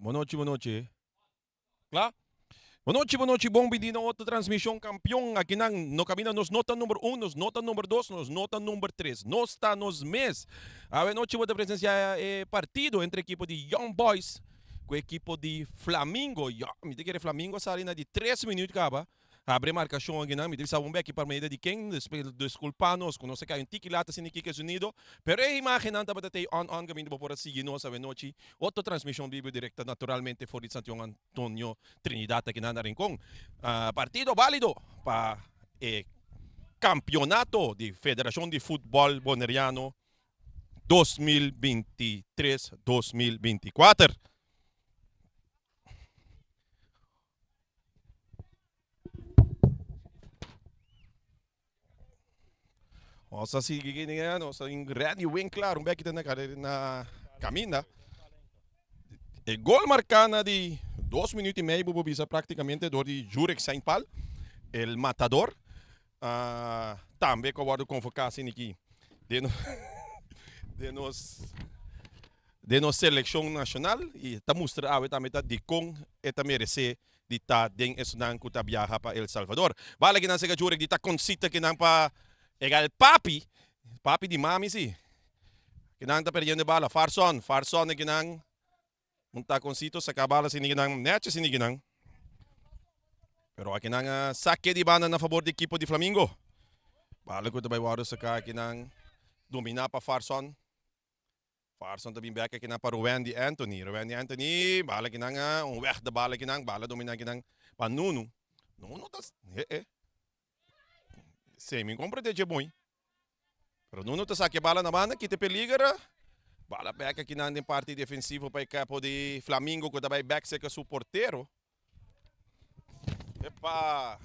Bon nochi, bon nochi. Kla? Bon nochi, bon nochi, bon bini na otro transmishon kampion. Aki nan no kaminda nos no ta number un, nos no ta number dos, nos no ta number tres. Nos ta nos mes. Awe nochi bo ta presensia e partido entre ekipo di Young Boys ku ekipo di Flamingo. Ya, mi ta kere Flamingo a sali na di tres minuut kaba. Abre markashon akinan, mi ta bisa un beki par medio di ken, diskulpa nos ku nos a kai un tiki lat asina kiko e sonido, pero e imagennan tabata tei on on kaminda bo por a sigui nos awenochi. Otro transmishon bibo direkta naturalmente for di Santiago Antonio Trinidad akinan na Rincon. Partido balido pa e kampionato di Federashon di Futbòl Boneriano 2023, 2024. Nos a sigui gini eh, nos a ready win klaar, un beki ta na na kaminda. E gol marká na di dos minuut i mei bo bisa práktikamente dor di Jurek Sainpal, el matador. Uh, tambe ku a wòrdu konvoká asina aki den den nos den nos selekshon nashonal i ta mustra awe tambe ta dikon e ta meresé di ta den esnan ku ta biaha pa El Salvador. Bala kinan sega Jurek di ta konsita kinan pa ega el papi, papi di mami si. Kinan ta perdiendo e bala. Farson, Farson e kinan un takoncito saka bala sini kinan nechi sini kinan. Pero akinan a sake di banda na fabor di ekipo di Flamingo. Bala ku ta bai wòrdu saka akinan dominá pa Farson. Farson ta bin bek akinan pa Rowendy Anthony. Rowendy Anthony, bala akinan a un weg de bala akinan, bala domina akinan pa Nunu. Nunu ta, eh eh. Si, mi comprende dje bon. Pero Nunu ta saki e bala na banda, kita e peliger. Bala bek akinan den parti defensivo pa e capo di Flamingo ku ta bai bek serka su portero. Epa!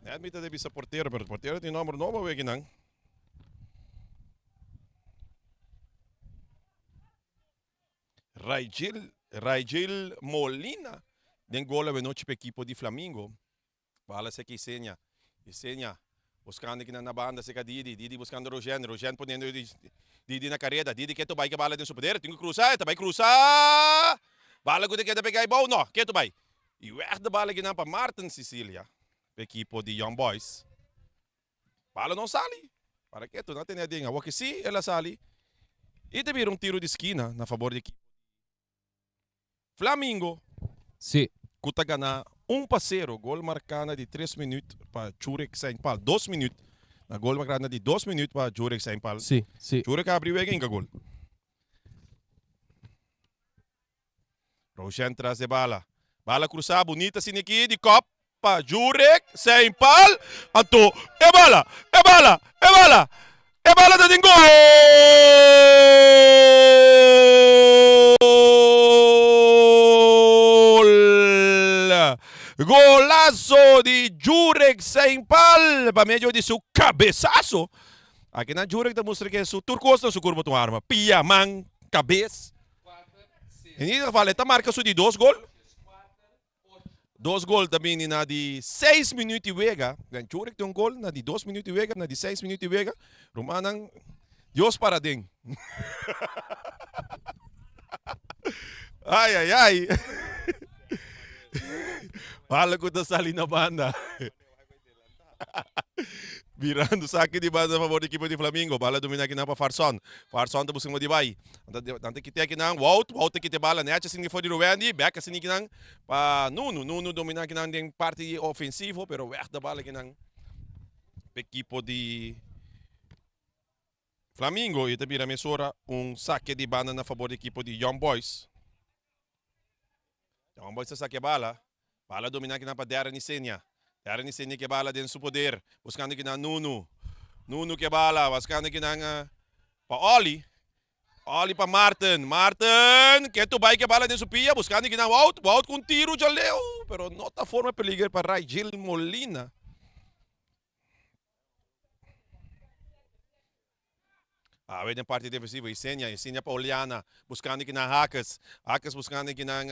Net mi ta de bisa portero, pero portero tin nomber nobo awe akinan. Raigil, Raigil Molina den gol awe nochi pa ekipo di Flamingo. Bala seka Isenia, Isenia buscando kinan na banda seka Didi, Didi buscando Rogen, Rogen poniendo Didi na careda, Didi keto bai ke bala den su poder, tin ku cruza, e ta bai cruza! Bala ku ta keda pega abou, no, keto bai. I weg de bala kinan pa Martin Cicilia, pa ekipo di Young Boys. Bala no sali, para keto na tene aden, awor ke si el a sali, i ta bira un tiro di skina na fabor di ekipo di. Flamingo Sí. ku ta gana un pa sero, gol marká na di tres minüt pa Jurek Saintpaul. Dos minüt, na gol marká na di dos minüt pa Jurek Saintpaul. Sí, sí. Jurek a abri wega inka gol. Roshen tras de bala. Bala krusá bunita siniki di kòp pa Jurek Saintpaul. Anto e bala, e bala, e bala, e bala ta den gol! Golazo di Jurek Saintpaul pa medio di su cabezazo. Akinan Jurek ta mustra ke su tur kos na su kurpa ta un arma. Pia, man, kabes. En ieder geval e ta marka su di dos gol. Dos gol ta bini na di seis minuut di wega. Dan Jurek tin un gol na di dos minuut di wega, na di seis minuut di wega. Rumannan, Dios para den. Ai, ai, ai. Bala ku ta sali na banda. Mirando saki di banda a favor di ekipo di Flamingo. Bala domina akinan pa Farson. Farson ta busca di bai. Nan ta kite akinan. Wout. Wout ta kite bala. Nechi asina for di Rowendy. Bek asina akinan pa Nunu. Nunu domina akinan den parti ofensivo. Pero weg de bala akinan pa ekipo di Flamingo. Y ta bira mesora un sake di banda na favor di ekipo di Young Boys. Young Boys ta sake bala. Bala domina kinan pa Darren Isenia. Darren Isenia ke bala den su poder. Buskando kinan Nunu. Nunu ke bala. Buskando kinan pa Oli. Oli pa Martin. Martin ke tu bai ke bala den su pia. Buskando kinan Wout. Wout ku un tiru dja leu. Pero no ta forma peliger pa Raigil Molina. Awe den parti defensivo Isenia, Isenia pa Oliana, buscando ki nan Hakes, Hakes buscando ki nan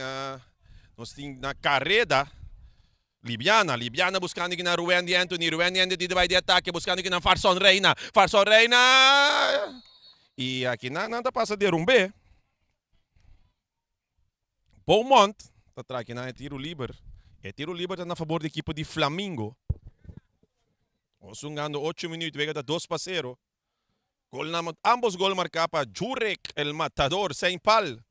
nos tin na Carreda, Libiana, Libiana buscando ki nan Ruwendy Anthony, Ruwendy Anthony di bai di atake buscando ki nan Farson Reina, Farson Reina y aki nan nan ta pasa derumbe. Beaumont ta traha kinan e tiro liber. E tiro liber ta na fabor di ekipo di Flamingo. Nos hungando ocho minuut, wega ta 2-0. Gol na, ambos gol marká pa Jurek el Matador Saint Paul.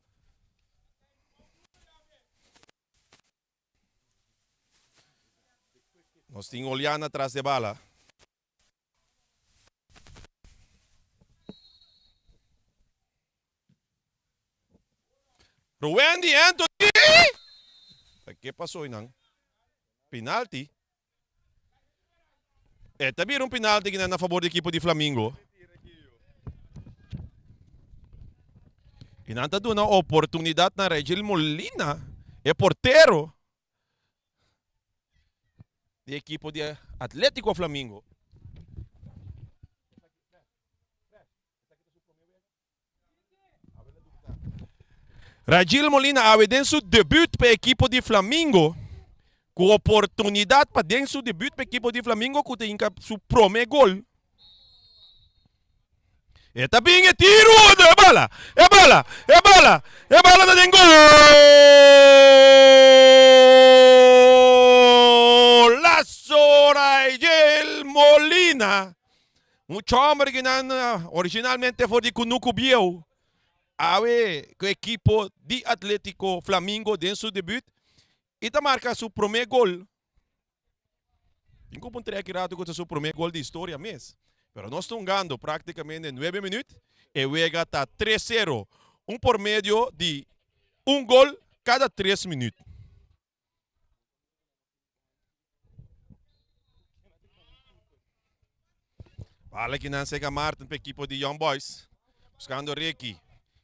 Nos tin Oliana tras de bala. Ruwendy Anthony! Ta ke pasó einan? Penalti. E ta bira un penalti kinan na fabor di ekipo di Flamingo. I nan ta duna oportunidat na Regil Molina, e portero di ekipo di Atletico Flamingo. Ragil Molina awe den su debut pa ekipo di Flamingo ku oportunidat pa den su debut pa ekipo di Flamingo ku ta hinka su prome gol. E ta bin e tiru, e bala, e bala, e bala, e bala ta den golazo Ragil Molina. Mucha homber ki nan originalmente for di Kunuku Bieu awe ku ekipo di Atletico Flamingo den su debut i ta marka su prome gol. Tin ku puntra aki rato ku ta su prome gol di historia mes. Pero nos ta hungando praktikamente nuebe minut e wega ta 3-0 un por medio di un gol kada tres minut. Bala ki nan sega Martin pa ekipo di Young Boys. Buscando Ricky.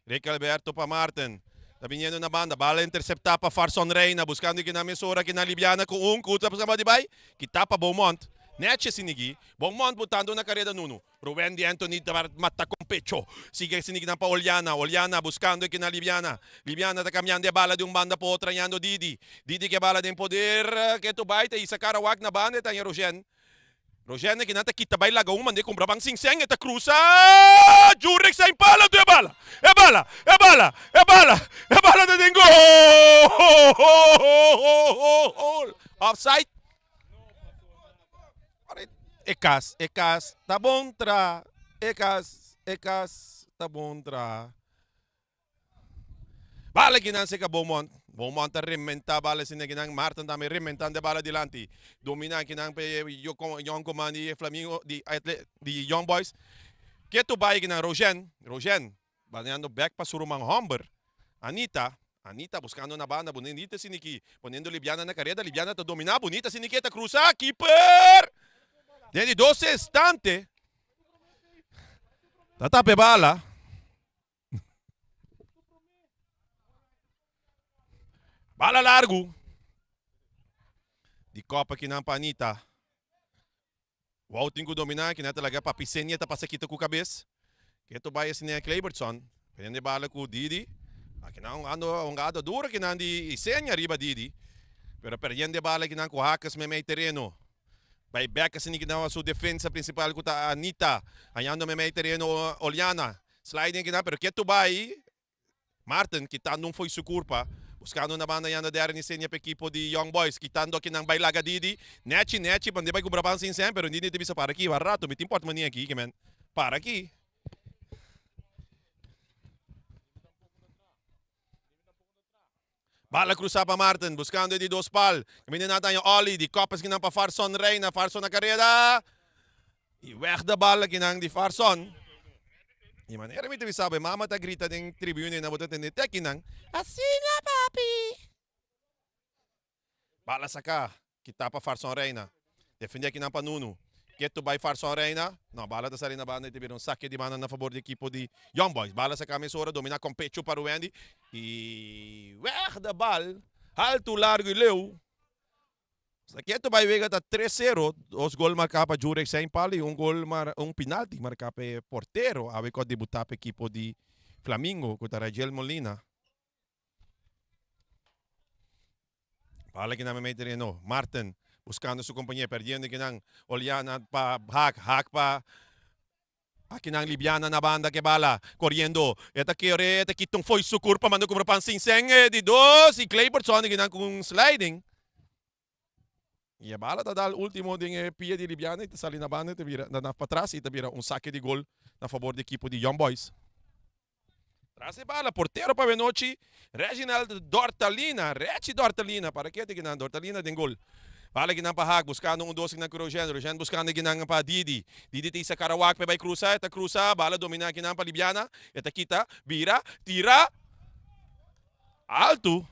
Ricky Alberto pa Martin. Ta viniendo na banda. Bala intercepta pa Farson Reina. Buscando ki nan mesora ki nan Libiana ku un. Ku ta buscando di bai. Kita pa Beaumont. Neche sinigi. Beaumont botando na careda Nunu. Ruwendy Anthony ta mata con pecho. Sigue sinikinan pa Oliana. Oliana buscando ekinan Libiana. Libiana ta cambiando e bala di un banda pa otro hañando Didi. Didi ke bala den poder. Ketu bai ta hisa cara wak na banda e ta haña Rogen. Rogen ekinan ta kita bai laga un mande cumpra ban sin sen e ta cruza. Jurek sa impala tu e bala. E bala! E bala! E bala! E bala ta den goal! Offside. E kas, e kas ta bon tra. E kas, e kas ta bon tra. Bala kinan seka Beaumont. Beaumont ta rementa bala sine kinan. Martin tambe rementando e bala dilanti. Domina kinan pe Young Command di Flamingo di di Young Boys. Ketu bai kinan Rogen. Rogen. Baneando bek pa su ruman homber, Anita. Anita buscando na banda, bunita siniki, poniendo Libiana na careda, Libiana ta domina, bunita siniki, e ta cruza, keeper! Den di dos instante, ta tapa e bala. Bala largu. Di kopa kinan pa Anita. Wou tin ku dominá, kina ta laga papi Senia ta pasa kita ku kabes. Keto bai asina Claybertson, prende bala ku Didi. Akinan un ando un gado duro kinan di Senia riba Didi. Pero perdiendo e bala kinan ku Hakes meimei tereno. Bai bek asina kinan su defensa principal ku ta Anita. Hañando meimei tereno Oliana. Sliding kinan pero keto bai Martin kitando un fo'i su kurpa, buskando na banda yanda Darren Isenia pa ekipo di Young Boys, kitando akinan bai laga Didi, Nechi, Nechi, band'e bai ku Brabant sin sen, pero Didi ta bisa para aki, wak rato, mi tin portmoni aki, ke men, para aki. Bala krusa pa Martin, buskando e di dos pal, kaminda nan ta haña Olly, di kòp eskinan pa Farson Reina, Farson na kareda, i wèg de bal akinan di Farson. Di manera mi ta bisa bo, e mama ta grita den tribune, nan bo ta tende te akinan, Asina papi! Bala saká, kitá pa Farson Reina. Defendé akinan pa Nunu. Ketu bai Farson Reina. No, bala ta sali na banda i ta bira un sake di banda na fabor di ekipo di Young Boys. Bala saká mesora, dominá kon pechu pa Ruwendy. I wèg de bal, haltu, largu i leu. Sa ketu bai wega ta 3-0. Dos gol marká pa Jurek Seinpal i un gol mar un pinalti marká pa e portero awe ku a debutá pa ekipo di Flamingo ku ta Rajel Molina. Bala kinan meimei tereno. Martin buscando su compañero, perdiendo kinan. Oliana pa Haak, Haak pa Akinan Libiana na banda ke bala koriendo. E ta kere, e ta kita un fo'i su kurpa manda kumpra pan sin sen e di dos i Claybertson akinan ku un sliding. I e bala ta dal ultimo den e pia di Libiana i ta sali na banda i ta bira na patras i ta bira un sake di gol na fabor di ekipo di Young Boys. Tras e bala portero pa Benochi Reginald Dortalina, Rechi Dortalina, para ke te kinan Dortalina den gol. Bala kinan pa Haak buskando un dos kinan ku Rogen, Rogen buskando kinan pa Didi. Didi ta isa Karawak pa e bai krusa, e ta krusa, bala domina kinan pa Libiana, e ta kita, bira, tira, altu.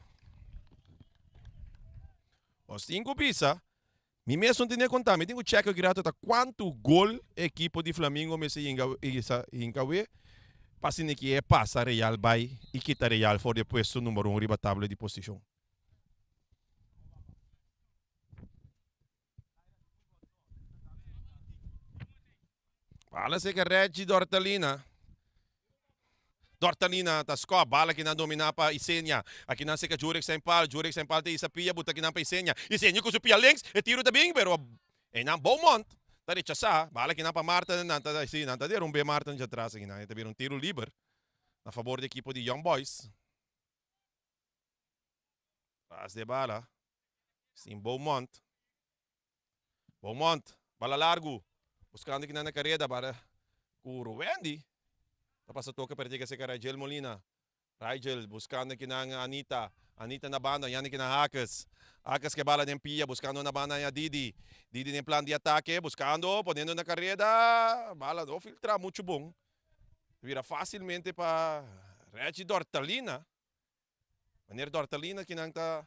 Nos tin ku bisa, mi mes no tene konta, mi tin ku chèk aki rato ta kuantu gol e ekipo di Flamingo mester yinga hinka we pa asina ki e pasa Real bai i kita Real for di e puesto number un riba tabla di posishon. Bala seka Reggie Dortalina. Dortalina ta skop. Bala kinan domina pa Isenia. Akinan seka Jurek Saint-Paul. Jurek Saint-Paul ta isa pia buta kinan pa Isenia. Isenia ku su pia links. E tiro ta bin pero einan Beaumont ta rechasa. Bala kinan pa Marten. Nan ta si nan ta derumbe Marten djatras akinan. E ta bira un tiro liber na fabor di ekipo di Young Boys. Tras di e bala sin Beaumont. Beaumont, bala largu, buskando kinan na kareda para ku Rowendy ta pasa toke pero yega serka Rigel Molina. Rigel buskando kinan Anita, Anita na banda yanda kinan Hakes. Hakes ke bala den pia buskando na banda ya Didi. Didi den plan di atake buskando poniendo na kareda, bala no filtra muchu bon. Bira fasilmente pa Reggie Dortalina. Meneer Dortalina kinan ta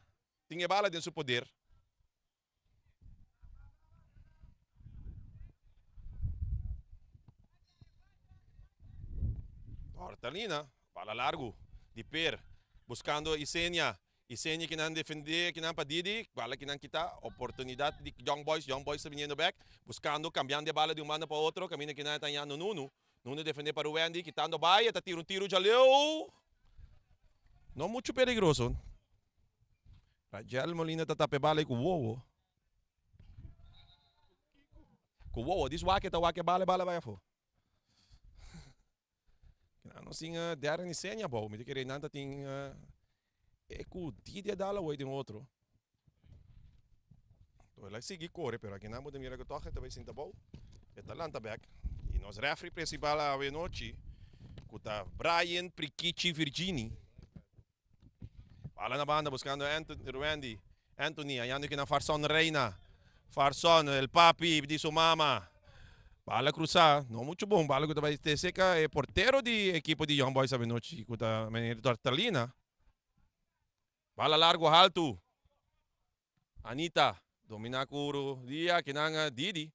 tin e bala den su poder. Dortalina, bala largu di Per, buscando Isenia. Isenia kinan defende kinan pa Didi, bala kinan kita, oportunidad di Young Boys, Young Boys ta viniendo back, buscando, cambiando e bala di un banda pa otro, caminda kinan ta hañando Nunu. Nunu defende pa Ruwendy, kitando bai, e ta tira un tiro djaleu. No mucho peligroso. Rajel Molina ta tapa e bala ei ku wowo. Ku wowo, dis wak e ta wak e bala, e bala bai afó. Nan no sin Darren Isenia abou. Mi ta kere nan ta tin e ku Didi a dal awor den otro. El a sigui kore pero akinan bo ta mira ku tòg e ta bai sinta abou. E ta lanta bèk. I nos rèfri prinsipal awe nochi ku ta Brian Prikichi Virgini. Bala na banda buscando Anthony, Ruendy. Anthony hallando que na Farson Reina. Farson, el papi di su mama. Bala cruza, no mucho bon. Bala que ta bai te seca e portero di equipo di Young Boys avenochi cu ta meneer Tortalina. Bala largo haltu. Anita domina cu Rudia, kinan Didi.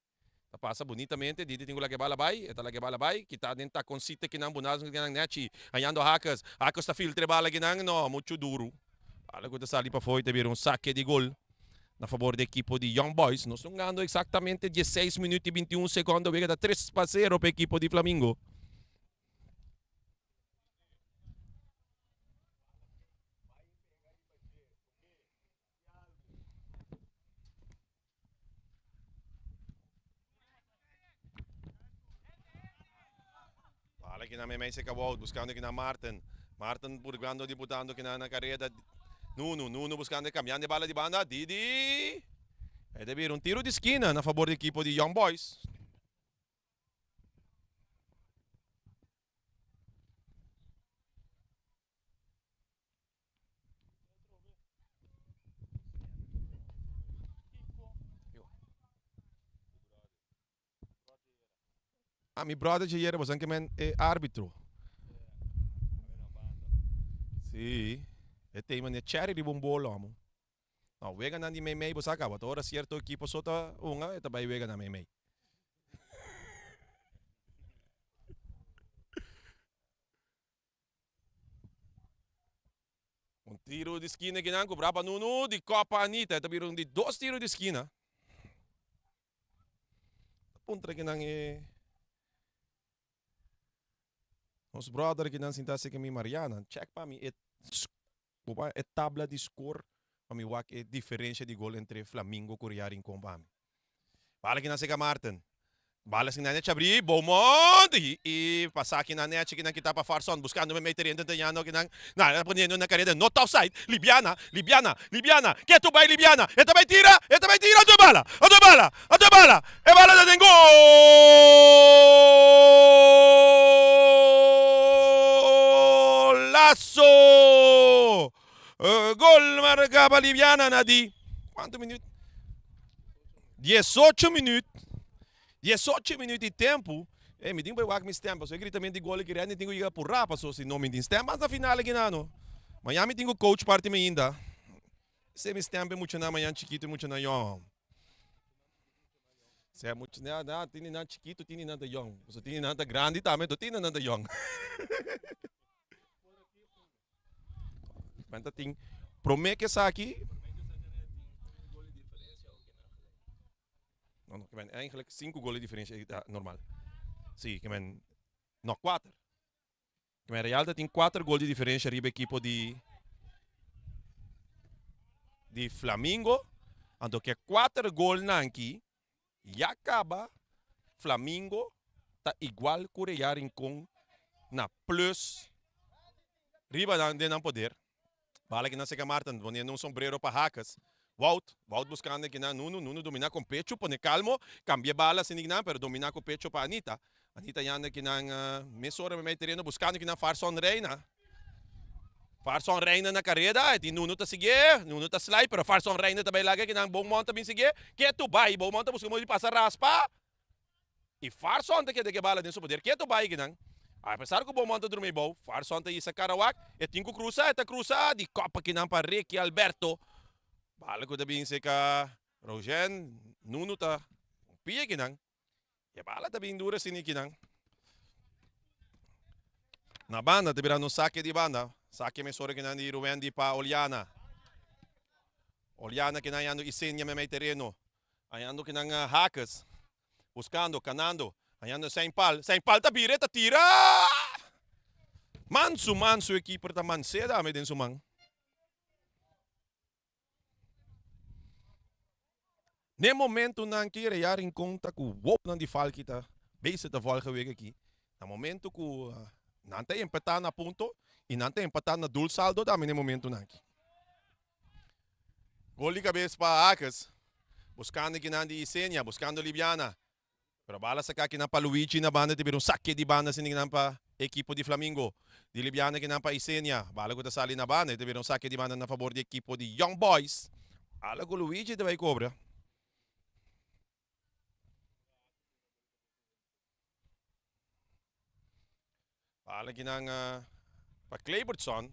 Ta pasa bunitamente, Didi tin ku laga e bala bai, e ta laga e bala bai, kita den takoncito kinan bunazo kinan nechi, hañando Hakes, Hakes ta filtra e bala kinan, no, muchu duru. Bala ku ta sali pafó i ta bira un sake di gol na fabor di ekipo di Young Boys. Nos ta hungando eksaktamente dieseis minüt i bintiun sekondo, wega ta 3-0 pa ekipo di Flamingo. Bala kina meimei se Wout buscando kina Martin. Martin purgando diputando kina na careda. Nunu, Nunu buscando cambiando bala di banda. Didi. E ta bira un tiro di skina na favor di equipo di Young Boys. Ah, mi brother dje bosan ke men e arbitro. Sí, e tema ne cherry riba un bolo amo. No, weganan di meimei bo sa kaba. Ta ora sierto ekipo so ta hunga, e ta bai weganan meimei. Un tiro di skina kinan ku Brapa Nunu di Copa Anita. E ta bira un di dos tiro di skina. Puntra kinan e nos brother kinan sinta seki mi Mariana. Check pa mi e e tabla di score pa mi wak e diferencia di gol entre Flamingo ku Real Rincon pa mi. Bala kinan seka Martin. Bala sin na chabri, Beaumont y pasa aki na nechi kinan kita pa Farson buscando me meter ente yando kinan na poniendo na careda not offside Libiana Libiana Libiana ketu bay Libiana e ta bay tira e ta bay tira anto e bala anto e bala anto e bala e bala ta den golazo gol marca pa Libiana na di cuanto minuut 18 minuut, 18 minuut di tempu, ey mi tin ku bai wak mi stem pasobra e gritamentu di gol aki Randy tin ku yega purá pasobra si no mi tin stem mas na final aki nano. Mañan mi tin ku coach parti mi ainda. Esei mi stem pa e muchanan mañan chikitu e muchanan yòn. Sea mucha na na tin di nan chikitu tin di nan ta yòn. Pasobra tin di nan ta grandi tambe enton tin di nan ta yòn. Men ta tin prome ke esaki. No, no, men eigenlijk 5 gol de diferencia ta normal. Sí, ke men no 4. Ke men Real ta tin 4 gol de diferencia riba equipo di di Flamingo. Anto ke 4 gol nanki ya kaba Flamingo ta igual ku Real Rincon na plus riba nan den nan poder. Bala kinan Seca Marten poniendo un sombrero pa Hakes. Wout, Wout buscando kinan Nunu, Nunu domina con pecho, pone calmo, cambia bala sin kinan, pero domina cu pecho pa Anita. Anita yanda kinan mesora mei tereno buscando kinan Farson Reina. Farson Reina na careda, e tin Nunu ta sigue, Nunu ta slide, pero Farson Reina ta bay laga kinan Beaumont ta bin sigue. Ketu bay, Beaumont ta busca modo di pasa raspa. I Farson ta keda ke bala den su poder. Ketu bai kinan. Apesar ku Beaumont ta drumi bou, Farson ta hisa Karawak. E tin ku krusa, e ta krusa di kopa kinan pa Ricky Alberto. Bala ku ta bin seka Rogen. Nunu ta pia kinan. E bala ta bin dura asina kinan. Na banda ta bira un sake di banda. Sake mesora kinan di Ruwendy pa Oliana. Oliana kinan yando Isenia memei tereno. Hañando ki nan hakes, buskando, kanando, hañando sein pal, sein pal ta bira e ta tira! Mansu, mansu e keeper ta mansé dame den su man. Ne momentunan ki Real Rincon ta ku wopnan di Falki ta bezig ta volge wega aki, na momento ku nan ta empatá na punto i nan ta empatá na dul saldo dame ne momentunan aki. Gol di kabes pa Hakes. Buskando kinan di Isenia, buskando Libiana. Pero bala saka kinan pa Luigi na banda ta bira un sake di banda asina kinan pa ekipo di Flamingo. Di Libiana kinan pa Isenia. Bala ku ta sali na banda ta bira un sake di banda na fabor di ekipo di Young Boys. Bala ku Luigi ta bai kobra. Bala kinan pa Claybertson.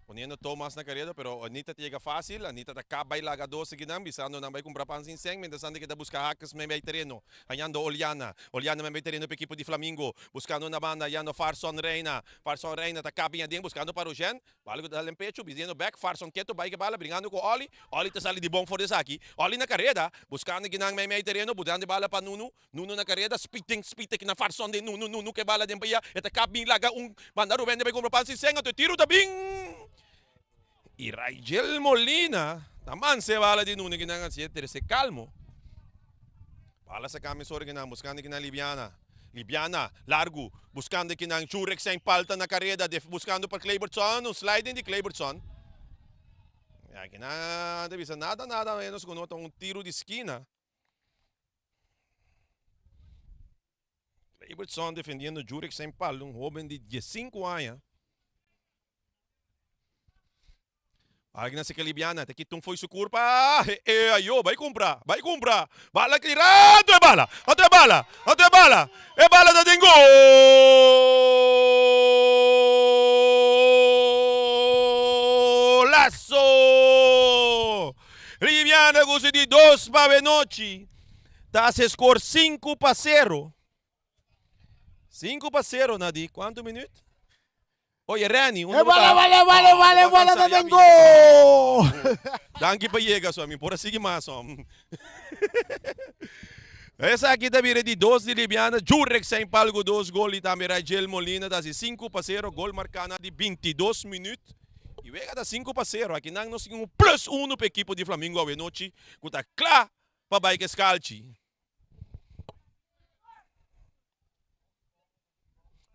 Poniendo Thomas na careda, pero Anita ta yega fácil. Anita ta kap bai laga dos kinan, bisando nan bai kumpra pan sin sèn. Mientras tanto kita buska Hakes men bai tereno. Hañando Oliana. Oliana men bai tereno pa ekipo di Flamingo. Buskando na banda, hañando Farson Reina. Farson Reina ta kap bin aden, buskando pa Rogen. Bala ku ta sali den pechu, bisiendo bek, Farson keto bai ke bala, bringando ku Oli. Oli ta sali di bon for di esaki. Oli na kareda, buskando kinan mei mei tereno, butando e bala pa Nunu. Nunu na kareda, spiten, spiten kinan Farson den Nunu, Nunu ke bala den pia, e ta kap bin laga un banda Ruben den bai kumpra pan sin sen, anto e tiru ta bin. I Raigel Molina ta mansa e bala di Nunu kinan hasié trese kalmo. Bala sa kami sori kinan, buskando kinan Libiana. Libiana, largu, buskando kinan Jurek zijn palta na kareda, buskando pa Claybertson, un sliding di Claybertson. Ya kinan ta bisa nada nada menos ku no ta un tiru di skina. Claybertson defendiendo Jurek zijn pal, un hoben di 15 aña. Alguien hace que liviana, te quita un foi su curpa. Eh, eh, ayo, vai comprar, vai comprar. Bala que rato é bala, até bala, até bala. É bala da den golazo! Liviana gozo di 2 pa nochi. Ta hace score 5 pa 0. 5 pa 0 na di cuanto minuut? Oye Renny, unda E bo bala, ta? bala, bala, Oh, bala, bo a bala cansa ta ya den mi. gol! Danki pa yega so, mi por a sigui mas so. Esaki ta bira di dos di Libiana, Jurek Saint Paul ku dos gol i tambe Rajel Molina ta hasi 5-0, gol marká na di 22 minüt. I wega ta 5-0, akinan nos tin un plus uno pa ekipo di Flamingo awe nochi ku ta kla pa bai ku e skalchi.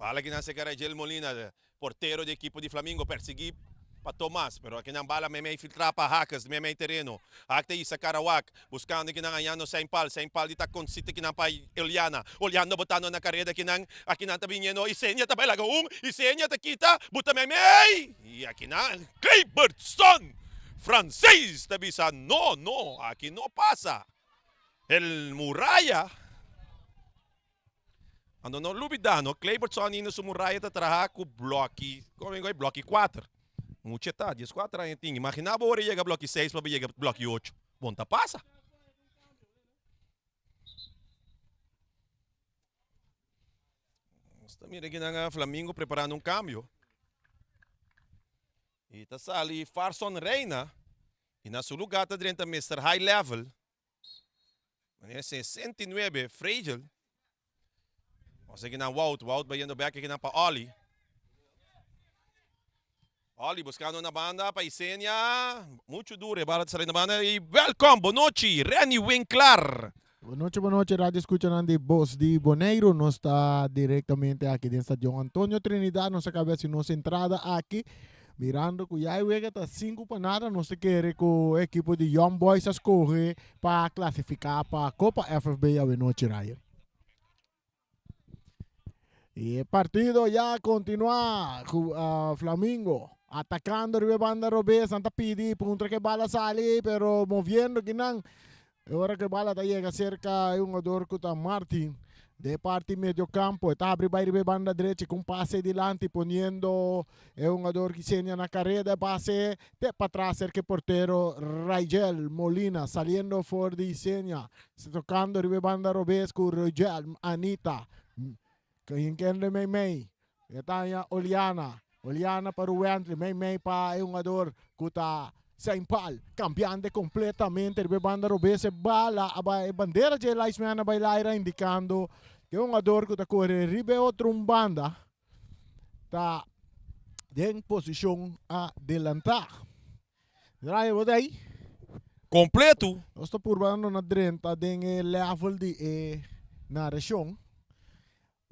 Bala akinan serka Rayel Molina, portero di ekipo di Flamingo, persegui pa Thomas, pero akinan bala meimei filtra pa Hakes, meimei tereno. Hak ta hisa Karawak, buskando akinan hañando Seinpal, Seinpal di ta konsite akinan pa Oliana, Oliana botando na kareda akinan, akinan ta biniendo Isenia ta bai laga un, Isenia ta kita, buta meimei, i akinan Claybertson Francees ta bisa no, no, aki no pasa. El muraya. Anto no lubida no, Claybertson ainda su muraya ta traha ku bloki, komo mi bloki kuater. Mucha ta, dieskuater aña tin. Imagina bo ora e yega bloki seis pa bo yega bloki ocho. Bon ta pasa. Nos ta mira kinan Flamingo preparando un kambio. I ta sali Farson Reina i na su lugar ta drenta Mister High Level. Meneer 69, Fragel. Nos aki nan Wout, Wout bayendo bek aki nan pa Olly. Olly buscando na banda pa Isenia. Mucho duro e bala ta sali na banda. Y welkom, bonochi, Renny Winklar. Bonochi, bonochi, radio escuchanan di Bos di Boneiru. Nos ta directamente aki den Stadion Antonio Trinidad. Nos a caba haci nos entrada aki. Mirando cu ya e wega ta sinku pa nada, nos ta kere cu e ekipo di Young Boys a scoge pa clasifica pa Copa FFB awenochi, Ryan. Y e partido ya continua cu Flamingo atacando riba e banda robes, nan ta pidi puntra cu e bala sali, pero moviendo kinan. E ora ku e bala ta yega serka e hungador ku ta Martin den e parti medio kampo, e ta habri bai riba e banda drechi ku un pase dilanti poniendo e hungador Kisenia na kareda. E pase te patras serka e portero Raigel Molina saliendo for di Isenia, tokando riba e banda robes ku Roigel Anita. Kende meimei E ta haña Oliana. Oliana pa Ruwently, meimei pa e hungador ku ta Saint Paul. Kambiante kompletamente riba e banda robes. E bala a bai, e bandera dje linesman a bai laira indikando ku e hungador ku ta kore riba e otro un banda ta den posishon adelantá. Raya bo ta ei? Kompletu. Nos ta purbando na drenta den e level di e narashon.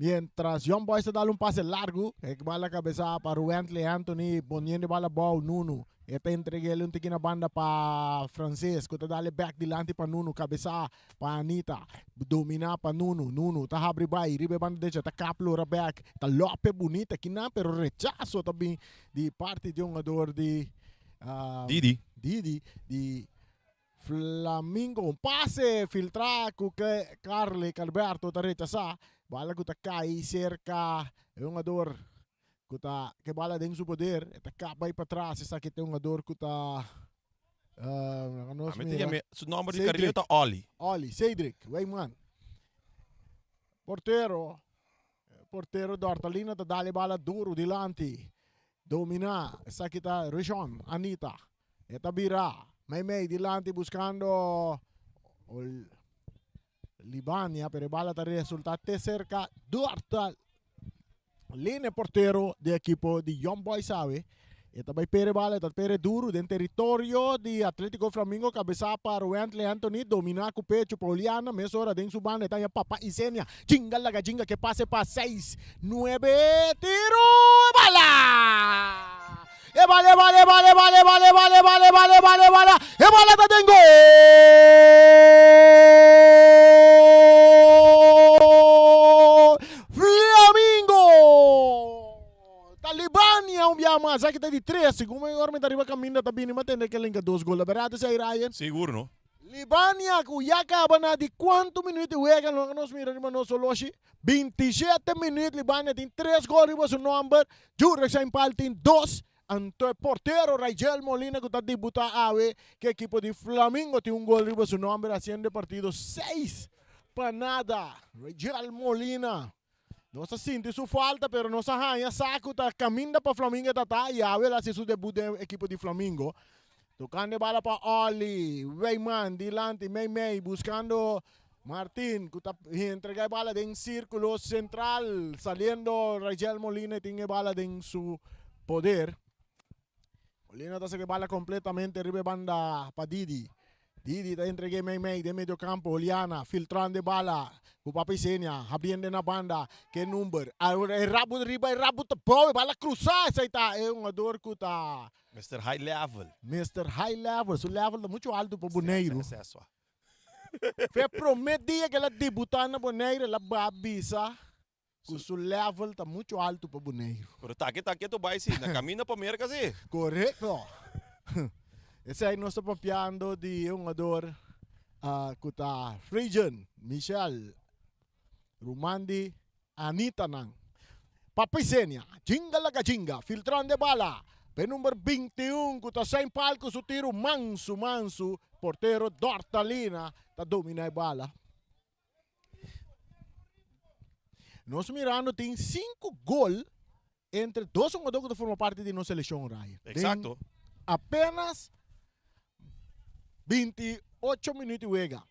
Mientras Young Boys ta dal un pase largu, e bala kabesa pa Ruwentley Anthony, poniendo e bala abou, Nunu. E ta entreg'el un tiki na banda pa Frances, ku ta dal e bek dilanti pa Nunu, kabesa pa Anita, domina pa Nunu, Nunu ta habri bai riba e banda derecha, ta kap lora bek, ta lope bunita kinan, pero rechaso ta bin di parti di hungador di Didi. Didi di Flamingo. Un pase filtrá ku Carly Alberto ta rechasá. Bala ku ta kai serka e hungador ku ta ke bala den su poder. E ta kap bai patras. Esaki ta e hungador ku ta nos Ami ta mira. yam'é, su nòmber di Cedric. kariño ta Olly. Olly, Cedric, Weyman. Portero, portero Dortalina ta dal e bala duru dilanti. Dominá, esaki ta Rishon, Anita. E ta bira meimei dilanti buscando Libania, pero e bala ta resulta te cerca Duarte. Line portero di equipo di Young Boys awe. E ta bai pere bala, e ta pere duro den territorio di Atletico Flamingo. Cabeza pa Ruentley Anthony, domina cu pecho pa Oliana. Mesora den su banda e ta haña Papa Isenia. Jinga laga jinga ke pase pa seis, nuebe, tiro, bala! E bala, e bala, e bala, e bala, e bala, e bala, e bala, e bala, e bala, e bala, e bala ta den gol! Flamingo! Talibania un bia mas, aki ta di tres, segun mi ora mi ta riba kaminda ta bini mi a tende ke linka dos gol, ta berdad esei Ryan? Sigur no. Libania ku ya kaba na di kuantu minuut di wega lo nos mira riba nos oloshi? 27 minuut Libania tin tres gol riba su nomber, Jurek Sainpal tin dos, anto e portero Raigel Molina ku ta debuta awe ku ekipo di Flamingo tin un gol riba su nomber hasiendo e partido 6-0. Raigel Molina nos a sinti su falta pero nos a haña sa ku ta kaminda pa Flamingo e ta ta i awe el a hasi su debut den ekipo di Flamingo. Tocando e bala pa Olly, Weyman dilanti meimei buscando Martin cu ta entrega e bala den circulo central saliendo Raigel Molina y tin e bala den su poder. Molina ta saca e bala completamente riba e banda pa Didi. Didi ta entregué mei mei den medio campo. Oliana filtrando e bala ku Papi Senia habriendo na banda ke number. Ahora e rabo riba e rabo ta bou e bala cruzá esei ta e hungador ku ta Mister High Level. Mister High Level. Su level ta mucho alto pa Boneiru. Fe prome dia ku el a debutá na Boneiru el a ba bisa ku su level ta mucho alto pa Boneiru. Pero taki ta ketu bai si, na kaminda pa Merka si. Korekto. Esei nos ta papiando di e hungador ku ta Frijen Michel, ruman di Anita nan. Papi Senia, jinga laga jinga, filtrando e bala pa e number 21 ku ta Sein Pal ku su tiru mansu mansu, portero Dortalina ta domina e bala. Nos mirando tin 5 gol entre dos hungador ku ta forma parti di nos selekshon Ryan. Exacto. Den apenas 28 minuut di wega.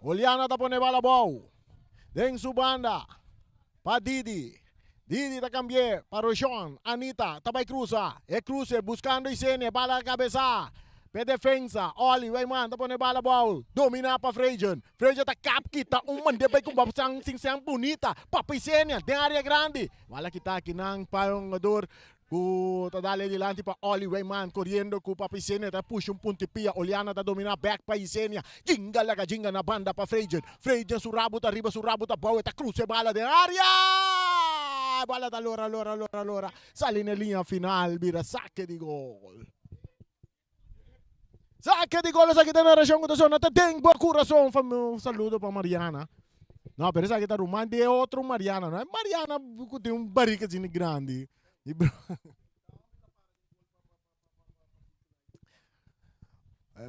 Oliana ta pone bala abou den su banda pa Didi. Didi ta cambi'é pa Roshon. Anita ta bai cruza. E cruce buscando Isenia. Bala cabeza p'e defensa. Oli Weyman ta pone bala abou. Domina pa Frejen. Frejen ta kap kita un mande bai cu san sin sean bunita. Papa Isenia den area grandi. Bala kita akinan pa e hungador cu ta dale dilanti pa Oli Weyman coriendo cu Papa Isenia ta pusha un punti pia. Oliana ta domina back pa Isenia. Jinga laga jinga na banda pa Frejen. Frejen su rabo ta riba su rabo ta bou e ta cruza e bala den area. E bala ta lora lora lora lora sali na e liña final bira sake di gol. Sake di gol esaki ta narashon ku ta sona ta den bo kurason. Un saludo pa Mariana. No, pero esaki ta ruman di e otro Mariana. No e Mariana ku tin un barika asina grandi. E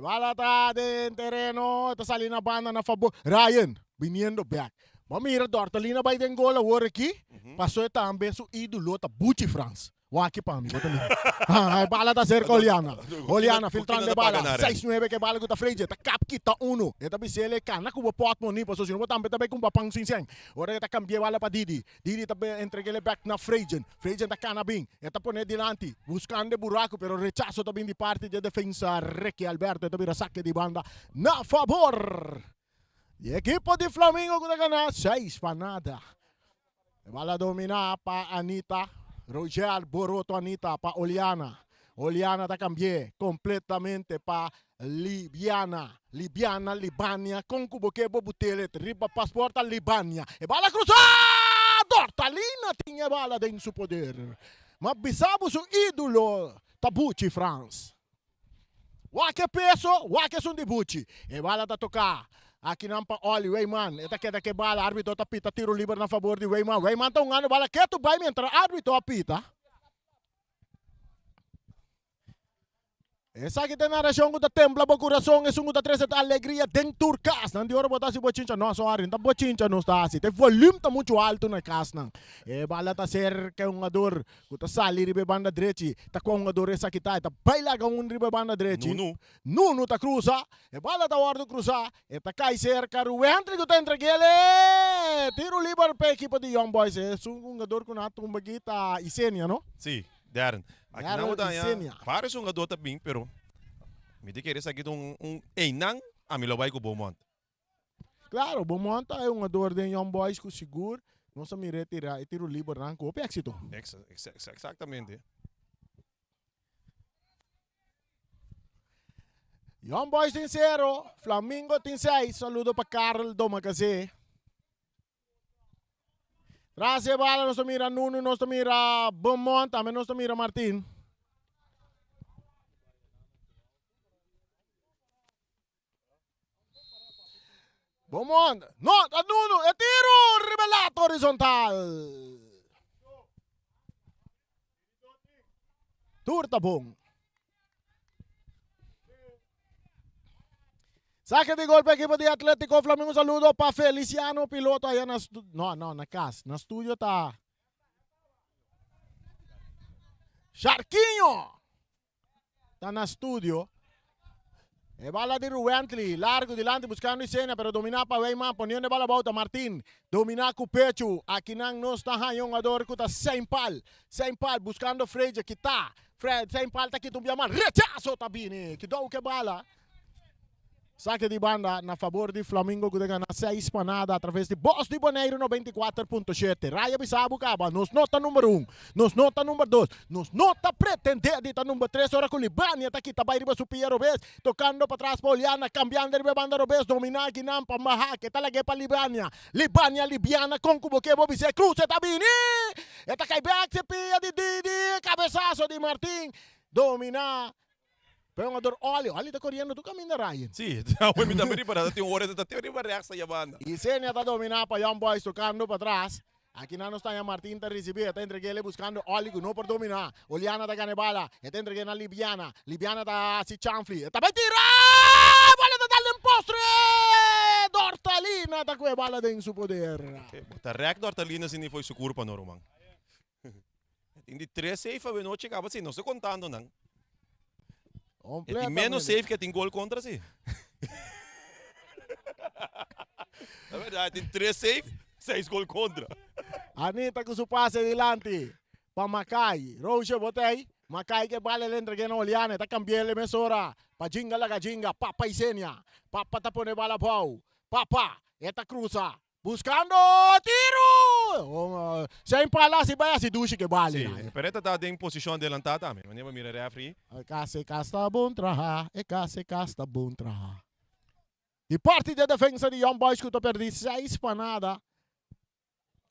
bala ta den tereno, ta sali na banda na fabor. Ryan, biniendo back. Bo mira Dortolina bai den gol awor aki. Paso e tambe su ídolo ta Buchi Frans. Wak pa mi, bo ta mira. Ah, e bala ta cerca Oliana. Oliana filtrando e bala. 6-9 ke bala ku ta Freje. Ta kap kita uno. E ta bisele e kana ku bo portmoni paso si no bo tambe ta bai kumpra pan sin sen. Ora e ta kambia e bala pa Didi. Didi ta entreg'el bek na Frejen. Frejen ta kana bin. E ta pone dilanti, buskando e buraku, pero rechaso ta bin di parti di e defensa Ricky Alberto. E ta bira sake di banda na fabor di ekipo di Flamingo ku ta gana 6-0. E bala dominá pa Anita. Roger Boroto Anita pa Oliana. Oliana ta kambi'é kompletamente pa Libiana. Libiana, Libania, kon ku bo ke bo butele riba pasport ta Libania. E bala krusá! Dortalina tin e bala den su poder. Ma bisa bo su ídolo ta Buchi Frans. Wak e peso, wak esun di Buchi. E bala ta toká akinan pa Olly Weyman. E ta keda ku e bala, árbitro ta pita tiro liber na fabor di Weyman. Weyman ta hungando bala ketu bai mientras árbitro a pita. Esaki ta e narashon ku ta tembla bo kurason, esun ku ta trese alegria den tur kas. Nan di ora bo ta hasi bochincha, no sorry, no ta bochincha nos ta hasi, ta e volume ta muchu altu na e kasnan. E bala ta serka e hungador ku ta sali riba e banda drechi, ta kua hungador esaki ta, e ta bai laga un riba e banda drechi. Nunu. Nunu ta krusa, e bala ta wòrdu krusá, e ta kai serka Ruwentri ku ta entreg'el e tiru liber pa e ekipo di Young Boys. Esun hungador ku nan a tumba aki ta Isenia, no? Si. Darren, aki nan bo ta haña varios hungador ta bin pero mi ta kere esaki ta un un einan ami lo bai ku Beaumont. Claro, Beaumont ta e hungador den Young Boys ku sigur nos a mira e tira e tiro libernan ku hopi éxito. Exactamente. Young Boys tin sero, Flamingo tin seis. Saludo pa Karel Domacassé. Tras e bala nos ta mira Nunu, nos ta mira Beaumont, tambe nos ta mira Martin. Beaumont, no, ta Nunu, e tiro riba e lata horizontal. Tur ta bon. Saque di gol pa equipo di Atletico Flamingo. Un saludo pa Feliciano Piloto allá na no, no, na cas. Na studio ta Sharquinho. Ta na studio. E bala di Ruwently, largo dilanti buscando Isenia, pero domina pa Weyman, poniendo e bala bouta Martin, domina cu pecho, akinan nos ta haña un jugador cu ta Seinpal, Seinpal buscando Freja, kita, Fred, Seinpal ta kita un bia mal, rechazo ta bini, kidou ke bala. Sake di banda na fabor di Flamingo ku ta gana seis pa nada atraves di Bos di Boneiru 94.7. Raya bisa bo kaba, nos no ta number un, nos no ta number dos, nos no ta pretende di ta number tres ora ku Libania ta kita bai riba su pia robes, tokando patras pa Oliana, kambiando riba e banda robes, dominá akinan pa Mahak, e ta lag'é pa Libania, Libania, Libiana, kon ku bo ke bo bis'é, kruse ta bini! E ta kai bèk si pia di Didi, kabesaso di Martin, dominá Pero hungador Oli, Oli ta coriendo tur caminda Ryan. Sí, awe mi tambe riba ta tin un ora ta tin riba rechts aya banda. Isenia ta domina pa Young Boys tocando patras. Aki nan nos taña Martin ta ricibi, e ta entreg'ele buscando Oli cu no por domina. Oliana ta gana e bala, e ta entreg'e na Libiana. Libiana ta haci chanfli, e ta bay tira! E bala ta dal den postre! Dortalina ta cu e bala den su poder. Bo ta rek Dortalina si ni fo'i su curpa no ruman. Tin di tres safe awe nochi caba si no estoy contando nan. E tin menos safe que tin gol contra si. Ta verdad, tin tres safe, seis gol contra. Anita cu su pase dilanti pa Makai. Roosje botey. Makai ke bala el entregue na Oliana. E ta cambiele mesora pa Jinga laga Jinga. Papa Isenia. Papa ta pone bala abou. Papa. E ta cruza. Buscando tiro! Zijn pala si bay haci dushi ke bali. Sí, pero e ta ta den posicion adelantá tambe. Wanneer bo mira referee. E cas e cas ta bon traha, e cas e cas ta bon traha. Di parti di e defensa di Young Boys cu ta perdi seis pa nada.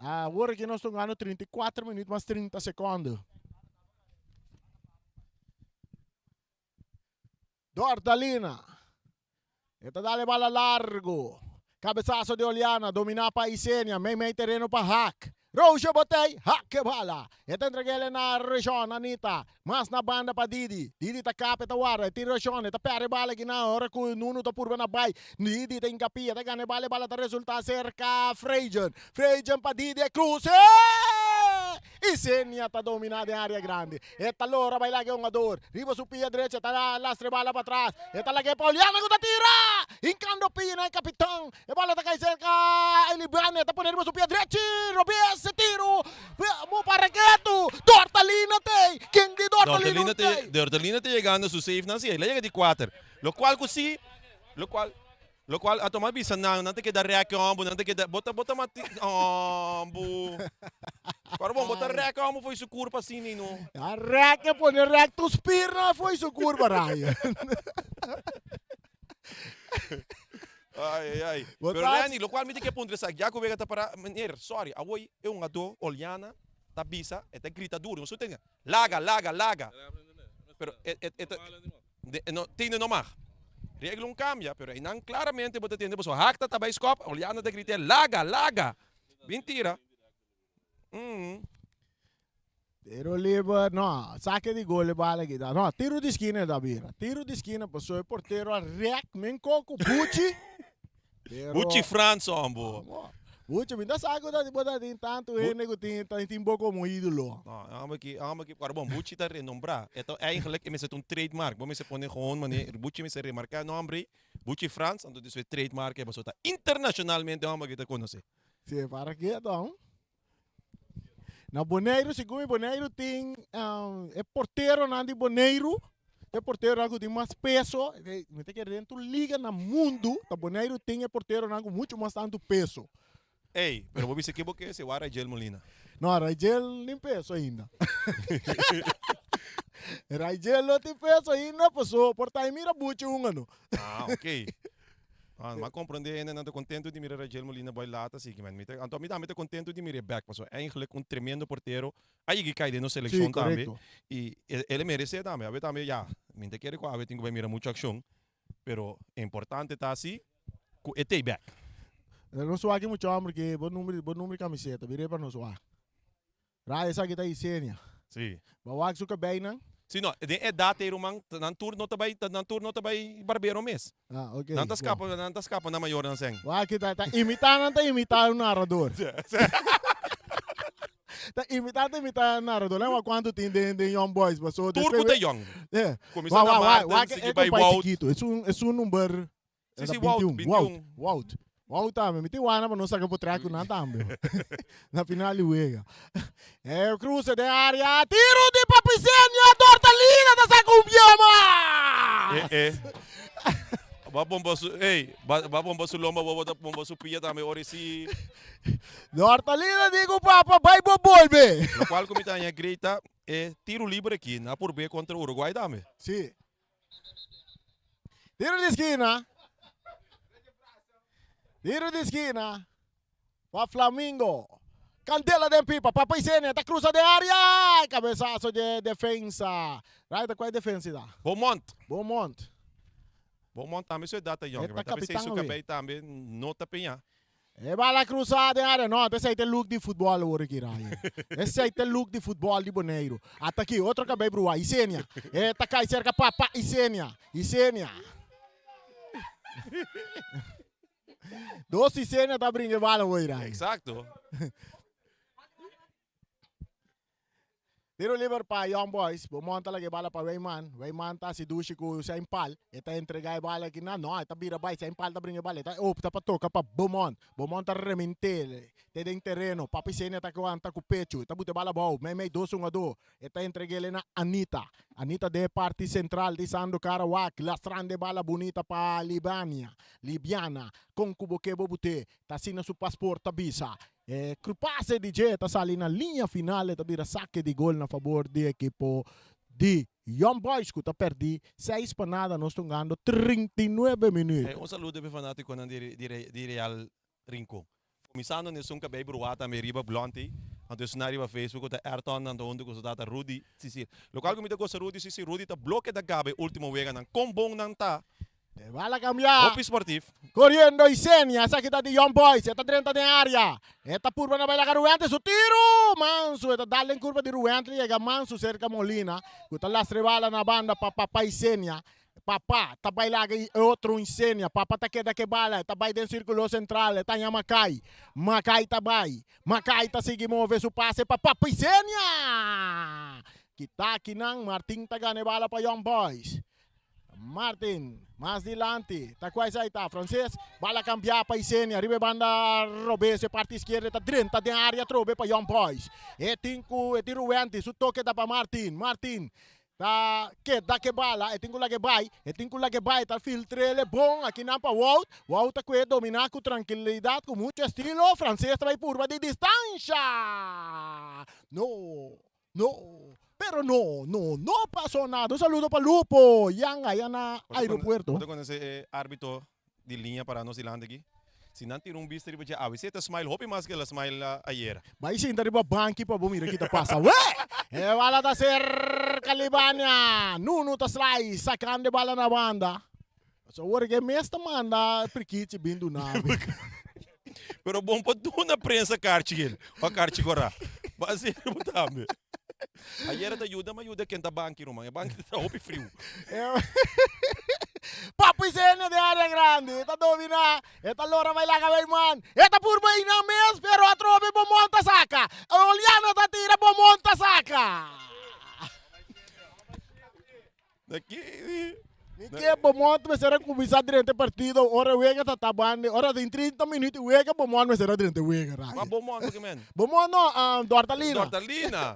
Awor aki nos ta hungando 34 minuut mas 30 secondo. Dortalina. E ta dal e bala largo. Cabezazo di Oliana, domina pa Isenia, mei mei tereno pa Haak. Roosje botey, Haak e bala. E ta entreg'el na Reshon, Anita. Mas na banda pa Didi. Didi ta kap, e ta warda, e tin Reshon, e ta perde e bala akinan ora ku Nunu ta purba na bai. Didi ta hinkapia, ta gana e bala, e bala ta resulta serka Freygen. Freygen pa Didi, e kruse! Isenia ta domina den area grandi. E ta lora bai laga e hungador. Riba su pia drecha e ta lastra e bala patras. E ta laga e pa Oliana ku ta tira! Hinkando pia na e kapitan. E bala ta kai serka Elibane. E ta pone riba su pia drechi. Robes e tiro. Mo para ketu. Dortalina t'ei. Ken di Dortalina t'ei? Dortalina ta yegando su safe nan si. El a yega di kuater. Lokual ku si. Lokual. Locual a toma bisa nan, nan ta keda rek hombo, nan ta keda, bo ta, bo ta mati, hombo. Pero bon, bo ta rek hombo fo'i su curpa asina y no. A rek e pone rek tu spiernan fo'i su curpa, Ryan. Ay, ay, ay. Bo Pero ta- Randy, locual mi ta ke puntra esaki, ya cu wega ta para, meneer, sorry, awoy e hungador, Oliana, ta bisa, e ta grita duro, nos tur ta grita, laga, laga, laga. Pero e, e, e ta, De, no, tende no mag. Regla un cambia, pero einan claramente bo ta tende boso hakta ta bay skop, Oliana ta grita laga, laga. Bin tira. Mm. Tiro liber, no, saque di gol e bala aki ta. No, tiro di skina e ta bira. Tiro di skina paso e portero a rek men koko Buchi. Pero, Buchi Frans hombo. Amo. Buchi, mi ta sa ku ta bo ta tin tantu hende ku tin ta tin bo komo ídolo. No, amo ki, amo ki, pero bon, Buchi ta renombrá. E ta eigenlijk, e mester ta un trademark. Bo mester pone gewoon manera, Buchi mester remarká e nombre ei, Buchi Frans, anto despues trademark ei, pasobra ta internacionalmente homber ki ta konosé. Si, para ke don? Na Boneiru, segun mi Boneiru tin e porteronan di Boneiru, e porteronan ku tin mas peso, mi ta kere den tur liga na mundu, ta Boneiru tin e porteronan ku mucho mas tantu peso. Ey, pero bo bisa ke bo ke se wa Raijel Molina? No, Raijel nin peso ainda. Raijel no tin peso ainda, paso por ta mira buchi hunga no. Ah, ok. Ah, m'a comprende hende nan ta contento di mira Rajel Molina boy laat así ki man. Mi ta, anto mi tambe ta contento di mir'é back pasobra eigenlijk un tremendo portero a yega kai den nos Sí, seleccion tambe correcto. y e el merece tambe. Awe tambe ya, mi ta kere cu awe tin cu bay mira mucho accion, pero importante ta si cu e t'ey back. Nos wak e mucha homber ke bo number, bo number di camiseta, bir'é pa nos wak. Ra esaki ta Isenia. Sí. Bo a wak su cabeinan? Sí, no, den edat ei ruman, nan tur no ta bai, nan tur no ta bai barbero mes. Ah, ok. Nan ta scapa, nan ta scapa nan mayornan sen. Wak ta, ta imita, nan ta imita un narrador. Ta imita, ta imita un narrador. Nan wak cuanto tin den, den Young Boys, paso Tur cu ta young. Yeah. Cuminsa na Wak, wak, Maarten, wak, sigui e bai compai Wout. chiquito. Es un, es un number Sí, Era sí, Wout, 21. 21. Wout, Wout. Wout tambe. Mi tin wana pa nos saka potrek ku nan tambe. Na final di wega. E cruce den area. Tiro di Papisenio. Dortalina ta saka un bioma. Eh, eh. Ba bomba su, ey, ba, ba bomba su lomba, bo ta bomba su pia tambe, ora si. Dortalina di ku papa bai bo bolbe. Lo cual ku mi ta haña grita e tiro libre aki na purbe kontra Uruguay tambe. Si. Tiro di skina. Tiro di skina. Pa Flamingo. Candela den pipa. Papa Isenia ta cruza den area. Cabezazo de defensa. Right, cual defensa da? Beaumont. Beaumont. Beaumont tambe su edad ta yong. E ta Ta pensei su capitan, cabey tambe no ta peña. E bala cruza den area. No, esey ta e look di futbol awor aki, Ryan. Esey ta e look di futbol di Boneiru. Ata aki, otro cabey brua. Isenia. E ta cay cerca Papa Isenia. Isenia. Dos Isenia ta bringa e bala hoy, Ryan. Exacto. Tiro liber pa Young Boys. Beaumont ta laga e bala pa Weyman. Weyman ta hasi dushi ku Usain Pal. E ta entrega e bala aki nan. No, e ta bira bai. Usain Pal ta bringa e bala. E ta opta pa toka pa Beaumont. Beaumont ta rement'é te den tereno. Papi Senia ta wanta ku pechu. E ta buta e bala abou. Meimei dos hungadó. E ta entreg'é na Anita. Anita den e parti sentral di Sando Karawak. Lastrando e bala bunita pa Libania. Libiana. Kon ku bo ke bo but'é. Ta asina su pasport ta bisa. E krupase di dje ta sali na liña final, e ta bira sake di gol na fabor di ekipo di Young Boys ku ta pèrdí 6-0. Nos ta hungando 39 minüt. Hey, un saludo p'e fanatikonan di di Real Rincon. Kuminsando n'esun kabei bruá tambe riba Blonte, anto esun nan riba Facebook ku ta Ayrton anto huntu ku su tata Rudy Cecil. Lokual ku mi ta gosa Rudy Cecil, Rudy ta bloke ta gaba e ultimo weganan. Kon bon nan ta! E bala cambia. Hopi sportief. Coriendo Isenia, esaki ta di Young Boys, e ta drenta den area. E ta purba na baila ka Ruente, su tiro! Mansu, e ta dal den curva di Ruente, yega Mansu cerca Molina, cu ta lastra e bala na banda pa Papa Isenia. Papa ta baila e otro Isenia, Papa ta keda ke bala, e ta bay den circulo central, e ta haña Makai. Makai ta bay, Makai ta sigui move su pase pa Papa Isenia! Kita akinan, Martin ta gana e bala pa Young Boys. Martin, mas dilanti, ta kua esei ta? Frances, bala kambia pa Isenia, riba e banda robes, e parti izquierda ta drenta den area atrobe pa Young Boys. E tin ku, e tin Ruwenti, su toke ta pa Martin, Martin ta keda ke bala, e tin ku lag'e bai, e tin ku lag'e bai, ta filtr'el e bon akinan pa Wout, Wout ta kue domina ku trankilidat, ku mucho estilo, Frances ta bai purba di distansha! No! No, pero no, no, no pasó nada. Un saludo pa Lupo, Yan allá na aeropuerto. Bo ta conoce e arbitro di liña para nos dilanti aki? Si nan tira un bista riba dje awe, si e ta smile hopi mas ke el a smile ayera. Bai sinta riba banki pa bo mira ki ta pasa. We! E bala ta cerca Libania. Nunu ta slai, sacando e bala na banda. Pasobra awor ke mes ta manda prikichi bin duna mi. Pero bon pa duna prensa karchi gel o karchi korá. Bo a seri bo tambe. Ayera ta yuda ma yuda ken ta banki ruman. E banki ta hopi friu. Papu Isenia den area grandi. E ta domina. E ta lora bai laga bay man. E ta purba einan mes pero atrobe Beaumont ta saka. Oliano ta tira Beaumont ta saka. Mi ke Beaumont mester a kuminsá drenta e partido ora e wega ta tabando. Ora tin 30 minuut di wega Beaumont mester a drenta e wega Ryan. Ma Beaumont porque men? Beaumont no, Dortalina. Dortalina.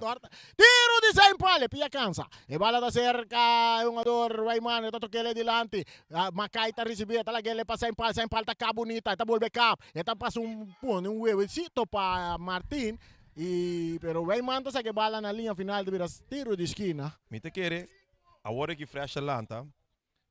Tiro di Saint Paul, e pia kansa. E bala ta serka e hungador Rayman, e ta tok'el dilanti. Makai ta risibí, e ta lag'el pa Saint Paul, Saint Paul ta kap bunita, e ta bolbe kap. E ta pasa un pone un wewesito pa Martin, y pero Rayman ta saka e bala na liña final ta bira tiro di skina. Mi ta kere Awor aki Fresh a lanta,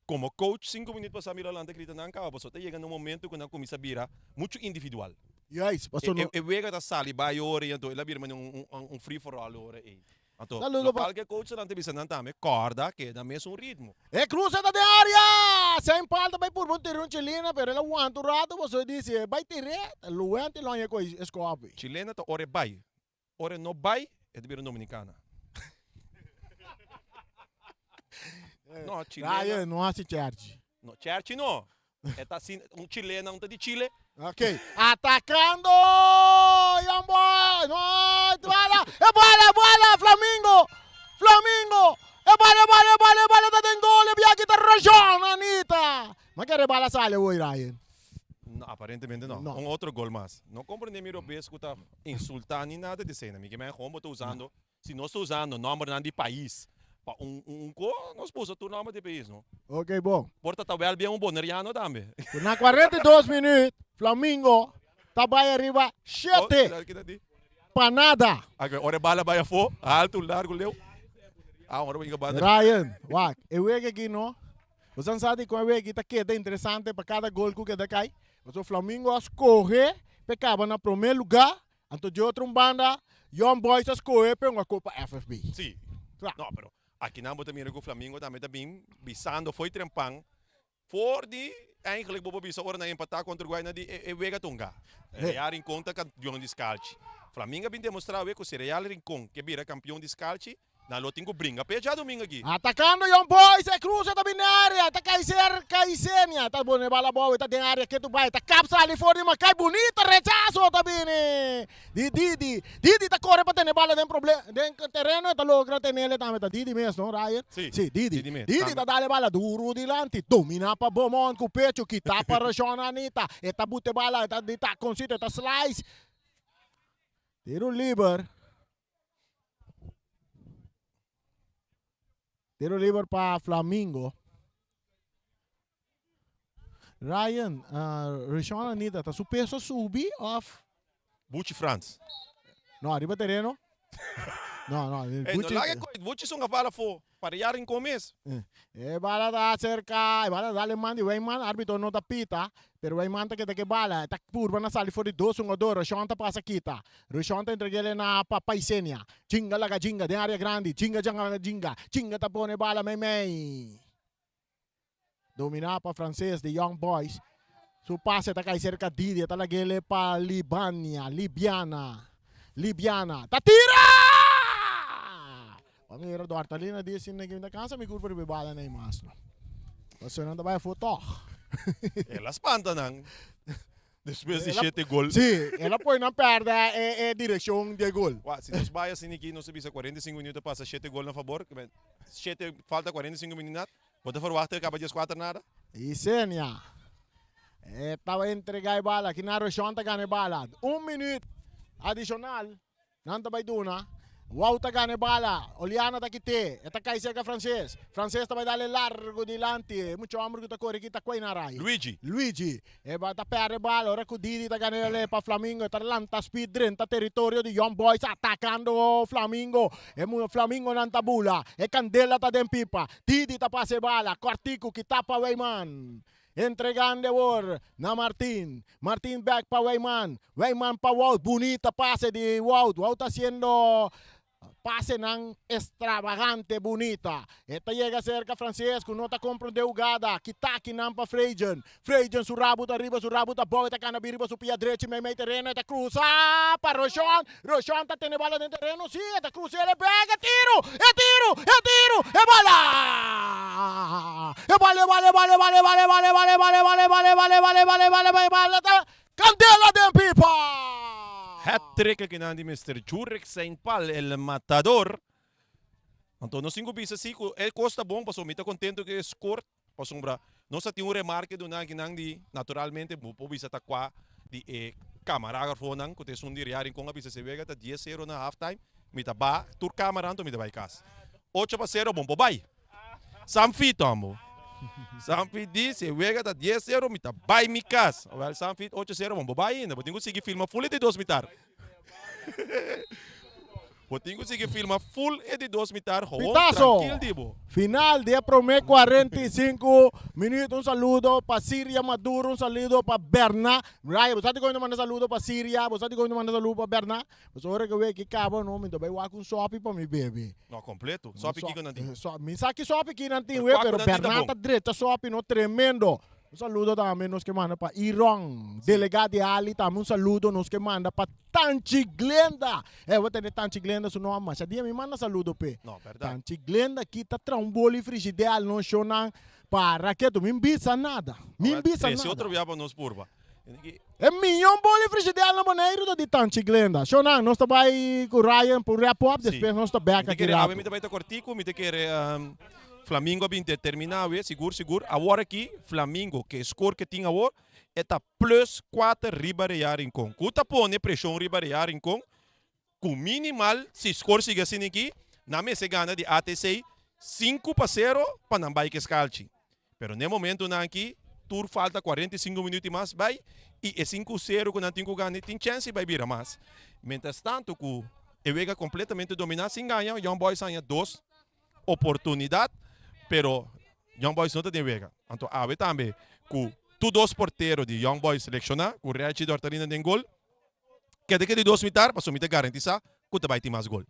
komo coach sinku minüt pasá mi lo a lanta grita nan kaba pasobra ta yega na un momento ku nan kuminsá bira muchu individual. Juist, pasobra no. E wega ta sali bai ora ei anto el a bira manera un free for all ora ei. Anto Saludo pa. lokual ku e coachnan ta bisa nan tambe kòrda keda mesun ritmo. E cruza ta den area! Zijn pal ta bai purba un tira un chilena pero el a wanta un rato pasobra e dici e bai tir'é, ta luwente loña ku e skòpi. Chilena ta ora e bai Ora e no bai, e ta bira un dominicana. No, chilena. Ryan, no hasi cherchi. No, cherchi no. E ta asina, un chilena, un ta di Chile. Ok, atacando Young Boy. No, bala, e bala, bala, Flamingo, Flamingo. E bala, e bala, e bala, e bala ta den gol. E biaki ta Rajon, Anita. Ma kere bala sali hoy, Ryan? No, aparentemente no. No. Un otro gol mas. No comprende mi robes cu ta insulta ni nada di esena. Mi ke men gewoon bo ta usando, si nos ta usando nombernan di pais. Pa un un ko nos puso tur nomber di pais no. Ok bon. Por ta ta wel bien un boneriano tambe. Na 42 minuut Flamingo ta bai ariba shete pa nada. Ake ora e bala bai afo, alto, largo, leu. Ah, ora bo banda. Ryan, wak, e wega aki no. Bo san sa di kon e wega aki ta keda interesante pa kada gol ku keda kai. Pasobra Flamingo a skohe pa e kaba na prome luga Anto di otro un banda, Young Boys a scohe pa e un Copa FFB. Sí. Kla. No, pero akinan bo ta mira ku Flamingo tambe ta bin bisando fo'i trempan for di eigenlijk bo por bisa ora nan empatá kontra Uruguay nan di e e wega ta un ga. Real Rincon ta kampion di skalchi. Flamingo a bin demostrá awe ku si Real Rincon ke bira kampion di skalchi Nan lo tin ku bringa p'e djadumingu aki. Atakando Young Boys, e cruce ta bin den area, ta kai serka Isenia, ta pone bala abou, e ta den area ketu bai, ta kap sali for di Makai, bunita rechaso ta bini di Didi, Didi ta kore pa tene bala den proble den tereno, e ta logra tenele tambe, ta Didi mes no Ryan? Si, Si, Didi, Didi mes, Didi tambe. ta dal e bala duru dilanti, domina pa Beaumont ku pecho, kita pa Rashon Anita, e ta bute bala, e ta di takoncito, e ta slice, tiro liber. Tiro liber pa Flamingo. Ryan, uh, Rishon Anita, ta su peso subi of? Buchi Frans. No, arriba terreno. No, no. Hey, Buchi, no laga koi, Buchi son a fo. Para ya rincon mes. E bala ta acerca, e bala ta dale man di Wijman, arbitro no ta pita, pero Wijman ta keda ke bala, e ta purba na sali for di dos hungador, Roshon ta pasa kita, Roshon ta entreg'ele na pa Paisenia, Jinga laga Jinga den area grandi, Jinga janga Jinga, Jinga ta pone bala meimei. Domina pa Frances di Young Boys, su pase ta kai serka Didi, e ta lag'ele pa Libania, Libiana, Libiana ta tira! Bo mira Dortalina di asina ki mi ta cansa mi curpa riba e bala nei mas no. Pasobra nan ta bai afo tog. El a spanta nan despues di shete gol. Si, el a poi nan perde e e direccion di e gol. Wak, si nos bai asina aki nos ta bisa 45 minuut a pasa shete gol na fabor, shete falta 45 minuut, bo ta verwachta e kaba 14 nada? Isenia e taba entrega e bala, aki nan Roshon ta gana e bala. Un minuut adicional. Nan ta bai duna. Wout ta gana e bala. Oliana ta kit'é. E ta kai serka Frances. Frances ta bai dal e largu dilanti. E mucha homber ku ta kore aki ta kuei na rai. Luigi. Luigi. E ba ta pèrdè e bala. Ora ku Didi ta gana el pa Flamingo. E ta lanta speed drenta teritorio di Young Boys atakando Flamingo. E mu Flamingonan ta bula. E kandela ta den pipa. Didi ta pasa e bala. Kòrtiku kitá pa Weyman. Entregando awor na Martin. Martin back pa Wijman. Wijman pa Wout. Bunita pase di Wout. Wout haciendo pasenan extravagante bunita. E ta yega cerca Frances cu no ta comprende hugada. Kita akinan pa Frejen. Frejen su rabo ta riba, su rabo ta bou. E ta cana bin riba su pia drechi meimei tereno. E ta cruza pa Roshon. Roshon ta tene bala den tereno, si, e ta cruza el e pega, e tiro, e tiro, e tiro, e bala! E bala, e bala, e bala, e bala, e bala, e bala, e bala, e bala, e bala, e bala, e bala, e bala, e bala, e bala, e bala ta candela den pipa! Hat-trick akinan di Mister Jurek Saint-Paul, el matador. Anto nos tin cu bisa si cu e cos ta bon pasobra mi ta contento cu e score Pasobra nos a tin un remarke duna akinan di naturalmente bo por bisa ta kua di e kamaragrafonan ku ta esun di Ria Rincon a bisa si wega ta dies sero na half time mi ta ba tur kamara anto mi ta bai kas. Ocho pa sero bon por bai. Sanfi tombo. Sanfi di si e wega ta dies sero mi ta bai mi kas. Awel Sanfi ocho sero bon por bai ainda bo tin ku sigui filma full e di dos mitar. Bo tin ku sigui filma full e di dos mitar gewoon Pitazo! trankil di bo. Final di e prome 45 minuut. Un saludo pa Siria Maduro, un saludo pa Berna. Raya, bo sa dikon mi ta manda saludo pa Siria, bo sa dikon mi ta manda saludo pa Berna? Pasobra ora ku weki kaba no, mi ta bai wak un sopi pa mi bebe. No, kompleto. Sopi kiko nan tin? Mi sa ki sopi ki nan tin Pero we, kua ku pero nan tin ta Berna bon. ta drecha sopi no, tremendo. Un saludo tambe nos ke manda pa Iron, delegado di Ali tambe un saludo nos ke manda pa Tanchi Glenda. Eh, bo tende Tanchi Glenda su nomber, masha dia mi manda saludo p'e. No, berdad. Tanchi Glenda ki ta traha un boli frigider no shonan pa raketo, mi bisa nada, mi Awor bisa trese nada. otro bia pa nos purba. E miyon boli frigider na Boneiru ta di Tanchi Glenda. Shonan, nos ta bai ku Ryan pa un wrap up, Sí. despues nos ta bek Mi ta aki kere awe rato. mi ta bai ta kortiku, mi ta kere Flamingo a bin determina awe, sigur sigur. Awor aki Flamingo ke score ke tin awor e ta plus kuater riba Real Rincon. Ku ta pone preshon riba Real Rincon ku minimal si score sigui asina aki nan mester gana di ATC. 5-0 pa nan bai ku e skalchi. Pero n'e momentunan aki tur falta 45 minüt i mas bai i e 5-0 ku nan tin ku gana tin chèns di bai bira mas. Mientras tanto ku e wega kompletamente dominá sin gaña Young Boys haña dos oportunidat pero Young Boys no ta den wega. Anto awe tambe ku tur dos portero di Young Boys selekshoná ku Reggie Dortalina den gol keda ke di dos mitar pasobra mi ta garantisá ku ta bai tin mas gol.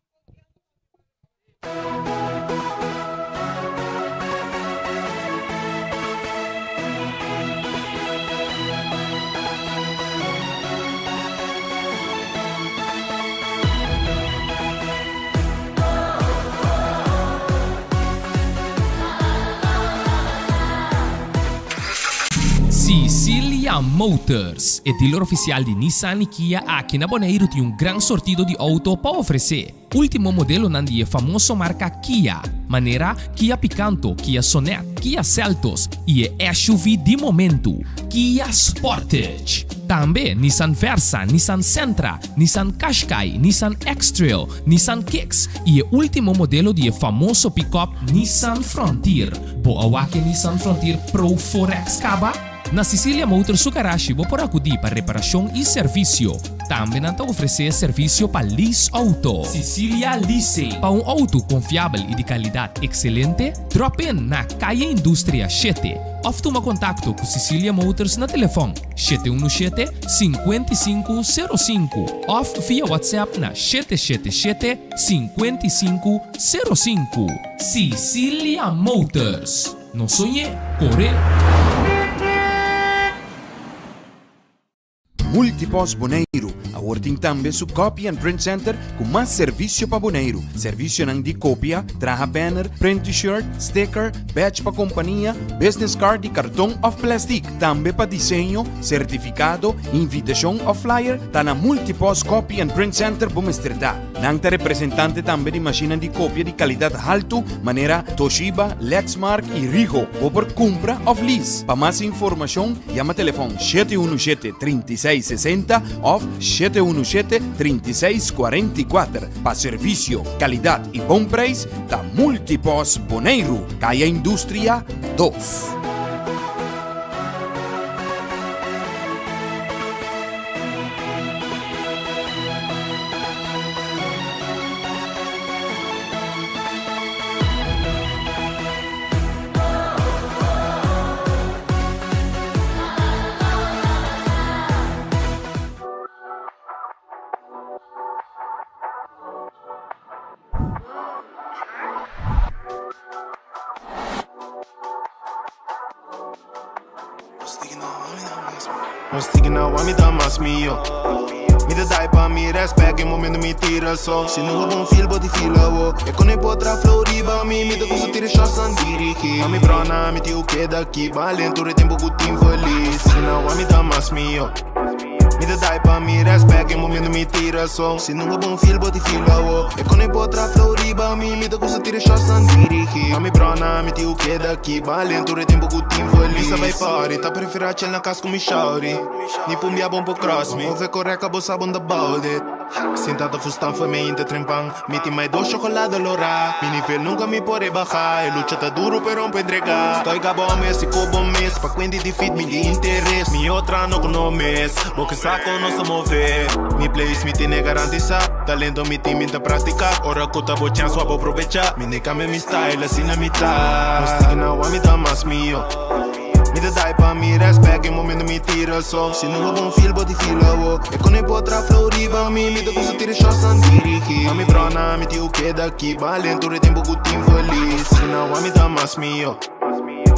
Sicilia Motors, e dealer oficial di Nissan y Kia aki na Boneiru tin un gran sortido di auto pa ofrece. Ultimo modelonan di e famoso marka Kia, manera Kia Picanto, Kia Sonet, Kia Seltos i e SUV di momentu, Kia Sportage. Tambe Nissan Versa, Nissan Sentra, Nissan Qashqai, Nissan X-Trail, Nissan Kicks i e ultimo modelo di e famoso pickup Nissan Frontier. Bo a wak e Nissan Frontier Pro 4X kaba? Na Sicilia Motors su garashi bo por akudí pa reparashon i servisio. Tambe nan ta ofresé servisio pa lease outo. Sicilia Leasing. Pa un outo konfiabel i di kalidat ekselente, drop in na Kaya Industria shete òf tuma kontakto ku Sicilia Motors na telefòn 717 5505 òf via WhatsApp na 777 5505. Sicilia Motors. No soñ'é, kor'é! Multipost Boneiru awor tin tambe su Copy and Print Center ku mas servisio pa Boneiru. Servisionan di kopia, traha banner, print t-shirt, sticker, badge pa kompania, business card di karton òf plèstik. Tambe pa diseño, sertifikado, invitashon òf flyer ta na Multipost Copy and Print Center bo mester ta. Nan ta representante tambe di mashinnan di kopia di kalidat haltu manera Toshiba, Lexmark i Ricoh. Bo por kumpra òf lease. Pa mas informashon yama telefòn 717 36 60 òf 717 36 44. Pa servisio, kalidat i bon preis ta Multipos Boneiru, Kaya Industria 2. Nos tiki na wami ta mas mio. Mi ta dai pa mi respect e momento mi tira so. Si no bon feel bo di feel awo. E con e potra flow riba mi, mi ta gusta tira shots an dirigi. Ma mi brona, mi tio keda aki, balento e tempo ku team feliz. Si na wami ta mas mio. Mi ta dai pa mi respect e momento mi tira so. Si no bon feel bo di feel awo. E con e potra flow riba mi, mi ta gusta tira shots an dirigi. Ma mi brona, mi tio keda aki, balento e tempo ku team feliz. Mi sa bai party, ta prefera chill na cas ku mi shawty. Ni pun bia bon por cross mi. Ove corre ka bo sa bon about it. Sinta ta fustan foi me inte trempan. Mi tin mai dos chocolate lora. Mi nivel nunca mi por rebaja. E lucha ta duro pero no entrega. Estoy gabo mes y cobo mes. Pa cuenti di fit mi di interes. Mi otra no cono mes. Bo que saco no sa move. Mi place mi tiene garantisa. Talento mi tin mi ta practica. Ora cu ta bo chance wa bo probecha. Mi ni cambia mi style asina mi ta. Nos tiki na wa mi ta mas mio. Mi ta dai pa mi respect e momento mi tira so. Si no bo bon feel bo di feel awo. E con e potra flow riba mi, mi ta gusta tira shots an dirigi. Ma mi brona, mi tio keda aki, balento e tempo ku team feliz. Si na wa mi ta mas mio.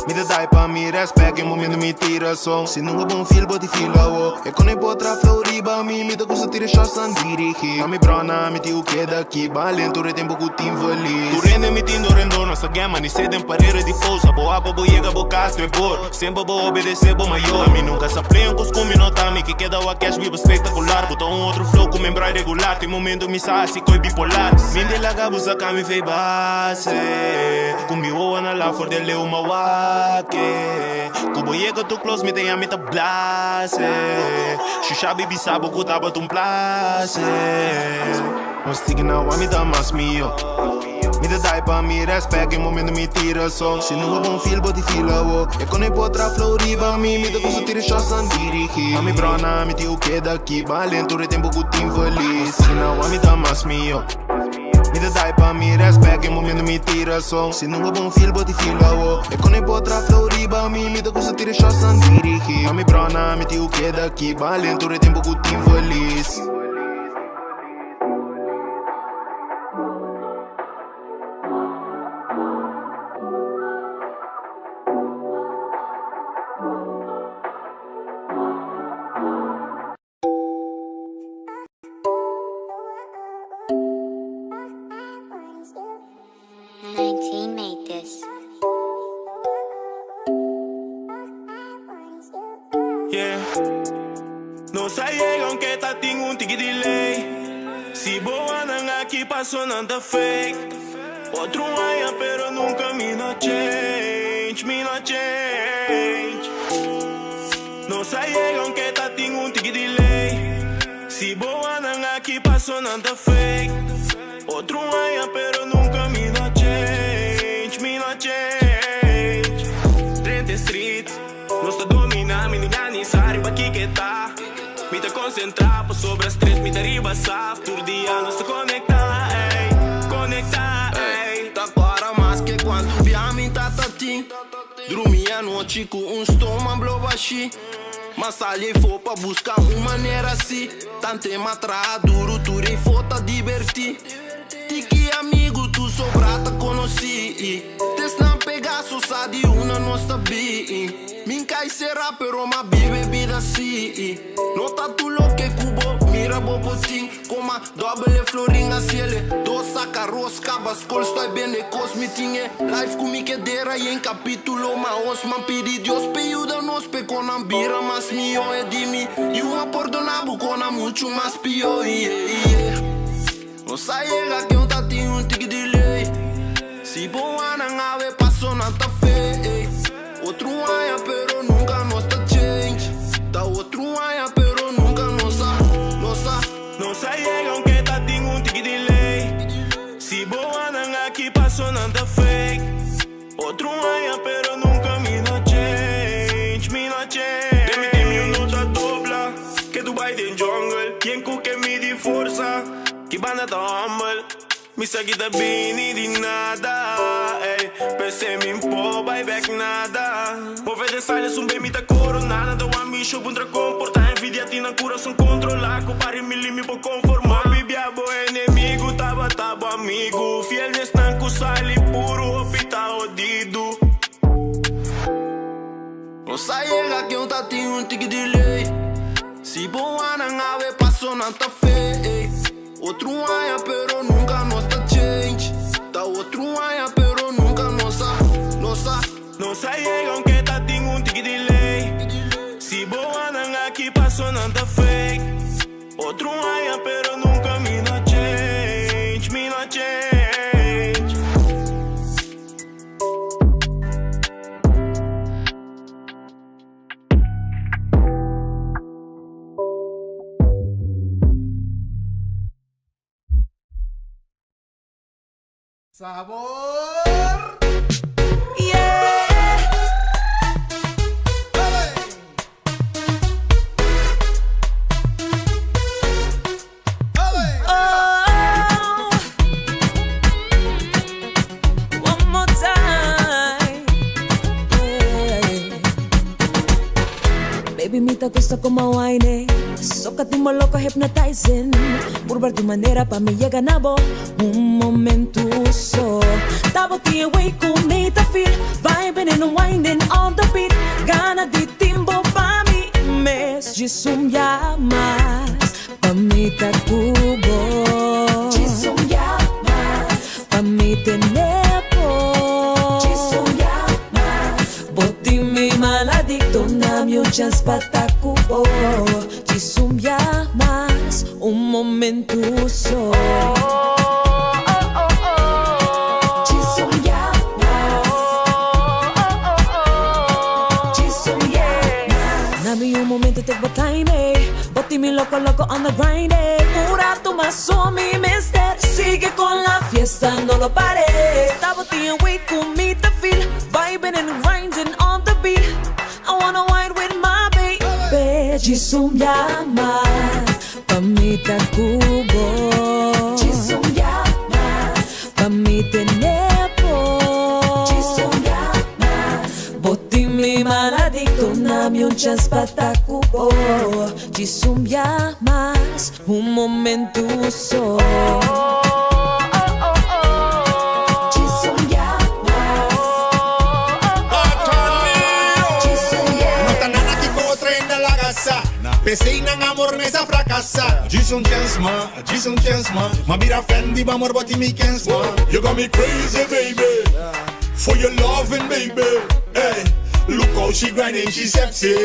Mi ta dai pa mi respect e momento mi tira so. Si no bo bon feel bo di feel awo. E con e potra flow riba mi, mi ta gusta tira shots an dirigi. Ma mi brona, mi tio keda aki, balento e tempo ku team feliz. Tur hende mi tin dorendor, nos ta gema ni sed den parera di fosa. Bo apa bo yega bo cas tu e bor, semper bo obedece bo mayor. Ami nunca sa play un cos cu mi no ta, mi ke keda wak cash biba spectacular. Bo ta un otro flow cu mi embrai regular, tin momento mi sa haci coy bipolar. Mi de laga bo saca mi fey base, cu mi wowo na la for de leu ma wak-e. Cu bo yega tu close mi ta yami ta blase, Shusha baby sa bo cu tabata un place. Nos tiki na wami ta mas mio. Mi ta die pa mi respect e momento mi tira so. Si no bo bon feel bo di feel awo. E con e potra flow riba mi. Mi ta gusta tira shots an dirigi. Ma mi brona mi tin keda aki. Balento tur e tempo ku tin feliz. Si na wa mi ta mas mio. Mi ta die pa mi respect e momento mi tira so. Si no bo bon feel bo di feel awo. E con e potra flow riba mi. Mi ta gusta tira shots an dirigi. Ma mi brona mi tin keda aki. Balento tur e tempo ku tin feliz. Yeah. Nos a yega aunke ta tin un tiki delay. Si bo andan aki paso nan ta fake. Otro aña pero nunca mi no change, mi no change. Nos a yega aunke ta tin un tiki delay. Si bo andan aki paso nan ta fake. Otro aña pero nunca mi no change, mi no change. Drenta street, nos ta domina, mi ni ni sari pa kiketa. Mi ta concentra pa sobra street, mi ta riba saf. Tur dia nos ta conecta, ey, conecta, ey. Ta para mas que quanto bia mi tata tin. Drumi anochi ku un stoma blo bashi. Mas sali fo pa busca un manera si. Tante matra duro tur fo ta diverti. Tiki amigo tu sobrata conocí. Tesna Pegaso sa di una nos ta bi. Min kai será pero ma vive vida si. No ta tu lo que cubo mira bo potin. Coma doble florin a ciele. Dos saca rosca bascol estoy bene cos mi tinge. Life ku mi quedera y en capítulo ma os man pidi Dios pe ayuda nos pe con bira mas mio e di mi. Y una perdona con mucho mas pio yeah. Nos a llega que un tati un tiki delay. Si bo anan ave paso nanta fe. Otro año pero nunca nos ta change. Ta otro año pero nunca nos ha, nos ha. Nos a yega aunke ta tin un tiki delay. Si bo andan aki paso nan ta fake. Otro aña pero nunca mi no change, mi no change. De mi team no ta dobla, que Dubai den jungle. Quien ku ke mi di forza, ki banda ta humble. Mi sa kita bini di nada, ey. Pense mi po buy back nada. Move de silence un mi ta corona. Nada wa mi show puntra comporta. Envidia tina coração controlar. Cupari mi limi po conformar. Bibia bo enemigo, taba tabo amigo. Fiel nestanco sali puro, opita odido. Nos a llega que un tati un tiki delay. Si bo anan ave paso nanta fe. Otro año pero nunca nos ta change. Ta otro año pero nunca nos ha, nos ha. Nos a yega aunke ta tin un tiki delay. Si bo andan aki paso nan ta fake. Otro aña pero nunca mi no change, mi no change. Sabor! Yeah. Oh, one more time. Yeah. Baby, mi ta gusta con wine. Soca ti loco hypnotizing. Por tu manera pa mi llega nabo. Un momento so. Tabo ti away con me ta feel. Vibing and winding on the beat. Gana di timbo pa mi mes. Jisum llamas. Pa mi ta cubo. Jisum llamas. Pa mi tenepo. Jisum llamas. Boti mi maladicto na mi un chance pa ta cubo. Jisum llamas. Un momento so. Jisum llamas. Jisum llamas. Na mi un momento take my time, eh. Boti mi loco loco on the grind, eh. Un rato más o mi mister. Sigue con la fiesta. fiesta no lo pare. Tabo tin way ku mi ta feel, vibing and grinding on the beat. I wanna wine with my baby. Djis un yama pa mi ta ku bo. Djis un yama pa mi tene bo. Djis un yama, bo tin mi maladicto, duna mi un chance pa ta ku bo. Djis un yama, un momento so. Djis un yama. Djis un No ta nada ki trenda la casa. P'esei nan amor mes a fracasa. Djis un chance ma, djis un chance ma. M'a bira fan di amor bati mi kens ma. You got me crazy baby. For your loving baby. Hey, look how she grinding, she sexy.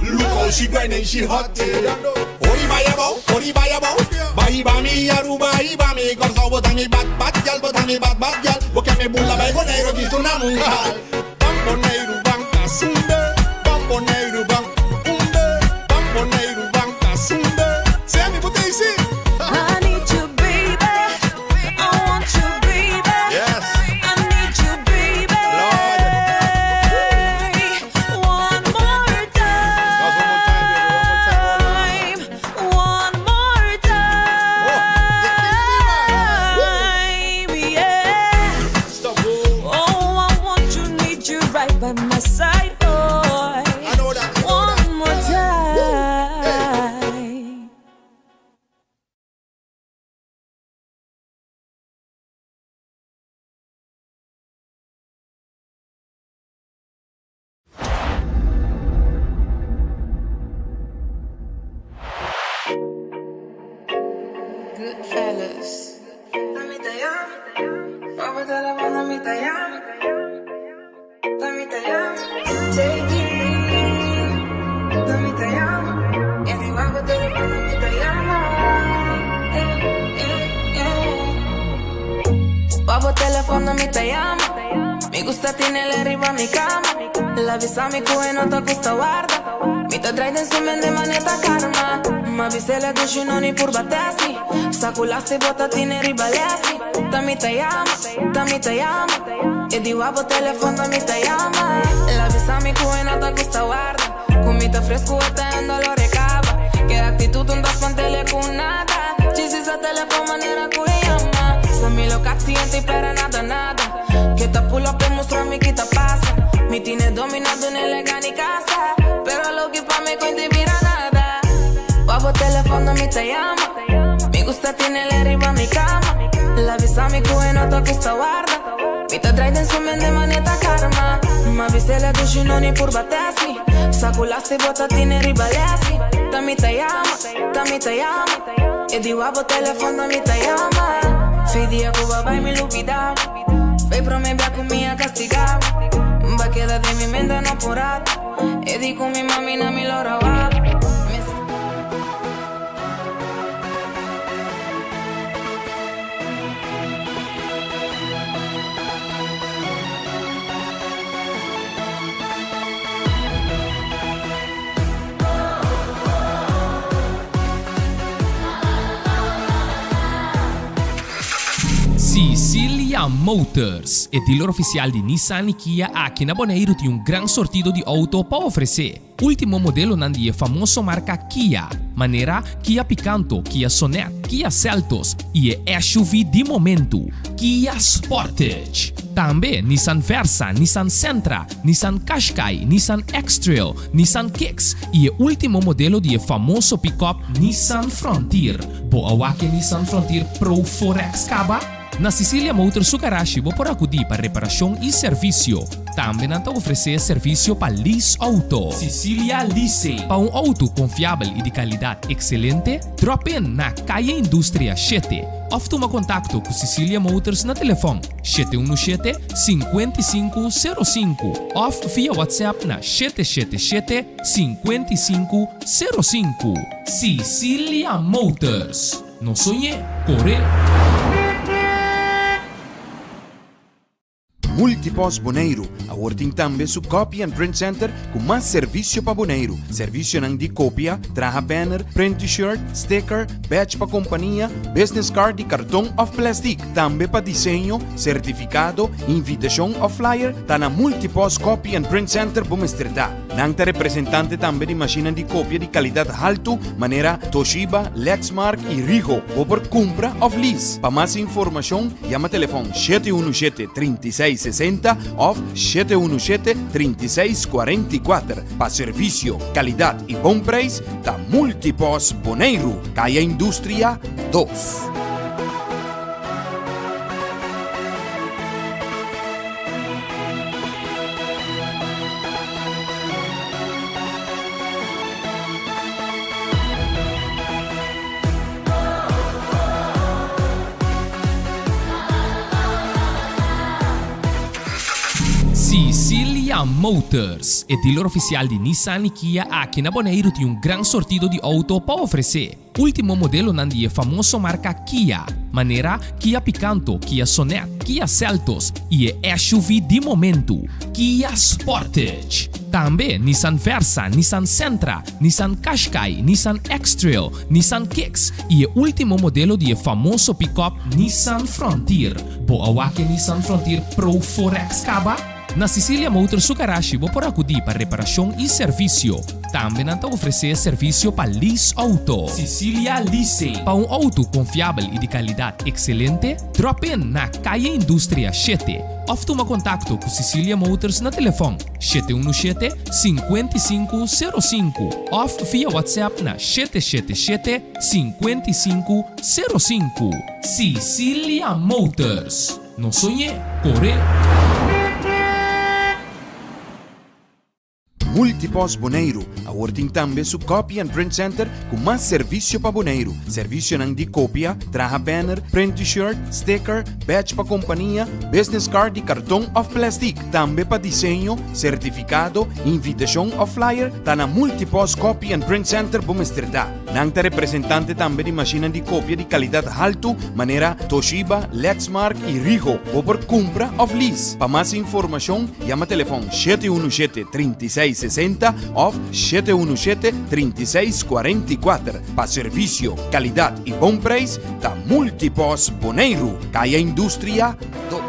Look how she grinding, she hot. Ori baya bo, ori baya bo. Bai ba mi Aruba, iba mi Corsou, bo ta mi bad bad gyal, bo ta mi bad bad gyal. Bo ke mi bula bai Boneiru, visto na mundial. Ban Boneiru, ban kasunde. Ban Boneiru, ban umbe. Ban Boneiru, ban kasunde. Sammy, bo ta I need you, baby. I want you, baby. Yes. I need you, baby. One more time. One more time. Yeah. Oh, I want you, need you right by my side, boy. One more time. Goodfellas. Dame te llamo. Papi teléfono, mi te llamo. Dame te llamo. Take it. Dame te llamo. Y arriba con teléfono, mi te llamo. Eh, eh, eh. Papo teléfono, mi te llamo. Mi gusta tiene arriba mi cama. La visa mi cuhe no te gusta guarda. Mi te trae en su mente maneta karma. Ma visela dushi no ni purba tesi. Sakulasti bota tiene ribalesi. Ta mi te llama, ta mi te llama. E di guapo telefono mi te llama. La visa mi cuhe no te gusta guarda. Kumita fresco está en dolor recaba. Que actitud un dos pantele con nada. Chisi sa telefono manera que llama. Sa mi lo accidente y para nada nada. Que te pull up y mostra mi quita pasa. Mi tiene dominado en el ni casa. Pero lo que pa' mi cuenta y mira nada. Guapo teléfono mi te llama. Mi gusta tiene el arriba mi cama. La visa mi cuhe no te gusta guarda. Mi te trae en su mente maneta karma. Ma visela dushi no ni purba tesi. Sakulasti bota tiene ribalesi. Ta mi te llama, ta mi te llama. E di guapo telefono mi te llama. Fidia Cuba vai mi lupida. Fe pro me bia con mi a castigar. Va queda de mi mente no por rato. E di con mi mami na mi lora va. Cecilia Motors, e dealer oficial di Nissan y Kia aki na Boneiru tin un gran sortido di auto pa ofrece. Ultimo modelonan di e famoso marca Kia, manera Kia Picanto, Kia Sonet, Kia Seltos y e SUV di momento, Kia Sportage. Tambe Nissan Versa, Nissan Sentra, Nissan Qashqai, Nissan X-Trail, Nissan Kicks y e ultimo modelo di e famoso pick-up Nissan Frontier. Bo a wak e Nissan Frontier Pro 4X caba? Na Cecilia Motors su garashi bo por acudi pa reparacion y servicio. Tambe nan ta ofrece servicio pa lease auto. Cecilia Leasing. Pa un auto confiabel y di calidad excelente, drop in na Calle Industria 7 of tuma contacto cu Cecilia Motors na telefon 717 5505 of via WhatsApp na 777 5505. Cecilia Motors. No soñe, core. Multipost Boneiru awor tin tambe su Copy and Print Center ku mas servisio pa Boneiru. Servisionan di kopia, traha banner, print t-shirt, sticker, badge pa kompania, business card di karton òf plèstik. Tambe pa diseño, sertifikado, invitashon òf flyer ta na Multipost Copy and Print Center bo mester ta. Nan ta representante tambe di mashinnan di kopia di kalidat haltu manera Toshiba, Lexmark i Rigo. Bo por kumpra òf lease. Pa mas informashon yama telefòn 717 36 60 òf 717 36 44. Pa servisio, kalidat i bon preis ta Multipos Boneiru, Kaya Industria 2. Sicilia Motors, e dealer oficial di Nissan y Kia aki na Boneiru tin un gran sortido di auto pa ofrece. Ultimo modelonan di e famoso marka Kia, manera Kia Picanto, Kia Sonet, Kia Seltos i e SUV di momentu, Kia Sportage. Tambe Nissan Versa, Nissan Sentra, Nissan Qashqai, Nissan X-Trail, Nissan Kicks i e ultimo modelo di e famoso pickup Nissan Frontier. Bo a wak e Nissan Frontier Pro 4X kaba? Na Sicilia Motors su garashi bo por akudí pa reparashon i servisio. Tambe nan ta ofresé servisio pa lease outo. Sicilia Leasing. Pa un outo konfiabel i di kalidat ekselente, drop in na Kaya Industria shete òf tuma kontakto ku Sicilia Motors na telefòn 717 5505 òf via WhatsApp na 777 5505. Sicilia Motors. No soñ'é, kor'é! Multipost Boneiru awor tin tambe su Copy and Print Center ku mas servisio pa Boneiru. Servisionan di kopia, traha banner, print t-shirt, sticker, badge pa kompania, business card di karton òf plèstik. Tambe pa diseño, sertifikado, invitashon òf flyer ta na Multipost Copy and Print Center bo mester ta. Nan ta representante tambe di mashinnan di kopia di kalidat haltu manera Toshiba, Lexmark i Rigo. Bo por kumpra òf lease. Pa mas informashon yama telefòn 717 36 60 òf 717 36 44. Pa servisio, kalidat i bon preis ta Multipos Boneiru, Kaya Industria 2.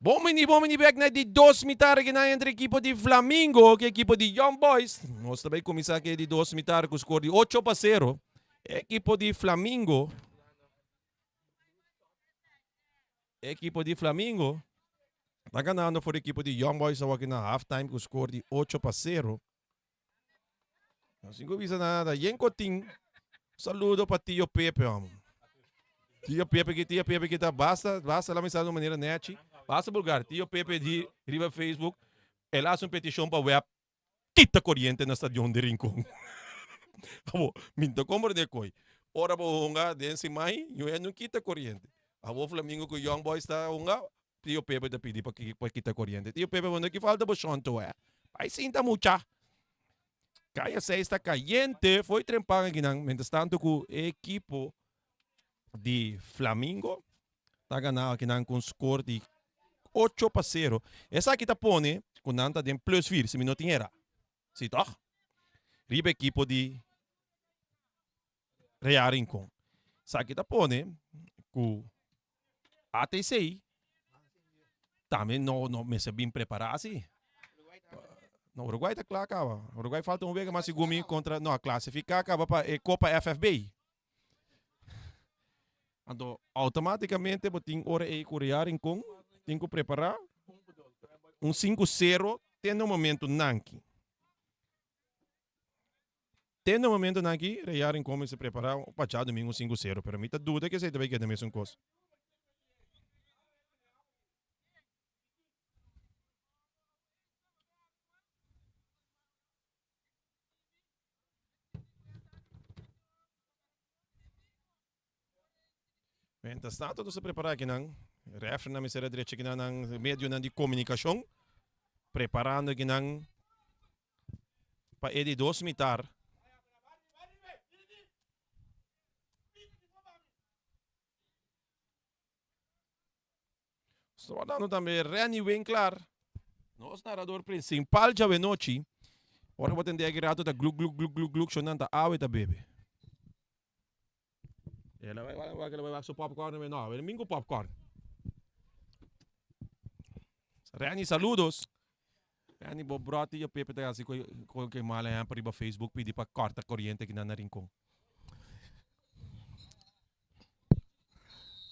Bon bini, bon bini bek na di dos mitar gina entre ekipo di Flamingo ku ekipo di Young Boys. Nos ta bai kuminsá ku e di dos mitar ku skor di 8-0. Ekipo di Flamingo Ekipo di Flamingo ta ganando for ekipo di Young Boys awaki na halftime ku skor di 8-0. Sin ku bisa nada. Yen Kotin, saludo pa Tio Pepe, hombre. Tio Pepe ki Tio Pepe ki ta basta, basta la misa de manera nechi. Basta vulgar. Tio Pepe di riba Facebook, el hace un peticion pa web kita coriente na stadion di Rincon. Abo, mi ta comprende koi. Ora bo hunga den simai, yo no kita coriente. Abo Flamingo ku Young Boys ta hunga, Tio Pepe ta pidi pa pa kita coriente. Tio Pepe, wando ki falta bo shonto eh? Bai sinta mucha. Kaya 6 ta cayente, foi trempan akinan. Mientras tanto ku ekipo. Di Flamingo ta gana akinan ku un score di 8-0. Esaki ta pone ku nan ta den plus 4, si mi no tin era. Si toch? Riba ekipo di Real Rincon. Esaki ta pone ku ATC tambe no no mester bin prepara si. No, Uruguay ta kla kaba. Uruguay falta un wega mas segun mi kontra, no, a klasifiká kaba pa e Kopa FFB. Anto automáticamente bo tin ora ei ku Real Rincon tin ku prepará un 5-0 te na momento nanki. Te na momento nanki Real Rincon mester prepará pa djadumingu un 5-0, pero mi ta duda ku esei ta bai keda mesun kos. Mientras tanto nos ta prepara akinan, refrinan mester a drecha akinan nan medionan di komunikashon, preparando akinan pa e di dos mitar. Nos ta wardando tambe Renny Winklaar, nos narador principal djawe nochi. Ora bo tende aki rato ta gluk gluk gluk gluk gluk, shon nan ta awe ta bebe. El a bai wak, el a bai wak su popcorn, no, el min ku popcorn. Renny, saludos. Renny, bo broti yo Pepe ta hasi ku ke mal ehempel riba Facebook pidi pa korta koriente aki nan na Rincon.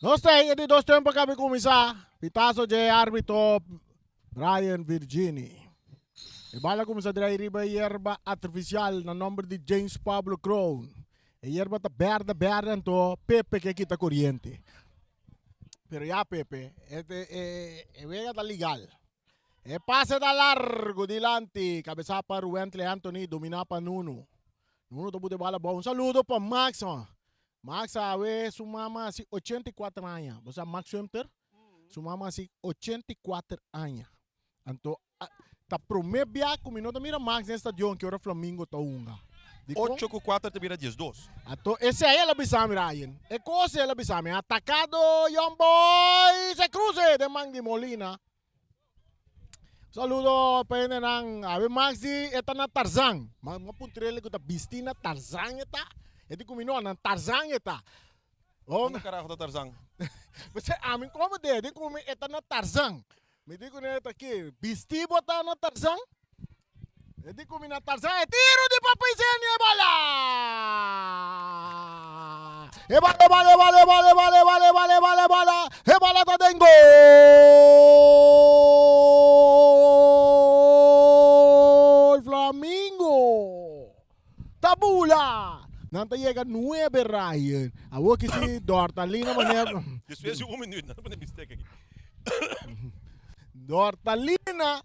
Nos ta e di dos tempo kabi kuminsá. Pitazo dje árbitro Brian Virgini. E bala kuminsá drai riba e yerba artifisial na nòmber di James Pablo Kroon. E yerba ta bèrdè bèrdè anto Pepe ke kita koriente. Pero ya Pepe, e, e, e wega ta legal. E pase ta largo dilanti, kabesá pa Ruwentley Anthony, dominá pa Nuno. Nuno ta buta e bala abou. Un saludo pa Max. Max awe su mama hasi 84 aña. Bo sa Max Sumter? Su mama hasi 84 aña. Anto ta prome bia ku mi no ta mira Max den stadion ki ora Flamingo ta hunga. Dikon? Ocho ku kuater ta bira 12. Anto esei el a bisa mi Ryan. E kos el a bisa mi. Atakado Young Boys e kruse den man di Molina. Saludo pa hendenan. Awe Max di e ta na Tarzan. Ma ma puntrele ku ta bisti na Tarzan e ta. E di ku mi no, na Tarzan e ta. Oh, Unda carajo ta Tarzan? P'esei ami komo de, di ku mi e ta na Tarzan. Mi di ku ne ta ki, bisti bo ta na Tarzan? E di ku mi na Tarzan, e tiro di Papa Iseni e bala! E bala, e bala, e bala, e bala, e bala, e bala, e bala, e bala, e bala, e bala ta den gol! Flamingo ta bula! Nan ta yega nuebe Ryan. Awor ki si Dortalina manera. Despues di un minuut, nan ta pone bistec aki. Dortalina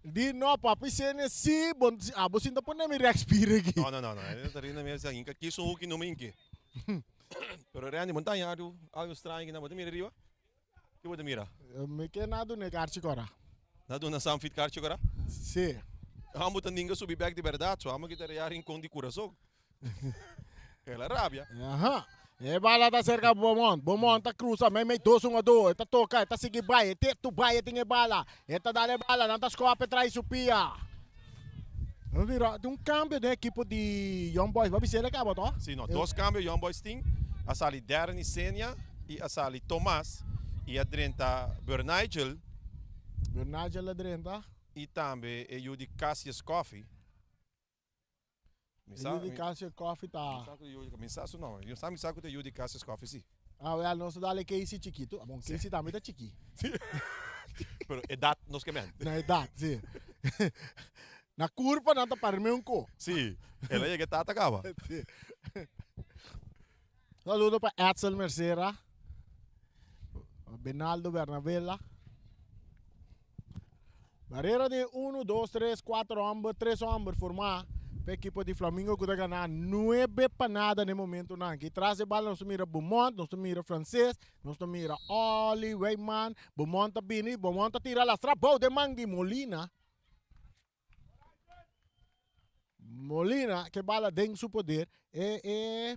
Di no papi sene si bon abo sin ta pone mi rex pire aki. No no no no e ta rinda mi a hinka kies un hoki no mi hinke. Pero Randy bo ta haña algo algo straño aki nan bo ta mira riba? Ke bo ta mira? Mi ke na duna e karchi kora. Na duna Sanfit karchi kora? Si. Amo ta ninga subi bek di berdad so amo kita rea rincon di curason. El a rabia. Aha. E bala ta cerca Beaumont. Beaumont ta cruza meimei dos hungador. E ta toca, e ta sigui bai. E te tu bai, e tin e bala. E ta dal e bala, nan ta scope e trae su pia. Nos mira tin un cambio den equipo di Young Boys. Bo a bisa el a caba to? Si, no. Dos cambio Young Boys tin. A sali Darren Isenia y a sali Thomas y a drenta Bernigel. Bernigel a drenta. Y tambe e yu di Cassius Coffee. Mi sa, di Cassius Coffee ta. Mi sa su nomber. Mi sa mi sa ku ta yu di Cassius Coffee si. Ah, wel, nos ta dale Casey chikitu. Ah, bon, Casey tambe ta chiki. Si. Pero edat nos ke men. Na edat, si. Na kurpa nan ta parme un ko. Si. El a yega tata kaba. Si. Saludo pa Edsel Mercera, Benaldo Bernabela. Barrera di 1, 2, 3, 4 homber, 3 homber formá pa ekipo di Flamingo ku ta ganá 9 pa nada na e momentonan aki. Tras e bala nos ta mira Beaumont, nos ta mira Frances, nos ta mira Olly, Weyman, Beaumont ta bini, Beaumont ta tira lastra bou den man di Molina. Molina ke bala den su poder. E, e...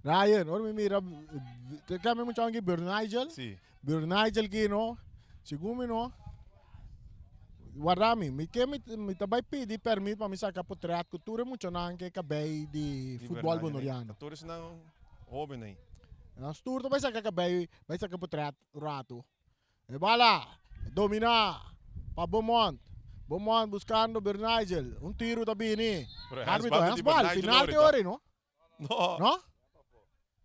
Ryan, ora mi mira, te kami mucho anki Bernigel. Si. Bernigel ki no, segun mi no, warda mi, mi ke mi, mi ta bai pidi permit pa mi saka potret ku tur e muchanan ke kabei di Di futbol Bernigel, bonoriano. Tur esnan hoben ei. Nos tur ta bai saka kabei, bai saka potret un ratu. E bala domina pa Beaumont. Beaumont buscando Bernigel. Un tiro ta bini. Pero Arbitro, handsbal di handsbal, Bernigel penalti ahorita. ori, no? No. No?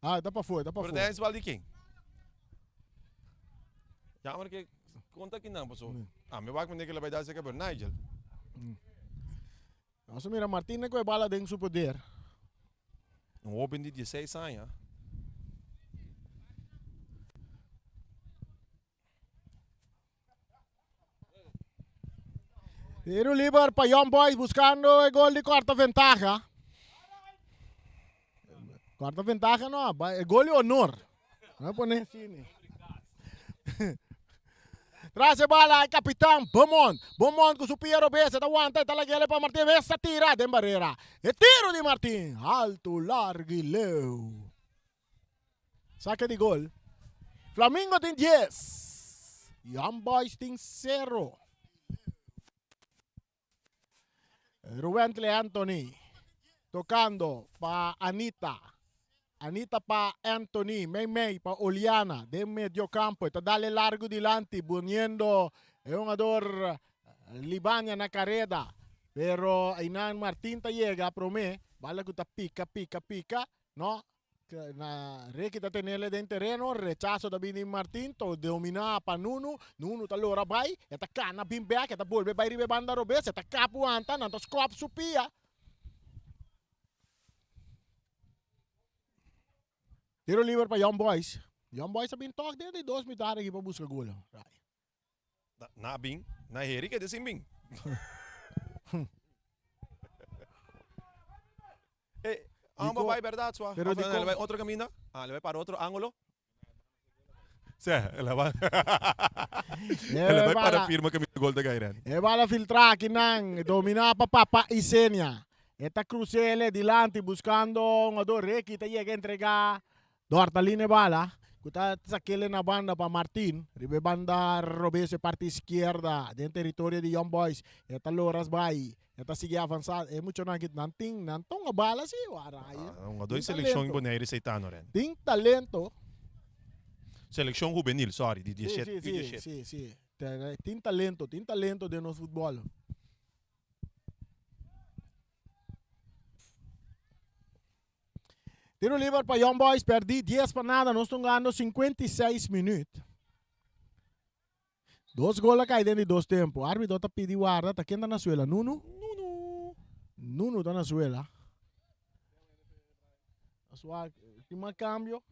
Ah, ta pafó, ta pafó. Pero handsbal di ken? Jammer ke konta kinan paso. Ah, mi wak meneer ke la bai dar seka Bernigel. Nos mira Martínez ku e bala den su poder. Un hoben di 16 aña. Tiro liber pa Young Boys buscando e gol di corta ventaja. Corta ventaja no, e gol di honor. No pone así. Tras e bala e capitán Beaumont. Beaumont cu su pia robes, ta aguanta, ta laguele pa Martin. Esta tira den barrera. E tiro di Martin, alto, largo y leu. Saque di gol. Flamingo tin 10. Young Boys tin 0. Ruwentley Anthony tocando pa Anita. Anita pa Anthony, mei mei pa Oliana, den medio campo. Ta dale largo dilanti, poniendo e jugador Libania na careda. Pero einan Martin ta yega prome. Bala cu ta pica, pica, pica. No, na Ricky ta tenele den tereno, rechazo ta bini Martin, to domina pa Nunu, Nunu ta lora bai, e ta cana bin bek, e ta bolbe bai riba e banda robes, e ta kap wanta, nan ta skop su pia. Tiro liber pa Young Boys. Young Boys a bin tok den di dos mitad aki pa buska gol. Na bin, na heri ke desin bin. Eh, amba bai berdad swa. Pero Of di le kon- bai otro caminda? Ah, le bai para otro ángulo. Sí, le bai. Le bai para bala. firma caminda gol ta gairen. E bala filtra akinan, domina pa Papa Isenia. E ta crucele dilanti buscando un jugador Ricky ta yega entrega Dortalin e bala ku ta sakele na banda pa Martin. Riba e banda robes e parti izquierda den teritorio di Young Boys. E ta loras bai. E ta sigui avansa. E muchanan ki nan tin nan tonga bala si wara. Ah, un jugador di seleccion Bonaire Seitano ren. Tin talento. Seleccion juvenil, sorry, di Si, 17. si, si, si, si. Tin talento, tin talento den nos futbol. Tiro liber pa Young Boys, perdí 10 pa nada, nos ta hungando 56 minuut. Dos gol a kai den di dos tempo. Arbitro ta pidi warda, ta ken ta na suela? Nunu? Nunu. Nunu ta na suela. Asua, tin mas cambio.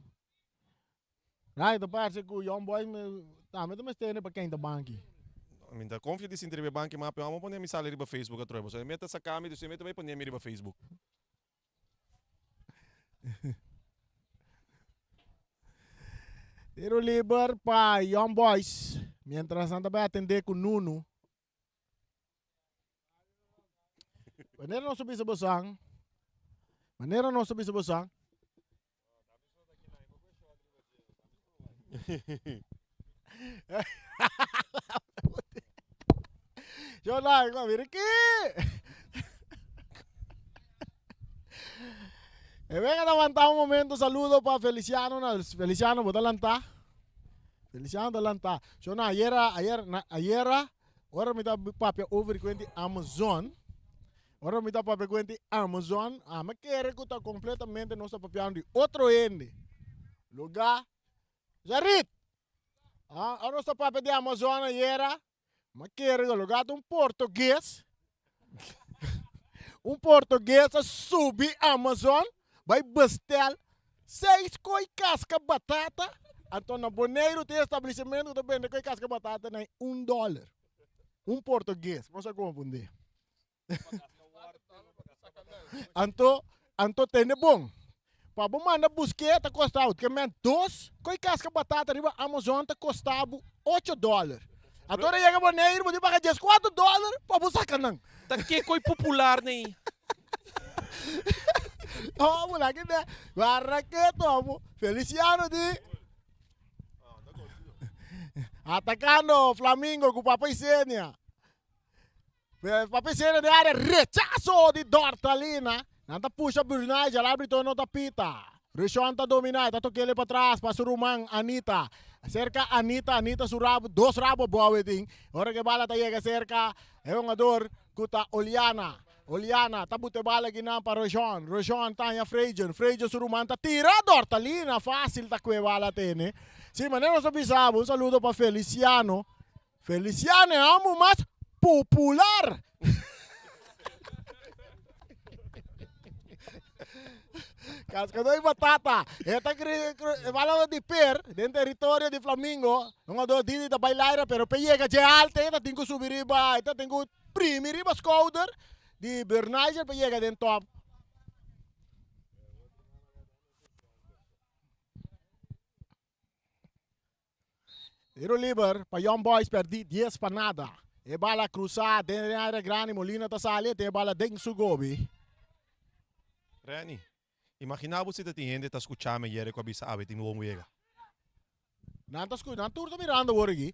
Right, ta parse ku Young Boys me, tambe ta mester pa ken ta banki. Mi ta confia di sinti riba e banki, ma amo pone mi sali riba Facebook atrobe. Pasobra e meta saka mi, dus e meta bai pone mi riba Facebook. Tiro liber pa Young Boys. Mientras nan ta bai atende ku Nunu. Manera nos ta bisa bosan. Manera nos ta bisa bosan. Yo like, mira aquí. E venga levanta un momento, saludo pa Feliciano, na Feliciano, bota lanta. Feliciano ta lanta. Yo na ayer, ayer, na ayer, ora mi ta papia over cuenti Amazon. Ora mi ta papia ku hende Amazon, ami kere ku ta kompletamente nos ta papiando di otro hende. Lugá Jarit! Ah, ora nos ta papia di Amazon ayera, mi kere ku lugá ta un portugues, un portugues a subi Amazon bai bestel seis koi kaska batata, anto na Boneiru tin establishmento ku ta bende koi kaska batata na un dòler. Un portugues, bo sa konfundí. Anto, anto tende bon. Pa bo manda busk'é ta kosta bo, men dos koi kaska batata riba Amazon ta kosta bo ocho dòler. Anto ora yega Boneiru bo tin paga dieskuater dòler pa bo saka nan. Ta ke koi popular nei? Amo la que ne. Guarda keto amo. Feliciano di. Atacando Flamingo cu Papa Isenia. Papa Isenia den area. Rechazo di Dortalina. Nan ta pusha Brunei, el arbitro no ta pita. Rishon ta domina, e ta tokele patras pa su ruman Anita. Cerca Anita, Anita su rabo, dos rabo abou e tin. Ora ku e bala ta yega cerca e hungador ku ta Oliana. Oliana ta buta e bala akinan pa Rishon. Rishon ta haña Freidjen. Freidjen su ruman ta tira Dortalina. Fácil ta ku e bala tene. Si, manera nos a bisa bo, un saludo pa Feliciano. Feliciano e homber mas popular. Cascador y batata. E ta e bala di per den territorio di Flamingo. Un jugador Didi ta bai laira pero pe yega dje alto e ta tin cu subi riba e ta tin cu primi riba schouder di Bernaiser pa yega den top. Tiro liber pa Young Boys perdi 10 pa nada. E bala cruza den e area grandi, Molina ta sali e tin e bala den su gobi. Renny, imagina bo si ta tin hende ta scucha mi ayer cu a bisa awe tin bon wega. Nan ta scu, nan tur ta mirando awor aki.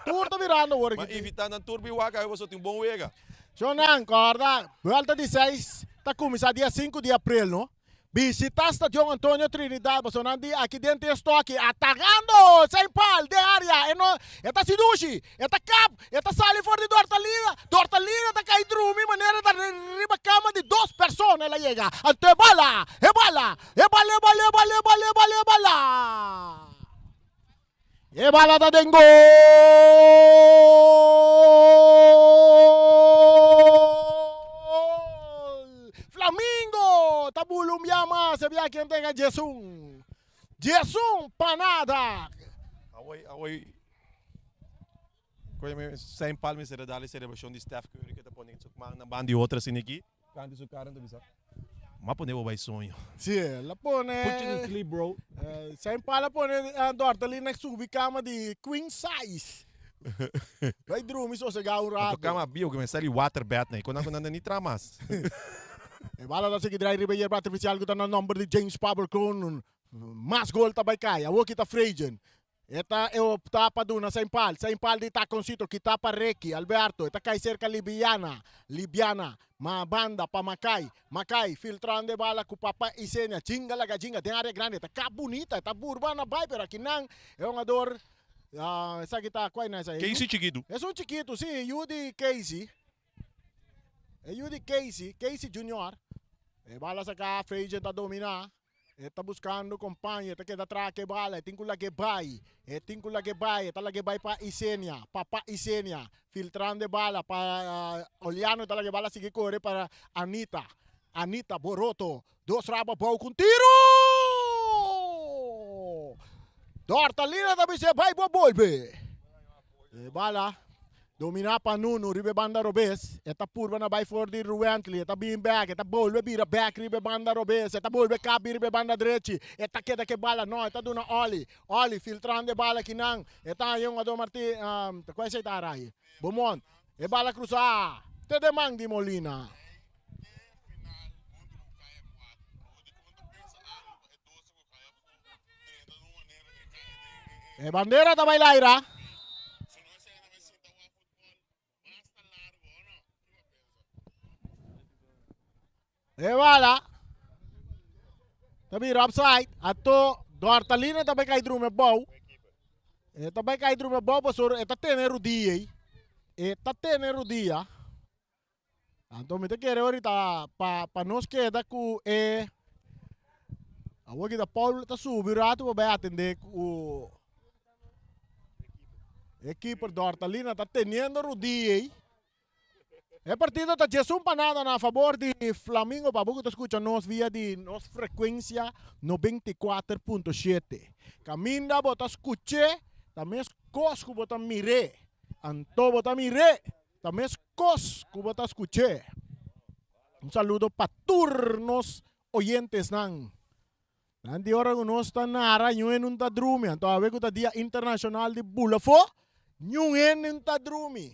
Tur ta mirando awor aki. Ma invita nan tur bin wak awe pasobra tin bon wega. Shownan, corda, buelta di seis ta cuminsa dia sinku di april, no? Bishita Stadion Antonio Trinidad pasobra nan di aki den tin e stoki atacando Saint Paul den area e no e ta sidushi e ta kap e ta sali for di Dortalina Dortalina ta kai drumi manera ta riba kama di dos persona el a yega anto e bala e bala e bala e bala e bala e bala e bala e bala E bala ta den gol! Flamingo ta bulumbia mas e bia ken tenga 11. 11 pa nada. Awoi, awoi. Koe me Saint Paul mester a dal e celebracion di Steph Curry ke ta pone su man na ban di otro asina aki. Kanti su cara ta bisa, M'a pone bo bai soño. Sí, el a pone. Put you to sleep, bro. Saint Paul a pone Dortali na subi cama di queen size. Bai drumi sosega un rato. Anto cama bio ke mester sali waterbed na e konan ku nan ta ni traha mas. E bala ta sigui drai riba e yerba artificial ku ta na nomber di James Pablo Kroon. Mas gol ta bai kai. Awor ki ta Freidjen. E ta e opta pa duna Saint Paul. Saint Paul di taconcito kita pa Ricky Alberto. E ta kai cerca Libiana. Libiana. Ma banda pa Makai. Makai filtrando e bala cu Papa Isenia. Jinga laga jinga den area grandi. E ta kap bunita. E ta burba na bai pero akinan e hungador esaki ta cual na esaki? Casey chikitu. Esun chikitu si yu di Casey. E yu di Casey. Casey Junior. E bala saca Freidjen ta domina. E ta buskando kompaño, e ta keda traha ku e bala, e tin ku lag'é bai, e tin ku lag'é bai, e ta lag'é bai pa Isenia, papa Isenia, filtrando e bala pa Oliano, e ta lag'é bala sigui kore pa Anita, Anita Boroto, dos rabo abou ku un tiru! Dortalina ta bis'é bai bo bolbe. E bala Dominá pa Nunu riba e banda robes, e ta purba na bai for di Ruwently, e ta bin bek, e ta bolbe bira bek riba e banda robes, e ta bolbe kabi riba e banda drechi, e ta keda ku e bala, no, e ta duna Olly, Olly filtrando e bala kinan, e ta haña un Ado Martin, ta ku esei ta arai? Beaumont, e bala krusá te den man di Molina. E bandera ta bai laira. E bala ta bira upside. Ato Dortalina ta bai kai drume bou. E ta bai kai drume bou pasobra e ta tene rudia ei. E ta tene rudia. Anto mi ta kere ahorita pa pa nos keda ku e awor kita Paul ta subi un rato pa bai atende ku e keeper Dortalina ta teniendo rudia ei. E partido ta 11 pa nada na fabor di Flamingo pa bo ku ta skucha nos via di nos frekuensia 94.7. Kaminda bo ta skuch'é ta mes kos ku bo ta mir'é. Anto bo ta mir'é. Ta mes kos ku bo ta skuch'é. Un saludo pa tur nos oyentesnan. Nan di ora ku nos ta nara ñun hende un ta drumi. Anto awe ku ta dia internashonal di bula afó, ñun hende un ta drumi.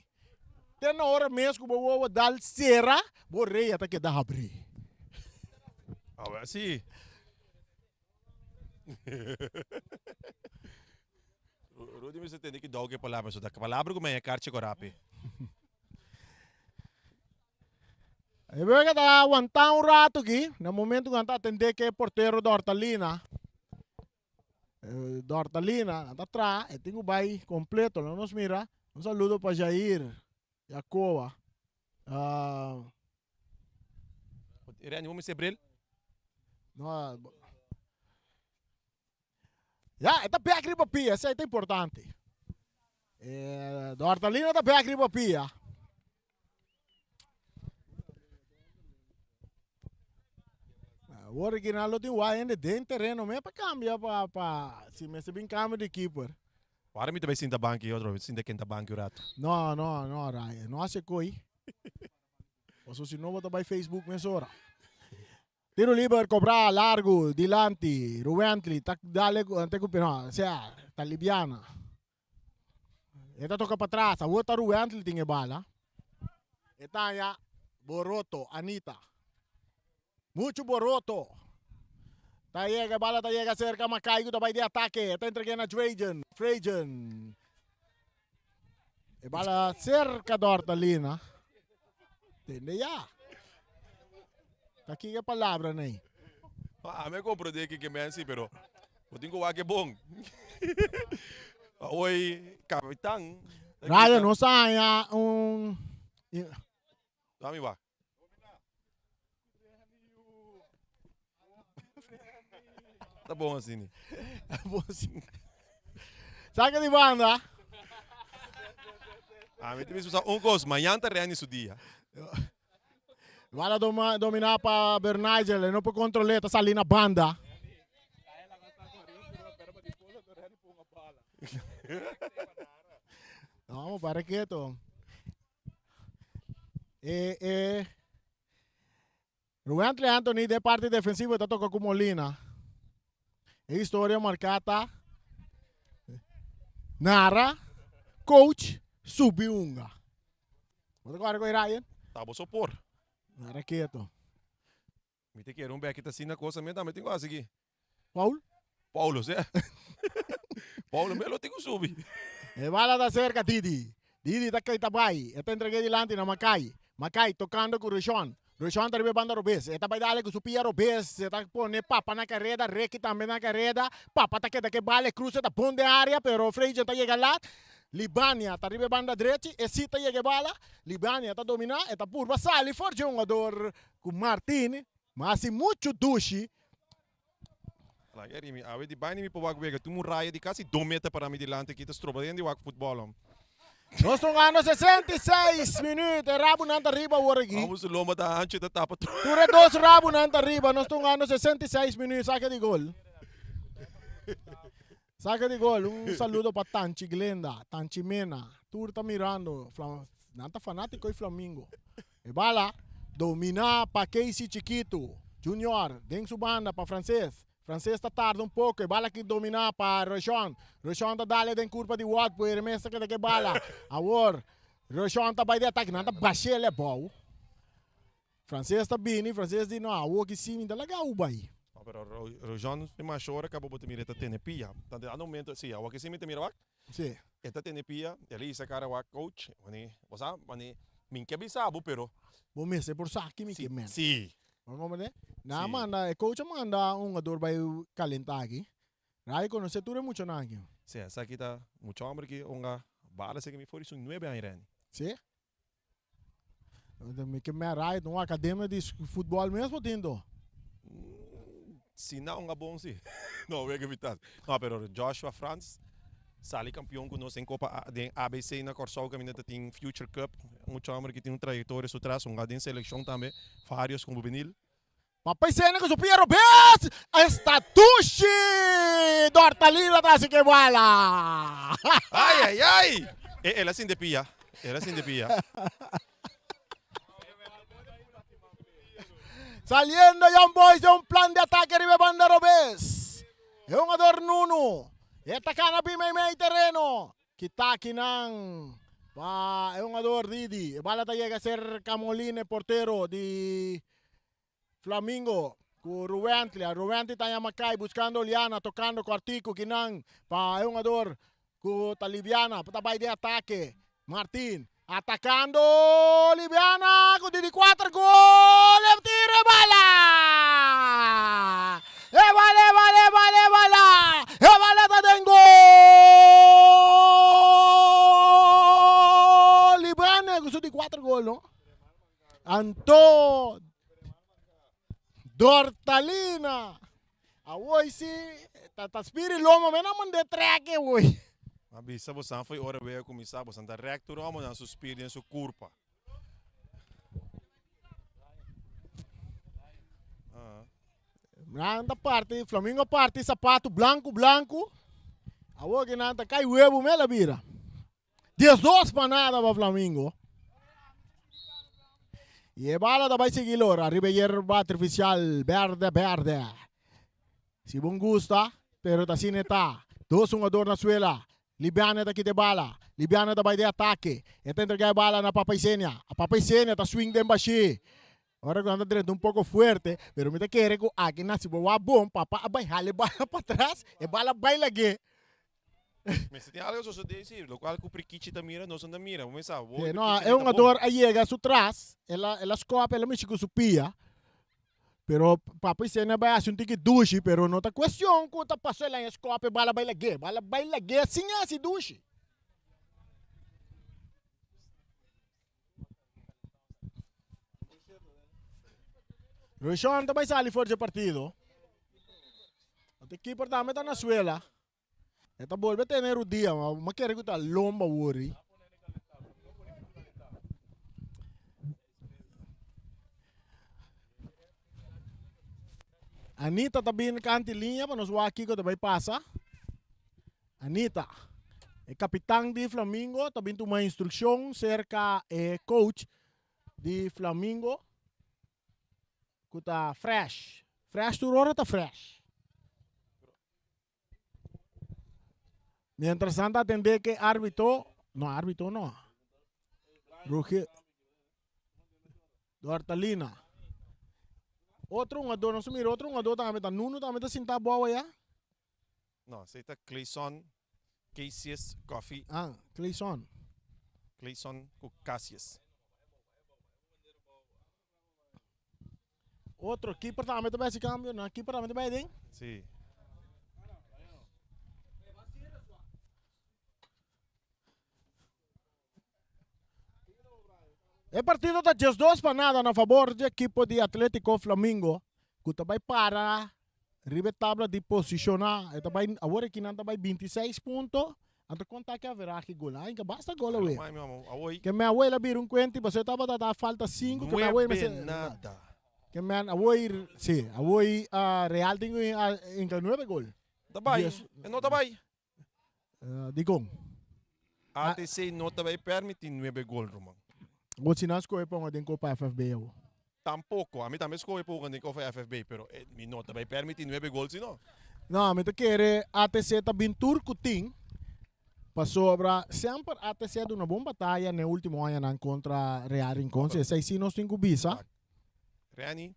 Te na ora mes ku bo wowo dal sera, bo reya ta keda habrí. Awe si. Rudy mester tende ki dou ke palabra so ta palabra ku maya karchi korapi. E wega ta aguantá un rato aki, na momento ku nan ta atendé ke portero Dortalina. Dortalina, nan ta traha, e tin ku bai kompleto. Lo nos mira. Un saludo pa Jair Jacoba. Randy, bo mester bril? No. Ya, e ta bek riba pia, esei ta importante. Dortalina ta bek riba pia. Awor aki nan lo tin wak hende den tereno mes pa cambia pa pa si mester bin cambio di keeper. Wara mi ta bay sinta banki otro vez, sinta kenta banki un rato. No, no, no, Ryan, no hace coi. Paso si no bo ta bay Facebook mesora. Tiro liber cobra largo dilanti, Ruwently ta dale ante cu no, sea, ta libiana. E ta toca patras, awor ta Ruwently tin e bala. E ta haña boroto, Anita. Mucho boroto. Ta yega, e bala ta yega cerca Makai cu ta bay di atake. E ta entregue na Dragen, Trajan. E bala cerca Dortalina. Tende ya. Ta kiko e palabra nei? Ah, me comprende que que men pero bo tin ku wak e bon. Hoy capitán. Raya nos haña un Dami wak. Ta bon asina. Ta bon asina. Saca di banda. A mi ta bisa un cos, mañan ta Renny su dia. Bala doma, domina pa Bernigel, e no por control'é, ta sali na banda. Vamos, para keto. E, e, Ruwentley Anthony den parti defensivo ta toca cu Molina. E historia marca ta Nara, coach, subi hunga. Bo ta corda cu Ryan? Ta bo so por. Nara keto. Mi ta kere un beki ta asina cosa mi tambe tin cu haci aki. Paul? Paulo, sí. Paulo me lo tin cu subi. E bala ta cerca Didi. Didi ta kai ta bai. E ta entrega dilanti na Makai. Makai tocando cu Rushon. Rushon ta riba e banda robes. E ta bai dale cu su pia robes. E ta pone Papa na careda. Ricky tambe na careda. Papa ta keda cu e bala. E cruce ta bon den area pero Freidjen ta yega lat. Libania ta riba e banda drechi. E si ta yega e bala. Libania ta domina. E ta purba sali for dje hungador cu Martin. Ma si muchu dushi. Laga eri mi awe di baini mi por wak wega. Tin un raya di casi dos meter para mi dilanti aki ta stroba den di wak futbol hom. Nos ta hungando 66 minuut. E rabunan ta riba awor aki. Amo su lomba ta hancho ta tapa tur. Tur e dos rabunan ta riba. Nos ta hungando 66 minuut. Saka di gol. Saka di gol. Un saludo pa Tanchi Glenda, Tanchi Mena. Tur ta mirando. Nan ta fanatico di Flamingo. E bala domina pa Casey Chikitu Junior den su banda pa Frances. Frances ta tarda un poco. E bala ki domina pa Roshon. Roshon ta dale den curpa di Ward por e mester keda ke bala. Awor Roshon ta bay di atake. Nan ta bashel e bou. Frances ta bini. Frances di no awor ki si mi ta laga awu bay. No, pero Roshon e masha ora caba bo ta mira e ta tene pia. Tanto e momento si awor ki si mi ta mira wak. Sí. E ta tene pia, el a hisa cara wak coach, mane, bo sa, mane, mi ke bisa bo, pero. Bo mester por sa ki mi ke men. Sí. Bo comprende? Nan a manda, e coach a manda un hungador bai calenta aki. Rai conoce tur e muchanan aki. Sí, esaki ta mucha homber ki hunga bala esaki mi for di su nuebe aña Randy. Sí. Mi ke men Rai ta un academia di futbol mes bo tin to. Si na hunga bon si. No wega mi tas. No pero Joshua Frans sali campeon cu nos den Copa den ABC na Corsou caminda ta tin Future Cup. Mucha homber ki tin un trayectoria su tras hunga den seleccion tambe varios como juvenil. Papay Sene cu su pia robes esta dushi! Dortalina ta haci ke bala. Ay ay ay! E el a sinti pia, el a sinti pia. Saliendo Young Boys den un plan di atake riba e banda robes. E hungador Nunu e ta cana bin meimei tereno. Kita akinan pa e hungador Didi. E bala ta yega serca Molina e portero di Flamingo. Ku Ruwently, Ruwently ta yama kai buskando Liana tokando kòrtiku kinan pa e hungador ku ta Libiana ta bai den atake. Martin atakando Libiana ku di di kuater gol e tira e bala! E bala e bala e bala e bala! E bala ta den gol! Libiana ku su di kuater gol no. Anto Dortalina awoi si ta ta spiri lomo me na mande trek awoi. Ma bisa bosan foi ora wega kuminsá bosan ta rèk tur hòmber nan su spir den su kurpa. Nan ta parti, Flamingo a parti sapatu blanku blanku, awor ki nan ta kai webu me la bira. 12 pa nada pa Flamingo. Y e bala ta bai sigui lora riba e yerba artificial berde berde. Si bon gusta, pero ta asina e ta. Dos hungador na suela. Libiana ta kita e bala. Libiana ta bai den atake. E ta entrega e bala na Papa Isenia. Papa Isenia ta swing den bashi. Ora ku nan ta drenta un poko fuerte, pero mi ta kere ku aki na si bo wak bon, papa a bai hala e bala patras, e bala bai lag'é. Mester tin algo sosodé si, lokual ku Prikichi ta mira, nos no ta mira. Bo mester sa, bo Sí, i no, Prikichi e no ta bon. hungador a yega su tras, el a, el a skòp, el a mishi ku su pia, pero papa Isenia a bai hasi un tiki dushi, pero no ta kuestion ku ta pasó el a skòp e bala bai lag'é, bala bai lag'é sin hasi dushi. Rushon ta bai sali for dje partido. Ante keeper tambe ta na suela. E ta bolbe tene rudia, ma ma kere ku ta lomba wori. Anita ta bin kanti liña pa nos wak kiko ta bai pasa. Anita, e kapitan di Flamingo ta bin tuma instrukshon serka e coach di Flamingo ku ta Fresh. Fresh tur ora ta fresh. Mientras nan ta atende ke arbitro, no arbitro no, Roge Dortalina. Otro hungador, nos mira otro hungador tambe ta Nuno tambe ta sinta abou aya. No, esei ta Clayson Casius Coffee. Ah, Clayson. Clayson ku Casius. Otro keeper tambe ta bai hasi cambio, no? Keeper tambe ta bai den. Sí. E partido ta 12 pa nada na fabor di ekipo di Atletico Flamingo ku ta bai para riba e tabla di posishona. E ta bai awor aki nan ta bai 26 punto. Anto konta ki averahe gol. Ai ka basta gol awe. Mai mi amo, awoi. Ke me awe la bira un kuenti pasobra e tabata ta falta 5 ke me awe Nuebe nada. Ke men awoi si awoi Real tin ku inka nuebe gol. Ta bai, e no ta bai. Dikon? ATC no ta bai permiti nuebe gol ruman. Bo si nan skohe ponga den Copa FFB awo? Tampoco. Ami tambe skohe ponga den Copa FFB, pero mi no ta bai permiti nuebe gol si no. No, mi ta kere ATC ta bin tur ku tin, pasobra semper ATC a duna bon bataya n'e ultimo añanan kontra Real Rincon, si esei si nos tin ku bisa. Renny,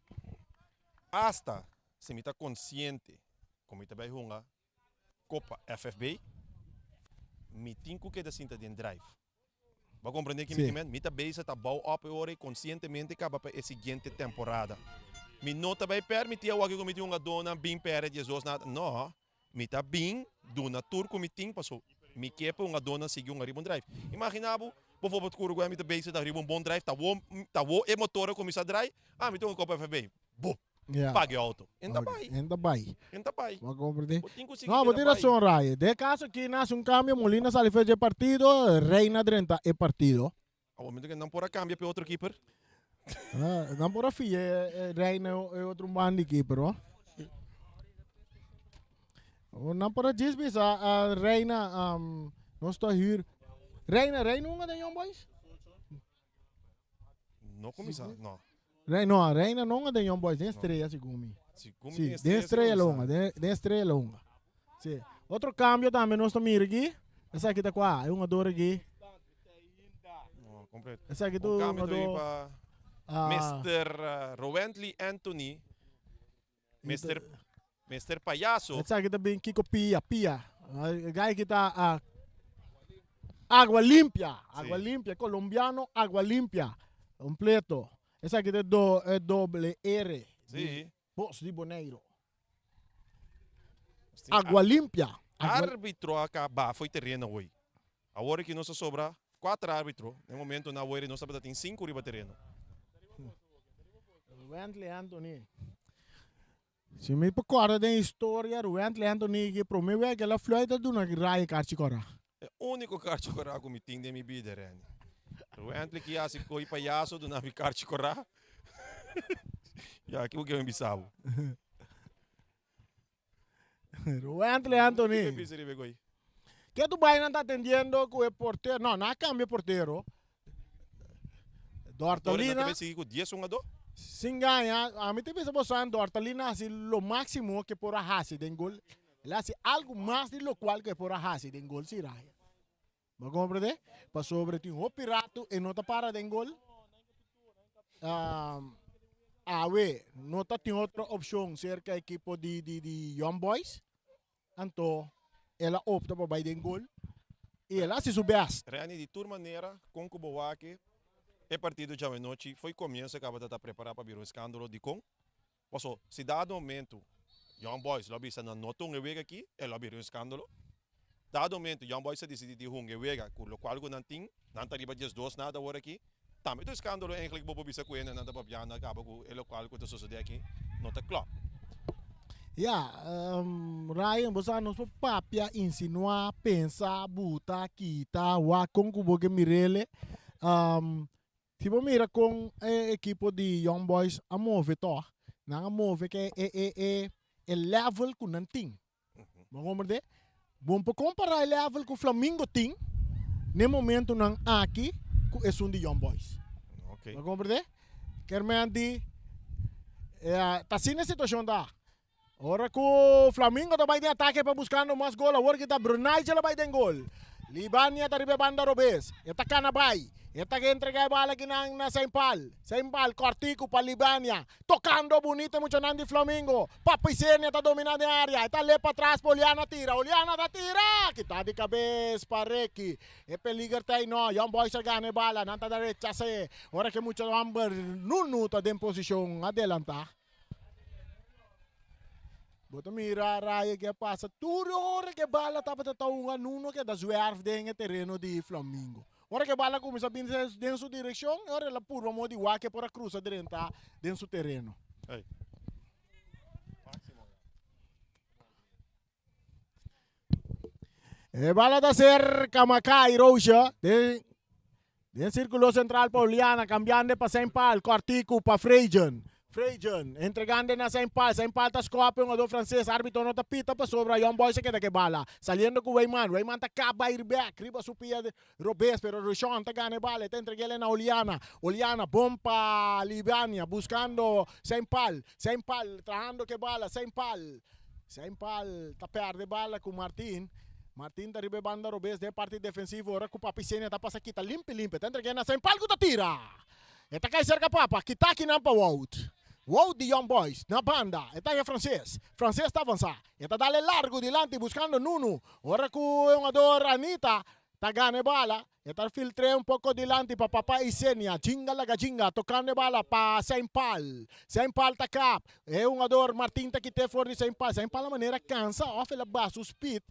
hasta si mi ta konsiente ku mi ta bai hunga Copa FFB, mi tin cu keda sinta den drive. Bo a comprende ki mi Sí. tin ment? Mi ta bezig ta bouw op e ora y conscientemente caba pa e siguiente temporada. Mi no ta bay permiti awor cu mi tin hungadornan bin perde 12 nada. No, mi ta bin duna tur cu mi tin paso mi ke pa hungadornan sigui hunga riba un drive. Imagina bo, bijvoorbeeld cu Uruguay mi ta bezig ta riba un bon drive, ta wo, ta wo e motor a cuminsa draai, ah mi ta hunga Copa FFB. Boom! Ja. Paga e auto. En ta Ok, bai. En ta bai. En ta bai. Bo a comprende? Bo tin ku sigui No, bo keda tin bai. razon, Ray. Den e caso aki nace un cambio, Molina sali for dje partido, Reina drenta e partido. A momento ke nan por a cambia p'e otro keeper. Ah, nan por a fia e, e Reina e otro man di keeper, ho. Oh, Nan por a djis bisa a Reina, um, nos ta huur. Reina, Reina hunga den Young Boys? No kuminsá, no. Rei, no, Reina no hunga den Young Boys, den Estrella segun mi. Segun mi Sí, den Estrella den Estrella lo kuminsá. hunga, den, den Estrella lo hunga. Sí. Otro cambio tambe nos ta mira aquí. Esaki ta kua? E hungador aquí. No, completo. Esaki tu Un cambio también hungador. pa Ah. Mr. Rowently Anthony. Mister Mister Payaso. Esaki ta bin kiko pia, pia. Gai ki ta ah, agua limpia, agua limpia, colombiano agua limpia. Completo. Esaki ta do, e doble R. Sí. Bos di Boneiro. Agua limpia. Agua... Arbitro a caba fo'i tereno hoy. Awor aki nos a sobra cuater arbitro. Den momento na awor nos tabata tin cinco riba tereno. Wentley Anthony. Si mi por corda den historia, Wentley Anthony ki prome wek el a fluit a duna raya karchi kora. E unico karchi kora ku mi tin den mi bida, Renny. Wentley ki hasi koi payaso duna mi karchi kora. Ya, ki bo ke mi bisa bo? Wentley Anthony. Ke bisa riba e koi? Ke tu bai nan ta atendiendo ku e portero? No, nan a cambia e portero. Dortalina. Nan ta sigui ku dies hungadó? Sin gaña, ami ta bisa boso Dortalina a hasi lo máximo ke por a hasi den gol. El a hasi algu mas di lokual ku e por a hasi den gol si Ryan. Bo a komprendé? Pasobra tin hopi ratu e no ta para den gol. Awe no ta tin otro opshon serka ekipo di di di Young Boys. Anto el a opta pa bai den gol i el a hasi su bèst. Renny, di tur manera, kon ku bo wak e partido djawe nochi fo'i komienso e kabata ta prepará pa bira un eskandalo. Dikon? Paso, si dado momento Young Boys lo a bisa nan no ta hunga e wega aki, e lo a bira un eskandalo. Dado momento Young Boys a disidí di hunga e wega ku lokual ku nan tin, nan ta riba diesdos nada awor aki, tambe ta un eskandalo eigentlik bo por bisa ku hende nan ta papiando a kaba ku e lokual ku ta sosodé aki no ta klòp. Ya, Ryan, bo sa nos por papia, insinuá, pensa, buta, kita, wak kon ku bo ke mir'ele. Si bo mira kon e ekipo di Young Boys a move tòg, nan a move ke e e e e level ku nan tin. Bo komprendé? Bo por kompará e level ku Flamingo tin n'e momentunan aki ku esun di Young Boys. Ok. Bo komprendé? Kermen di ta asina e situashon ta. Ora ku Flamingo ta bai den atake pa buskando mas gol awor ki ta Brunijel a bai den gol. Libania ta riba e banda robes. E ta kana bai. E ta entrega e bala kinan na Seinpal. Seinpal kòrtiku pa Libania. Tokando bunito e muchanan di Flamingo. Papa Isenia ta domina den area. E ta lep patras pa Oliana tira. Oliana ta tira! Kita di kabes pa Ricky. E peliger ta ei no. Young Boys a gana e bala. Nan ta rechas'é. Ora ku e mucha hòmber Nunu ta den posishon adelantá. Bo ta mira raya ke a pasa tur e ora ke bala tabata ta hunga Nuno keda zwerf den e tereno di Flamingo. Ora ke bala kuminsá bini den su direkshon e ora el a purba modo di wak e por a krusa drenta den su tereno. E bala ta serka Makai Roosje den den sirkulo sentral pa Oliana kambiando pa Saint Paul kòrtiku pa Frejen. Frejen entregando na Saint Paul. Saint Paul ta skòp e hungadó franses. Árbitro no ta pita pasobra Young Boys a keda ku e bala. Saliendo ku Weyman. Weyman ta kaba ir bèk riba su pia robes pero Rushon ta gana e bala. E ta entreg'el na Oliana. Oliana bon pa Libania buskando Saint Paul. Saint Paul trahando ku e bala. Saint Paul. Saint Paul ta perde bala ku Martin. Martin ta riba e banda robes den e parti defensivo ora ku Papi Senia ta pasa kita limpi limpi. Ta entreg'é na Saint Paul ku ta tira. E ta kai serka Papa. Kita akinan pa Wout. Wout di Young Boys na banda. E ta haña Frances. Frances ta avansa. E ta dal e largu dilanti buskando Nunu. Ora ku e hungador Anita ta gana e bala. E ta filtr'é un poko dilanti pa Papa Isenia. Jinga laga jinga, tokando e bala pa Saint Paul. Saint Paul ta kap. E hungador Martin ta kit'é for di Saint Paul. Saint Paul a manera kansa òf el a baha su speed.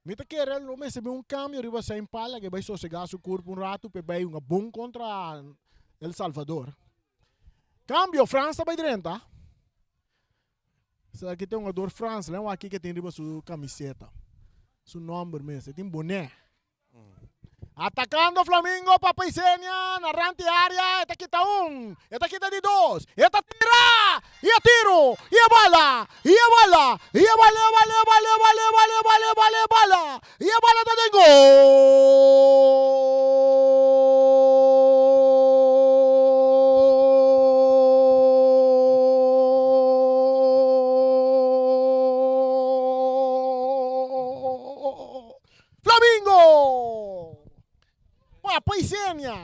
Mi ta kere lo mester bin un kambio riba Saint Paul a ke bai sosegá su kurp un ratu p'e bai hunga bon kontra El Salvador. Kambio, Frans ta bai drenta. Esaki ta e hungador Frans. Lei wak kiko e tin riba su kamiseta. Su nòmber mes. E tin boné. Atacando Flamingo Papa Isenia na rand di area e ta kita un, e ta kita di dos, e ta tira! Y e tiro! Y e bala! Y e bala! Y e bala, e bala, e bala, e bala, e bala, e bala, e bala, e bala! Y e bala ta den gol! Flamingo! Papa Isenia!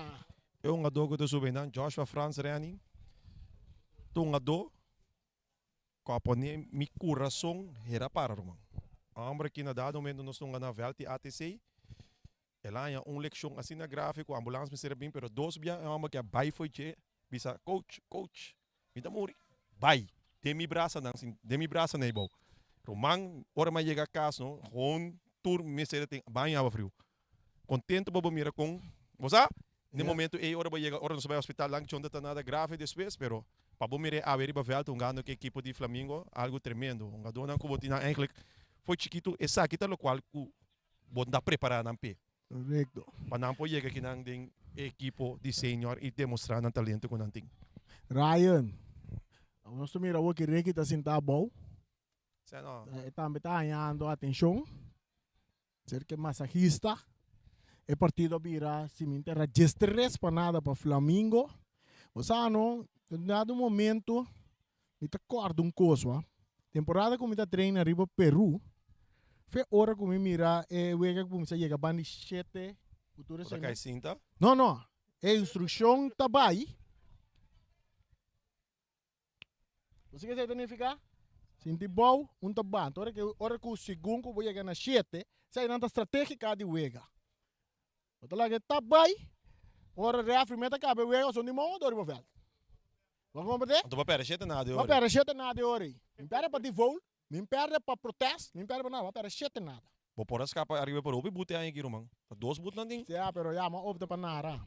E hungadó ku ta subi einan, Joshua Frans Renning, ta hungadó. Ku a pone mi kurason hera para, ruman. Homber aki na dado momento nos tunga na vèlt di ATC. El a haña un lekshon asina grave ku ambulans mester a bin, pero dos bia e homber ke a bai fo'i dje bisa, Coach, coach, mi ta muri. Bai! Den mi brasanan, sin, den mi brasanan ei bou. Ruman, ora mi a yega kas no, gewoon tur mester a tin baño awa friu. Contento pa bo mira con, bo sa? Den momento ey ora bo yega, ora nos a bay hospital lanki chon ta ta nada grave despues, pero pa bo mira e awe riba veld hungando cu e ekipo di Flamingo, algo tremendo. Hungadornan cu bo tin nan eigenlijk for chikito, esaki ta locual cu bo ta prepara nan p'e. Correcto. Pa nan por yega akinan den e ekipo di senior y demostra nan talento cu nan tin. Ryan, nos ta mira awor ki Ricky ta sinta abou. Sè no. E tambe ta hañando atencion. Cerca e masahista. E partido a bira siminta era diestres pa nada pa Flamingo. Bo sa no, den dado momento mi ta corda un cos wa. Temporada cu mi ta train ariba Peru, fe ora cu mi mira e wega cu cuminsa yega banda di shete cu tur Bo ta esei. cay sinta? No, no. E instruccion ta bay. Bo sa ke esei ta nifiká? Sinti bou, un ta banta. Ora ke ora ku segun ku bo yega na shete, eseinan ta stratégika di wega. Bo ta laga e tap bai, ora rèfri meta kaba e wega, son di mon dor riba vèlt. Bo a komprendé? Anto bo a pèrdè shete nada e Bo a ora ei. pèrdè shete nada e ora ei. Mi pèrdè pa default, mi pèrdè pa protest, mi pèrdè pa nada, bo a pèrdè shete nada. Bo por a skapa ariba pero hopi but e aña aki ruman. Ta dos but nan tin. Sea, pero ya, mi a opta pa nara.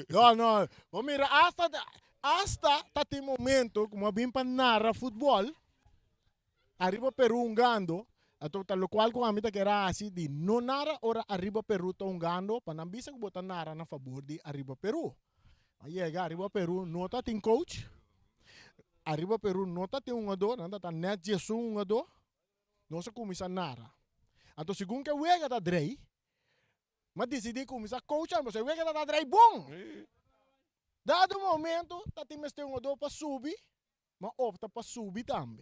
No, no. Bo mira, hasta, hasta ta tin momento ku bo bin pa narra futbol, ariba Peru hungando, anto ta lokual ku ami ta kere hasi di no narra ora ariba Peru ta hungando, pa nan bisa ku bo ta narra na fabor di ariba Peru. A yega ariba Peru no ta tin coach, ariba Peru no ta tin hungadó, nan ta ta net diesun hungadó, nos a kuminsá narra. Anto segun ke wega ta drei, M'a disidí kuminsá coachan pasobra e wega ta ta drai bon. Dado momento ta tin mester un odó pa subi, m'a opta pa subi tambe.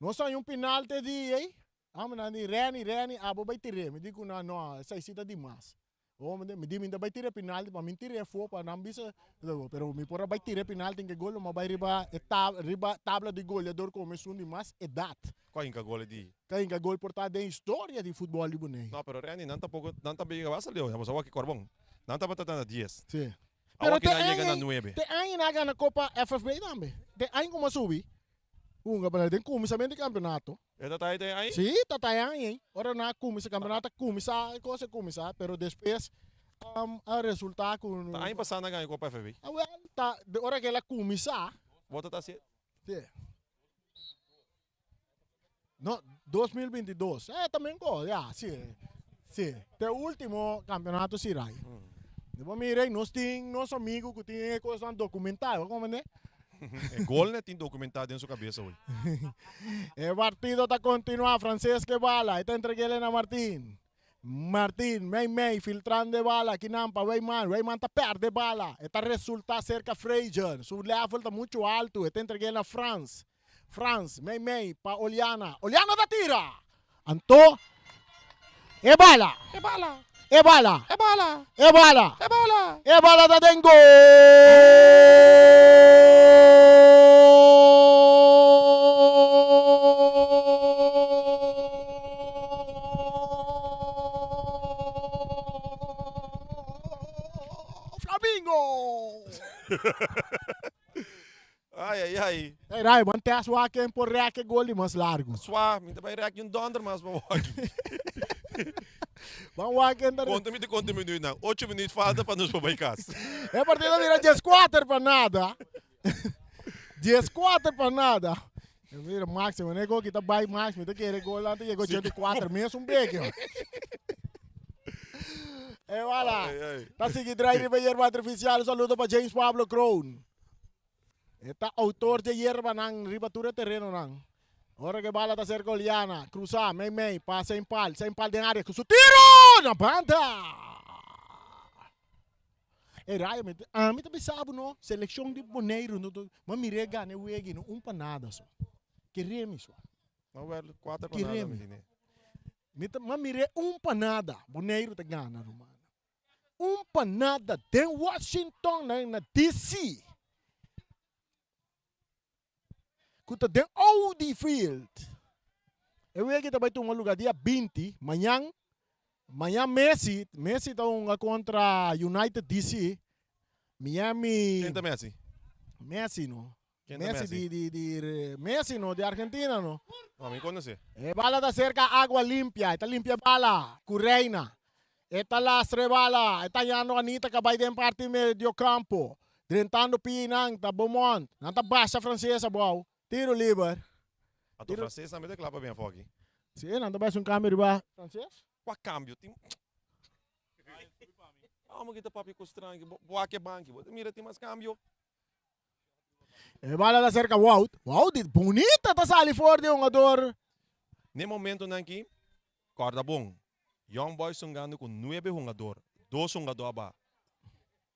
Nos haña un penal te di ei, amo nan di Renny, Renny abo bai tir'é. Mi di ku nan no, esei si ta dimas. Oh, mi di mi ta bai tira e penalti pa mi tira e afó pa nan bisa, pero mi por a bai tira e penalti en ke gol lo m'a bai riba e tab riba tabla di goleador komo esun di mas edat. Kua hinka gol e di? Ka hinka gol por ta den historia di futbol di Boneiru. No, pero Renny, nan tampoco, nan tambe yega basta leu, bo sa wak e bon. Nan tabata ta na dies. Sí. Awor Pero ki te nan yega na aña ei, nuebe. te aña nan a gana Copa FFB tambe. Te aña ku a subi, hunga pa den kuminsamentu di kampeonato. E ta ta te aña? Sí, ta ta e aña ei. Ora nan a kuminsá, kampeonato a kuminsá, e kos a kuminsá, pero despues a resultá ku. Ta aña pasá nan a gana Copa FFB. Awel, ta, ora ku el a kuminsá. Bo ta ta hasié? Sí. No, 2022. Eh, también go, ya, sí. Sí. Te último campeonato Sirai. Después mire, nos tin nos amigo que tiene cosas documental, ¿cómo me E gol ne tin documentado den su cabeza hoy. El partido ta continua, Francesca bala, está entregue Elena Martín. Martín, mei mei, filtrando de bala, aquí nampa, Weyman, Weyman ta perde bala, está resulta cerca Fraser, su level ta mucho alto, está entregue na Frans. Frans, mei mei, pa Oliana, Oliana ta tira! Anto, e bala! E bala! E bala! E bala! E bala! E bala! E bala ta den gol! Flamingo! Ai, ai, ai. Hey, Rai, ban test wak ken por rek e gol di mas largo. Swa, mi ta bai rek un donder mas pa wak. Ban wak ken ta. Konta mi te konta minuut nan. Ocho minuut falta pa nos por bai kas. E partido bira 14 pa nada. 14 pa nada. Mira, Maximo, ne gol kita bai Maximo, ta kere gol antes llegó 84, mes un beke. E wala. Ta sigui drai riba yerba artificial. Un saludo pa James Pablo Kroon. E ta autor dje yerbanan riba tur e terenonan. Ora ke bala ta serka Oliana, krusa, mei mei, pasa en pal, sen pal den área ku su tiro na banda. E rayo mi, ami ta bisa bo no, selekshon di Boneiru no, ma mir'é gana e wega no un pa nada so. Kere mi so. Ma wel, kuater pa nada mi tene. Mi ta, ma mir'é un pa nada, Boneiru ta gana ruman. Un pa nada den Washington na na DC. Ku ta den Audi Field. E wega ta bai tuma luga dia 20, mañan. Mañan Messi, Messi ta hunga kontra United DC. Miami. Ken ta Messi? Messi no. Ken ta Messi Messi? di di di Messi no, di Argentina no. No, mi konosé. E bala ta serka Agua Limpia, e ta limpia e bala ku Reina. E ta lastra e bala, e ta yando Anita ka bai den parti medio kampo. Drentando pinan ta Beaumont. Nan ta basha Frances abou. Tiro liber. Ato Frances tambe ta klapa bien afó aki. Si, nan ta bai haci un cambio riba Frances. Kua cambio? Tin Amo ki ta papia ku stranki. Bo wak e banki, bo ta mira tin mas cambio. E bala ta cerca Wout. Wout di bunita ta sali for di hungador. N'e momentonan aki, corda bon, Young Boys ta hungando ku nuebe hungador, dos hungador a baha.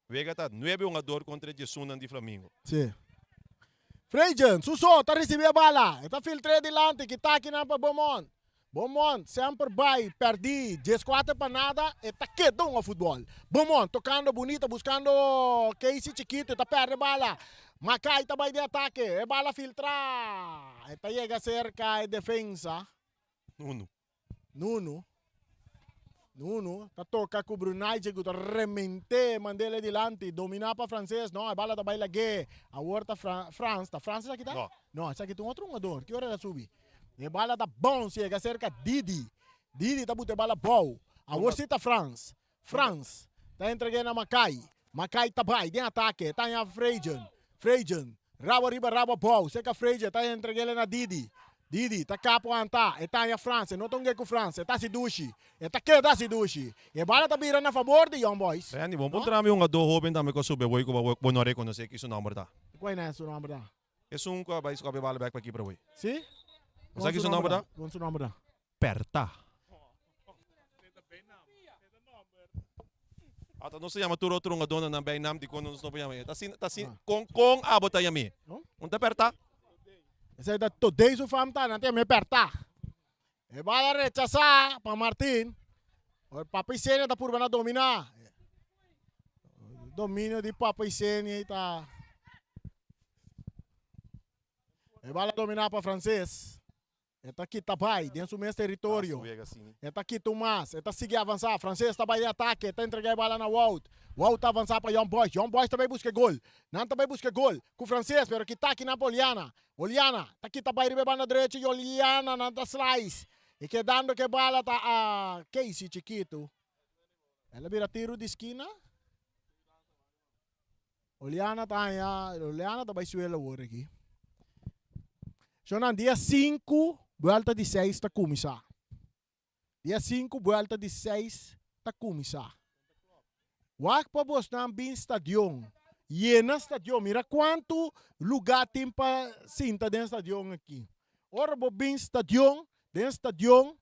Wega ta nuebe hungador kontra e diesunnan di Flamingo. Sí. Frejen, su so, ta ricibi e bala. E ta filtr'é dilanti, kita akinan pa Beaumont. Beaumont semper bai perdí dieskuater pa nada, e ta keda hunga futbol. Beaumont tocando bunita, buscando Casey Chiquito, e ta perde bala. Mackay ta bai den atake, e bala filtrá. E ta yega cerca e defensa. Nunu. Nunu. Nunu ta toca cu Brunei cu ta remente Mandela dilanti, domina pa Frances, no, e bala ta bai lag'é. Awor ta Fra Frans, ta Frans esaki ta? No. No, esaki ta un otro hungador, ki ora el a subi? E bala ta bounce yega cerca Didi. Didi ta buta e bala bou. Awor si ta Frans. Frans ta entreg'é na Mackay. Mackay ta bai den atake, ta haña Frejen. Frejen, rabo riba rabo abou, serka Frejen ta entreg'é na Didi. Didi ta kapo anta, e ta haña Frans, e no ta ung'é ku Frans, e ta hasi dushi. E ta keda hasi dushi. E bala ta bira na fabor di Young Boys. Randy, bon puntra mi hungadó hóben tambe ku a subi awor ku bo no a rekonosé ki su nòmber ta. Kua na su nòmber ta? Esun ku a bai skopi e bala bèk pa kipra awor. Si? Bo sa ki su nòmber ta? Kon su nòmber ta? Perta. Ata nos ta yama tur otro hungadónan nan bij nam dikon nos no por yama e. Ta asina, ta asina, kon, kon abo ta yam'é? Un ta perta? Esei ta todei su fam ta, nan ta yam'é perta. E bala rechasá pa Martin. Ora Papa Isenia ta purba na dominá. Dominio di Papa Isenia ei ta. E bala dominá pa Frances. E ta kita bai den su mes teritorio. E ta kita un mas. E ta sigui avansá. Frances ta bai den atake. E ta entregá e bala na Wout. Wout ta avansá pa Young Boys. Young Boys ta bai buska e gol. Nan ta bai buska e gol ku Frances, pero kita akinan pa Oliana. Oliana ta kita bai riba e banda drechi i Oliana nan ta slice. E kedando ku e bala ta a Casey chikitu. El a bira tiru di skina. Oliana ta haña, Oliana ta bai suelo awor aki. Shonnan, dia sinku buelta di seis ta kuminsá. Dia sinku buelta di seis ta kuminsá. Wak pa bosnan bin stadion. Yena stadion. Mira kuantu lugá tin pa sinta den stadion aki. Ora bo bin stadion, den stadion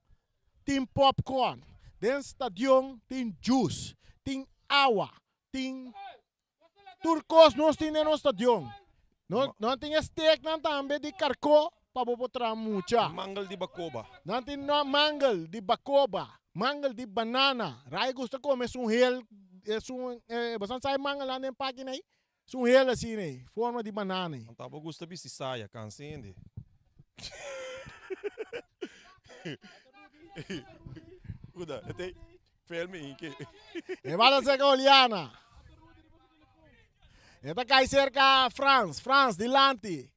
tin popcorn, den stadion tin juice, tin awa, tin tur kos nos tin den nos stadion. No, nan tin e steaknan tambe di karkó pa bo por traha mucha. Mangel di bakoba. Nan tin no mangel di bakoba, mangel di banana. Rai gusta kome esun hel, esun, eh, boso sa e mangelnan den paki nei? Esun hel asina ei, forma di banana ei. Anta bo gusta bisti saya, kansa hende. Uda, e te Fermi inke. E bala cerca Oliana. E ta cai cerca Frans. Frans dilanti.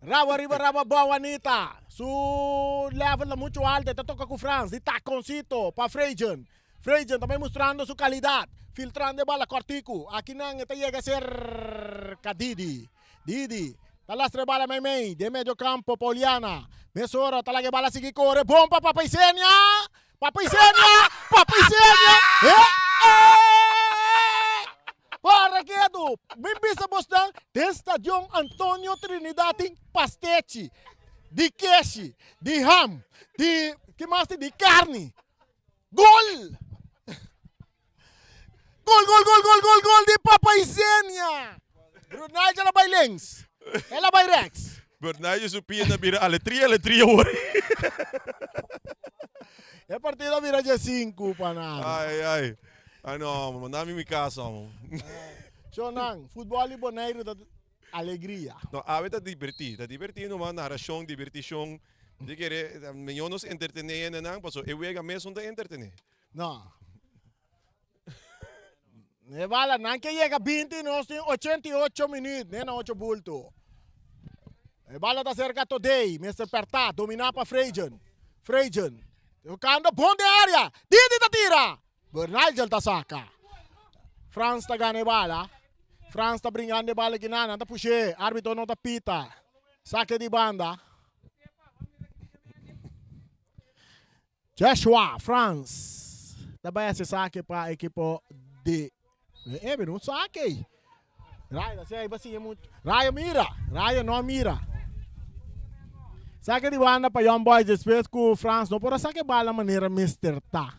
Rabo arriba, rabo abao, Anita. Su level ta mucho alto. E ta toca cu Frans. Di taconcito pa Frejen. Frejen tambe mostrando su calidad. Filtrando e bala cortico. Aki nan e ta yega cerca Didi. Didi ta lastra e bala meimei den medio campo pa Oliana. Mesora ta laga e bala sigui core. Bon pa Papa Isenia. Papa Isenia! Papa Isenia! Eh, eh! Para ketu! Mi bisa bosnan, den stadion Antonio Trinidad tin pastechi, di keshi, di ham, di, ki mas tin? Di karni. Gol! Gol, gol, gol, gol, gol, gol di Papa Isenia! Brunei el a bai links, el a bai rechts. Brunei su pia ta bira aletria, aletria awor. E partido a bira dje sinku pa nada. Ai, ai. Ah no, manda mi mi cas amo. Shonan, futbol di Boneiru ta alegria. No, awe ta diverti, ta diverti numa narracion, diverticion. Di kere, mihor nos entretene hendenan, paso e wega mes no ta entretene. No. E bala, nan ke yega 20, nos tin 88 minuut, ne na 8 bulto. E bala ta cerca Todey, mester perta, domina pa Frejen. Frejen, tocando bon den area, Didi ta tira! Bernigel ta saca. Frans ta gana e bala. Frans ta bringando e bala kinan, nan ta pushe, arbitro no ta pita. Saque di banda. Joshua Frans ta bai hasi sake pa ekipo di E bira un sake. Rayo ta siña siña mucho. Rayo mira, Rayo no mira. Sake di banda pa Young Boys despues ku Frans no por a sake bala manera mester ta.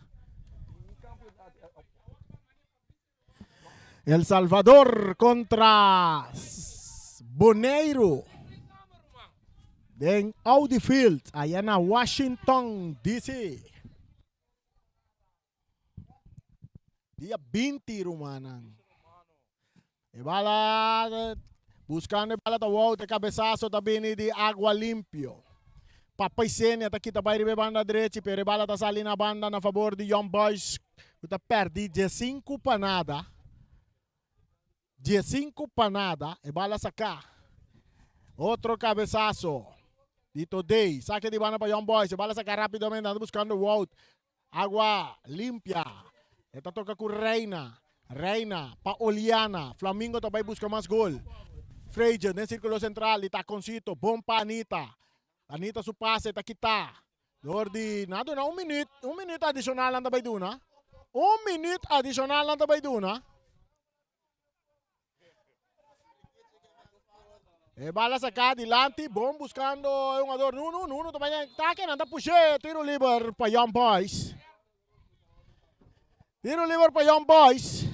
El Salvador contra Boneiru den Audi Field allá na Washington DC. Dia 20 rumannan. E bala buscando e bala ta Wout, e cabezazo ta bini di Agua Limpio. Papa Isenia ta kita bai riba e banda drechi, pero e bala ta sali na banda na favor di Young Boys ku ta perdi diesinku pa nada. Diesinku pa nada, e bala saká. Otro cabezazo di Todey. Sake di banda pa Young Boys, e bala saká rapidamente, anda buscando Wout. Agua limpia. E ta toca cu Reina. Reina pa Oliana. Flamingo ta bay busca mas gol. Frazier den circulo central di taconcito. Bon pa Anita. Anita su pase ta kita. Door di nan a duna un minuut. Un minuut adicional nan ta bay duna. Un minuut adicional nan ta bay duna. E bala saca dilanti, bon buscando e hungador Nunu. Nunu ta bay ataque, nan ta pushe. Tiro liber pa Young Boys. Tiro liber pa Young Boys.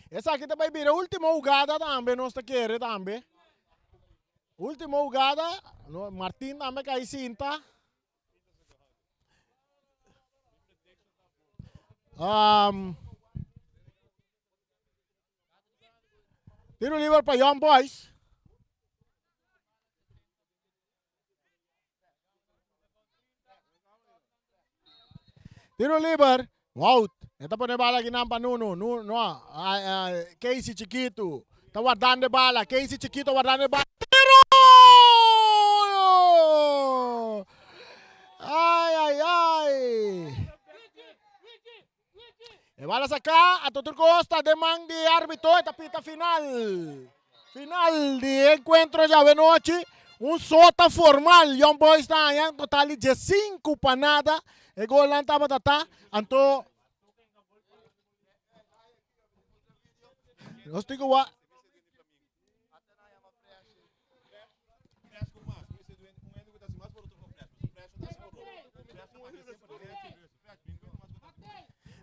Esaki ta bay bira ultimo hugada tambe, nos ta kere tambe. Ultimo hugada, Martin tambe cay sinta. Um, tiro liber pa Young Boys. Tiro liber. Wout. E ta pone bala kinan pa Nuno. Nuno, no, Casey Chiquito. Ta wardando e bala. Casey Chiquito wardando e bala. Tiro! Ai, ai, ai. E bala saca a Totur Costa de man di arbitro. E ta pita final. Final di encuentro djawe nochi. Un sota formal Young Boys ta haña un total di diesinku pa nada. E golnan tabata ta anto nos tin ku wak.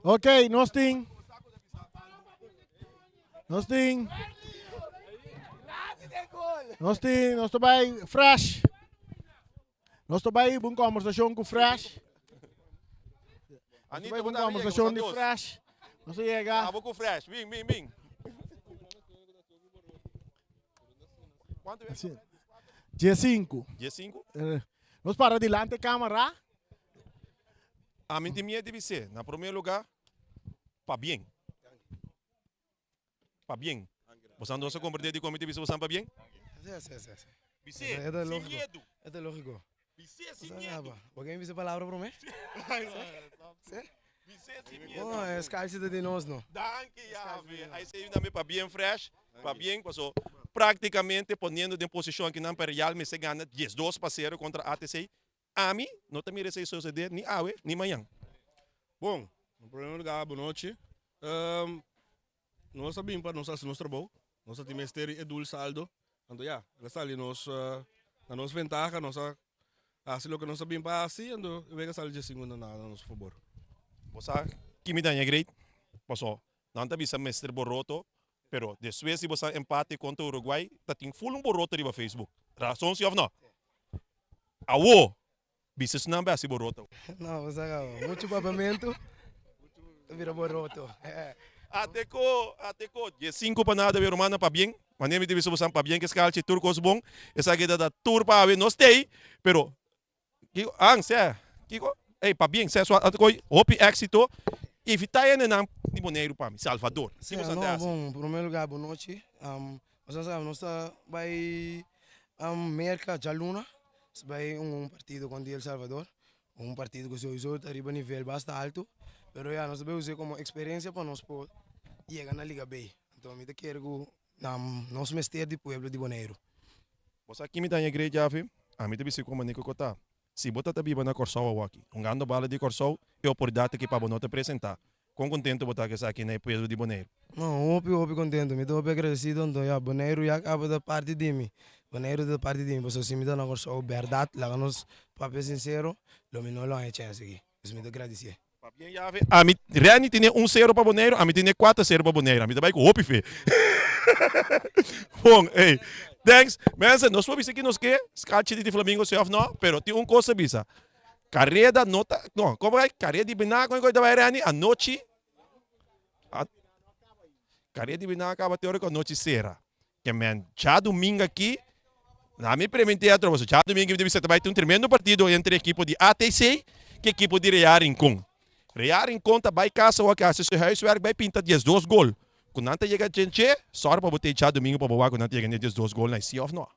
Ok, nos tin. Nos tin. Nos tin, nos ta bai fresh. Nos ta bai un conversacion cu fresh. Nos ta bai un conversacion di fresh. Nos ta yega. Abo cu fresh, bin, bin, bin. Diesinku. Diesinku? Nos para dilante camera. Ami tin miedo di bis'é, na promé lugá, pabien. Pabien. Bosan dos a komprendé dikon mi ta bisa bosan pabien? Sí, sí, sí, sí. Bis'é, E ta sin lógiko. miedu. E ta lógiko. Bis'é sin Bosan miedu. haba. Bo ke mi bisa palabra promé? Sí? Bis'é sin miedu. Oh, e skype ta di nos no. Danki, Yave. Ai se yuda mi pabien fresh. Pabien, paso práktikamente poniendo den posishon akinan pa Real mester gana 12 pa sero kontra ATC. Ami no ta mira esei sosodé ni awe ni mañan. Bon, na primer lugar bon nochi. Nos a bin pa nos hasi nos trabou. Nos a tin mester di e dul saldo. Anto ya, el a sali nos na nos ventaha. Nos a hasi loke nos a bin pa hasi, anto e wega a sali dje sinku na nada na nos fabor. Bo sa ki mi daña great? Paso nan ta bisa mester boroto, pero despues di bo sa empate kontra Uruguay ta tin full un boroto riba Facebook. Rason si of no? Awo! Bisa su nan basi boroto. No, bo sa caba. Mucho papiamento ta bira boroto. Ate ko, ate ko. Diesinco pa nada, mi rumannan, pabien. Manera mi ta bisa bosan, pabien ke skalchi, tur kos bon. Esaki ta ta tur pa awe. No stay, pero kiko, ang, sè, kiko? Ey, pabien, sè, so ate ko, hopi éxito. Evita e nenan di Boneiru pa mi, Salvador. Sè, no, bon, prome lugar, bon nochi. Bosan sa, nos ta bai Merca djaluna. Nos ta bai un partido kontra El Salvador, un partido ku souiso ta riba nivel basta alto, pero ya nos ta bai us'é komo eksperensia pa nos por yega na Liga B. Anto mi ta kere ku nos mester di pueblo di Boneiru. Bo sa kimi ta haña great Javi? Ami ta bisa ku manera ku ta. Si bo ta ta biba na Kòrsou awoki, hungando bala di Kòrsou, e oportunidat aki pa bo no ta presentá. Kon kontentu bo ta ku esaki na e pueblo di Boneiru? No, hopi hopi kontentu. Mi ta hopi agradesido anto ya Boneiru ya kaba ta parti di mi. Boneiru ta parti di mi pasobra si mi ta na Kòrsou bèrdat laga nos papia sinsero lo mi no lo haña chèns aki. Pues mi ta gradisié. Pabien Yave, ami Renny tene un sero pa Boneiru, ami tene kuater sero pa Boneiru. Ami ta bai ku hopi fe. Bon, ey. Thanks. Mensen, nos por bisa ki nos ke, skalchi di Flamingo si òf no, pero tin un kos ta bisa. Kareda no ta, no, komo bai? Kareda di bina kon ta bai Renny? Anochi, kareda di bina kaba te ora ku anochi sera. Ke men djadumingu aki, na mi preminti atro boso, djadumingu mi ta bisa ta bai tin un tremendo partido entre ekipo di ATC ku ekipo di Real Rincon. Real Rincon ta bai kasa wak hasi su huiswerk bai pinta 12 gol. Ku nan ta yega djentje, sòru pa bo ta e djadumingu pa bo wak ku nan ta yega na e 12 gol nan, si òf no.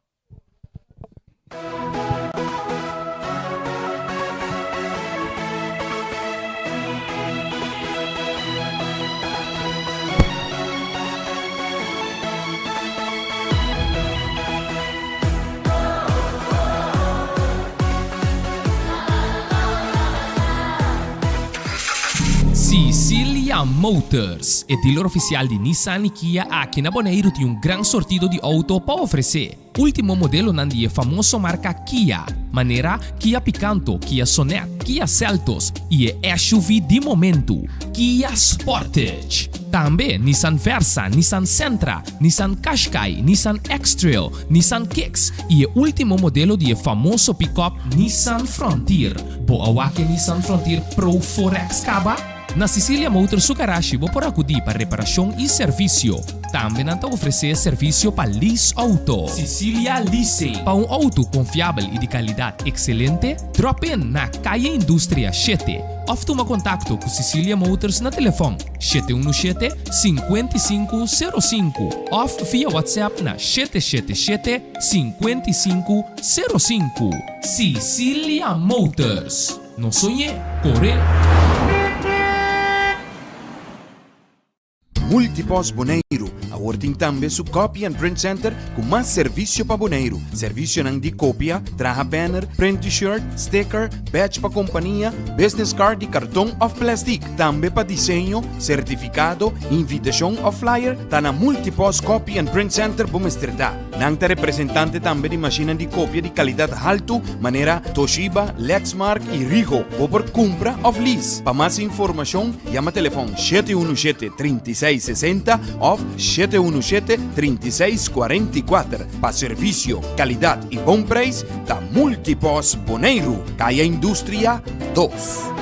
Sicilia Motors, e dealer oficial di Nissan y Kia aki na Boneiru tin un gran sortido di auto pa ofrece. Ultimo modelonan di e famoso marka Kia, manera Kia Picanto, Kia Sonet, Kia Seltos i e SUV di momentu, Kia Sportage. Tambe Nissan Versa, Nissan Sentra, Nissan Qashqai, Nissan X-Trail, Nissan Kicks i e ultimo modelo di e famoso pickup Nissan Frontier. Bo a wak e Nissan Frontier Pro 4X kaba? Na Sicilia Motors su garashi bo por akudí pa reparashon i servisio. Tambe nan ta ofresé servisio pa lease outo. Sicilia Leasing. Pa un outo konfiabel i di kalidat ekselente, drop in na Kaya Industria shete òf tuma kontakto ku Sicilia Motors na telefòn 717 55 05 òf via WhatsApp na 777 55 05. Sicilia Motors. No soñ'é, kor'é! Multipost Boneiru awor tin tambe su Copy and Print Center ku mas servisio pa Boneiru. Servisionan di kopia, traha banner, print t-shirt, sticker, badge pa kompania, business card di karton òf plèstik. Tambe pa diseño, sertifikado, invitashon òf flyer ta na Multipost Copy and Print Center bo mester ta. Nan ta representante tambe di mashinnan di kopia di kalidat haltu manera Toshiba, Lexmark i Ricoh. Bo por kumpra òf lease. Pa mas informashon yama telefòn 717 36 60 òf 717 36 44. Pa servisio, kalidat i bon preis ta Multipos Boneiru, Kaya Industria 2.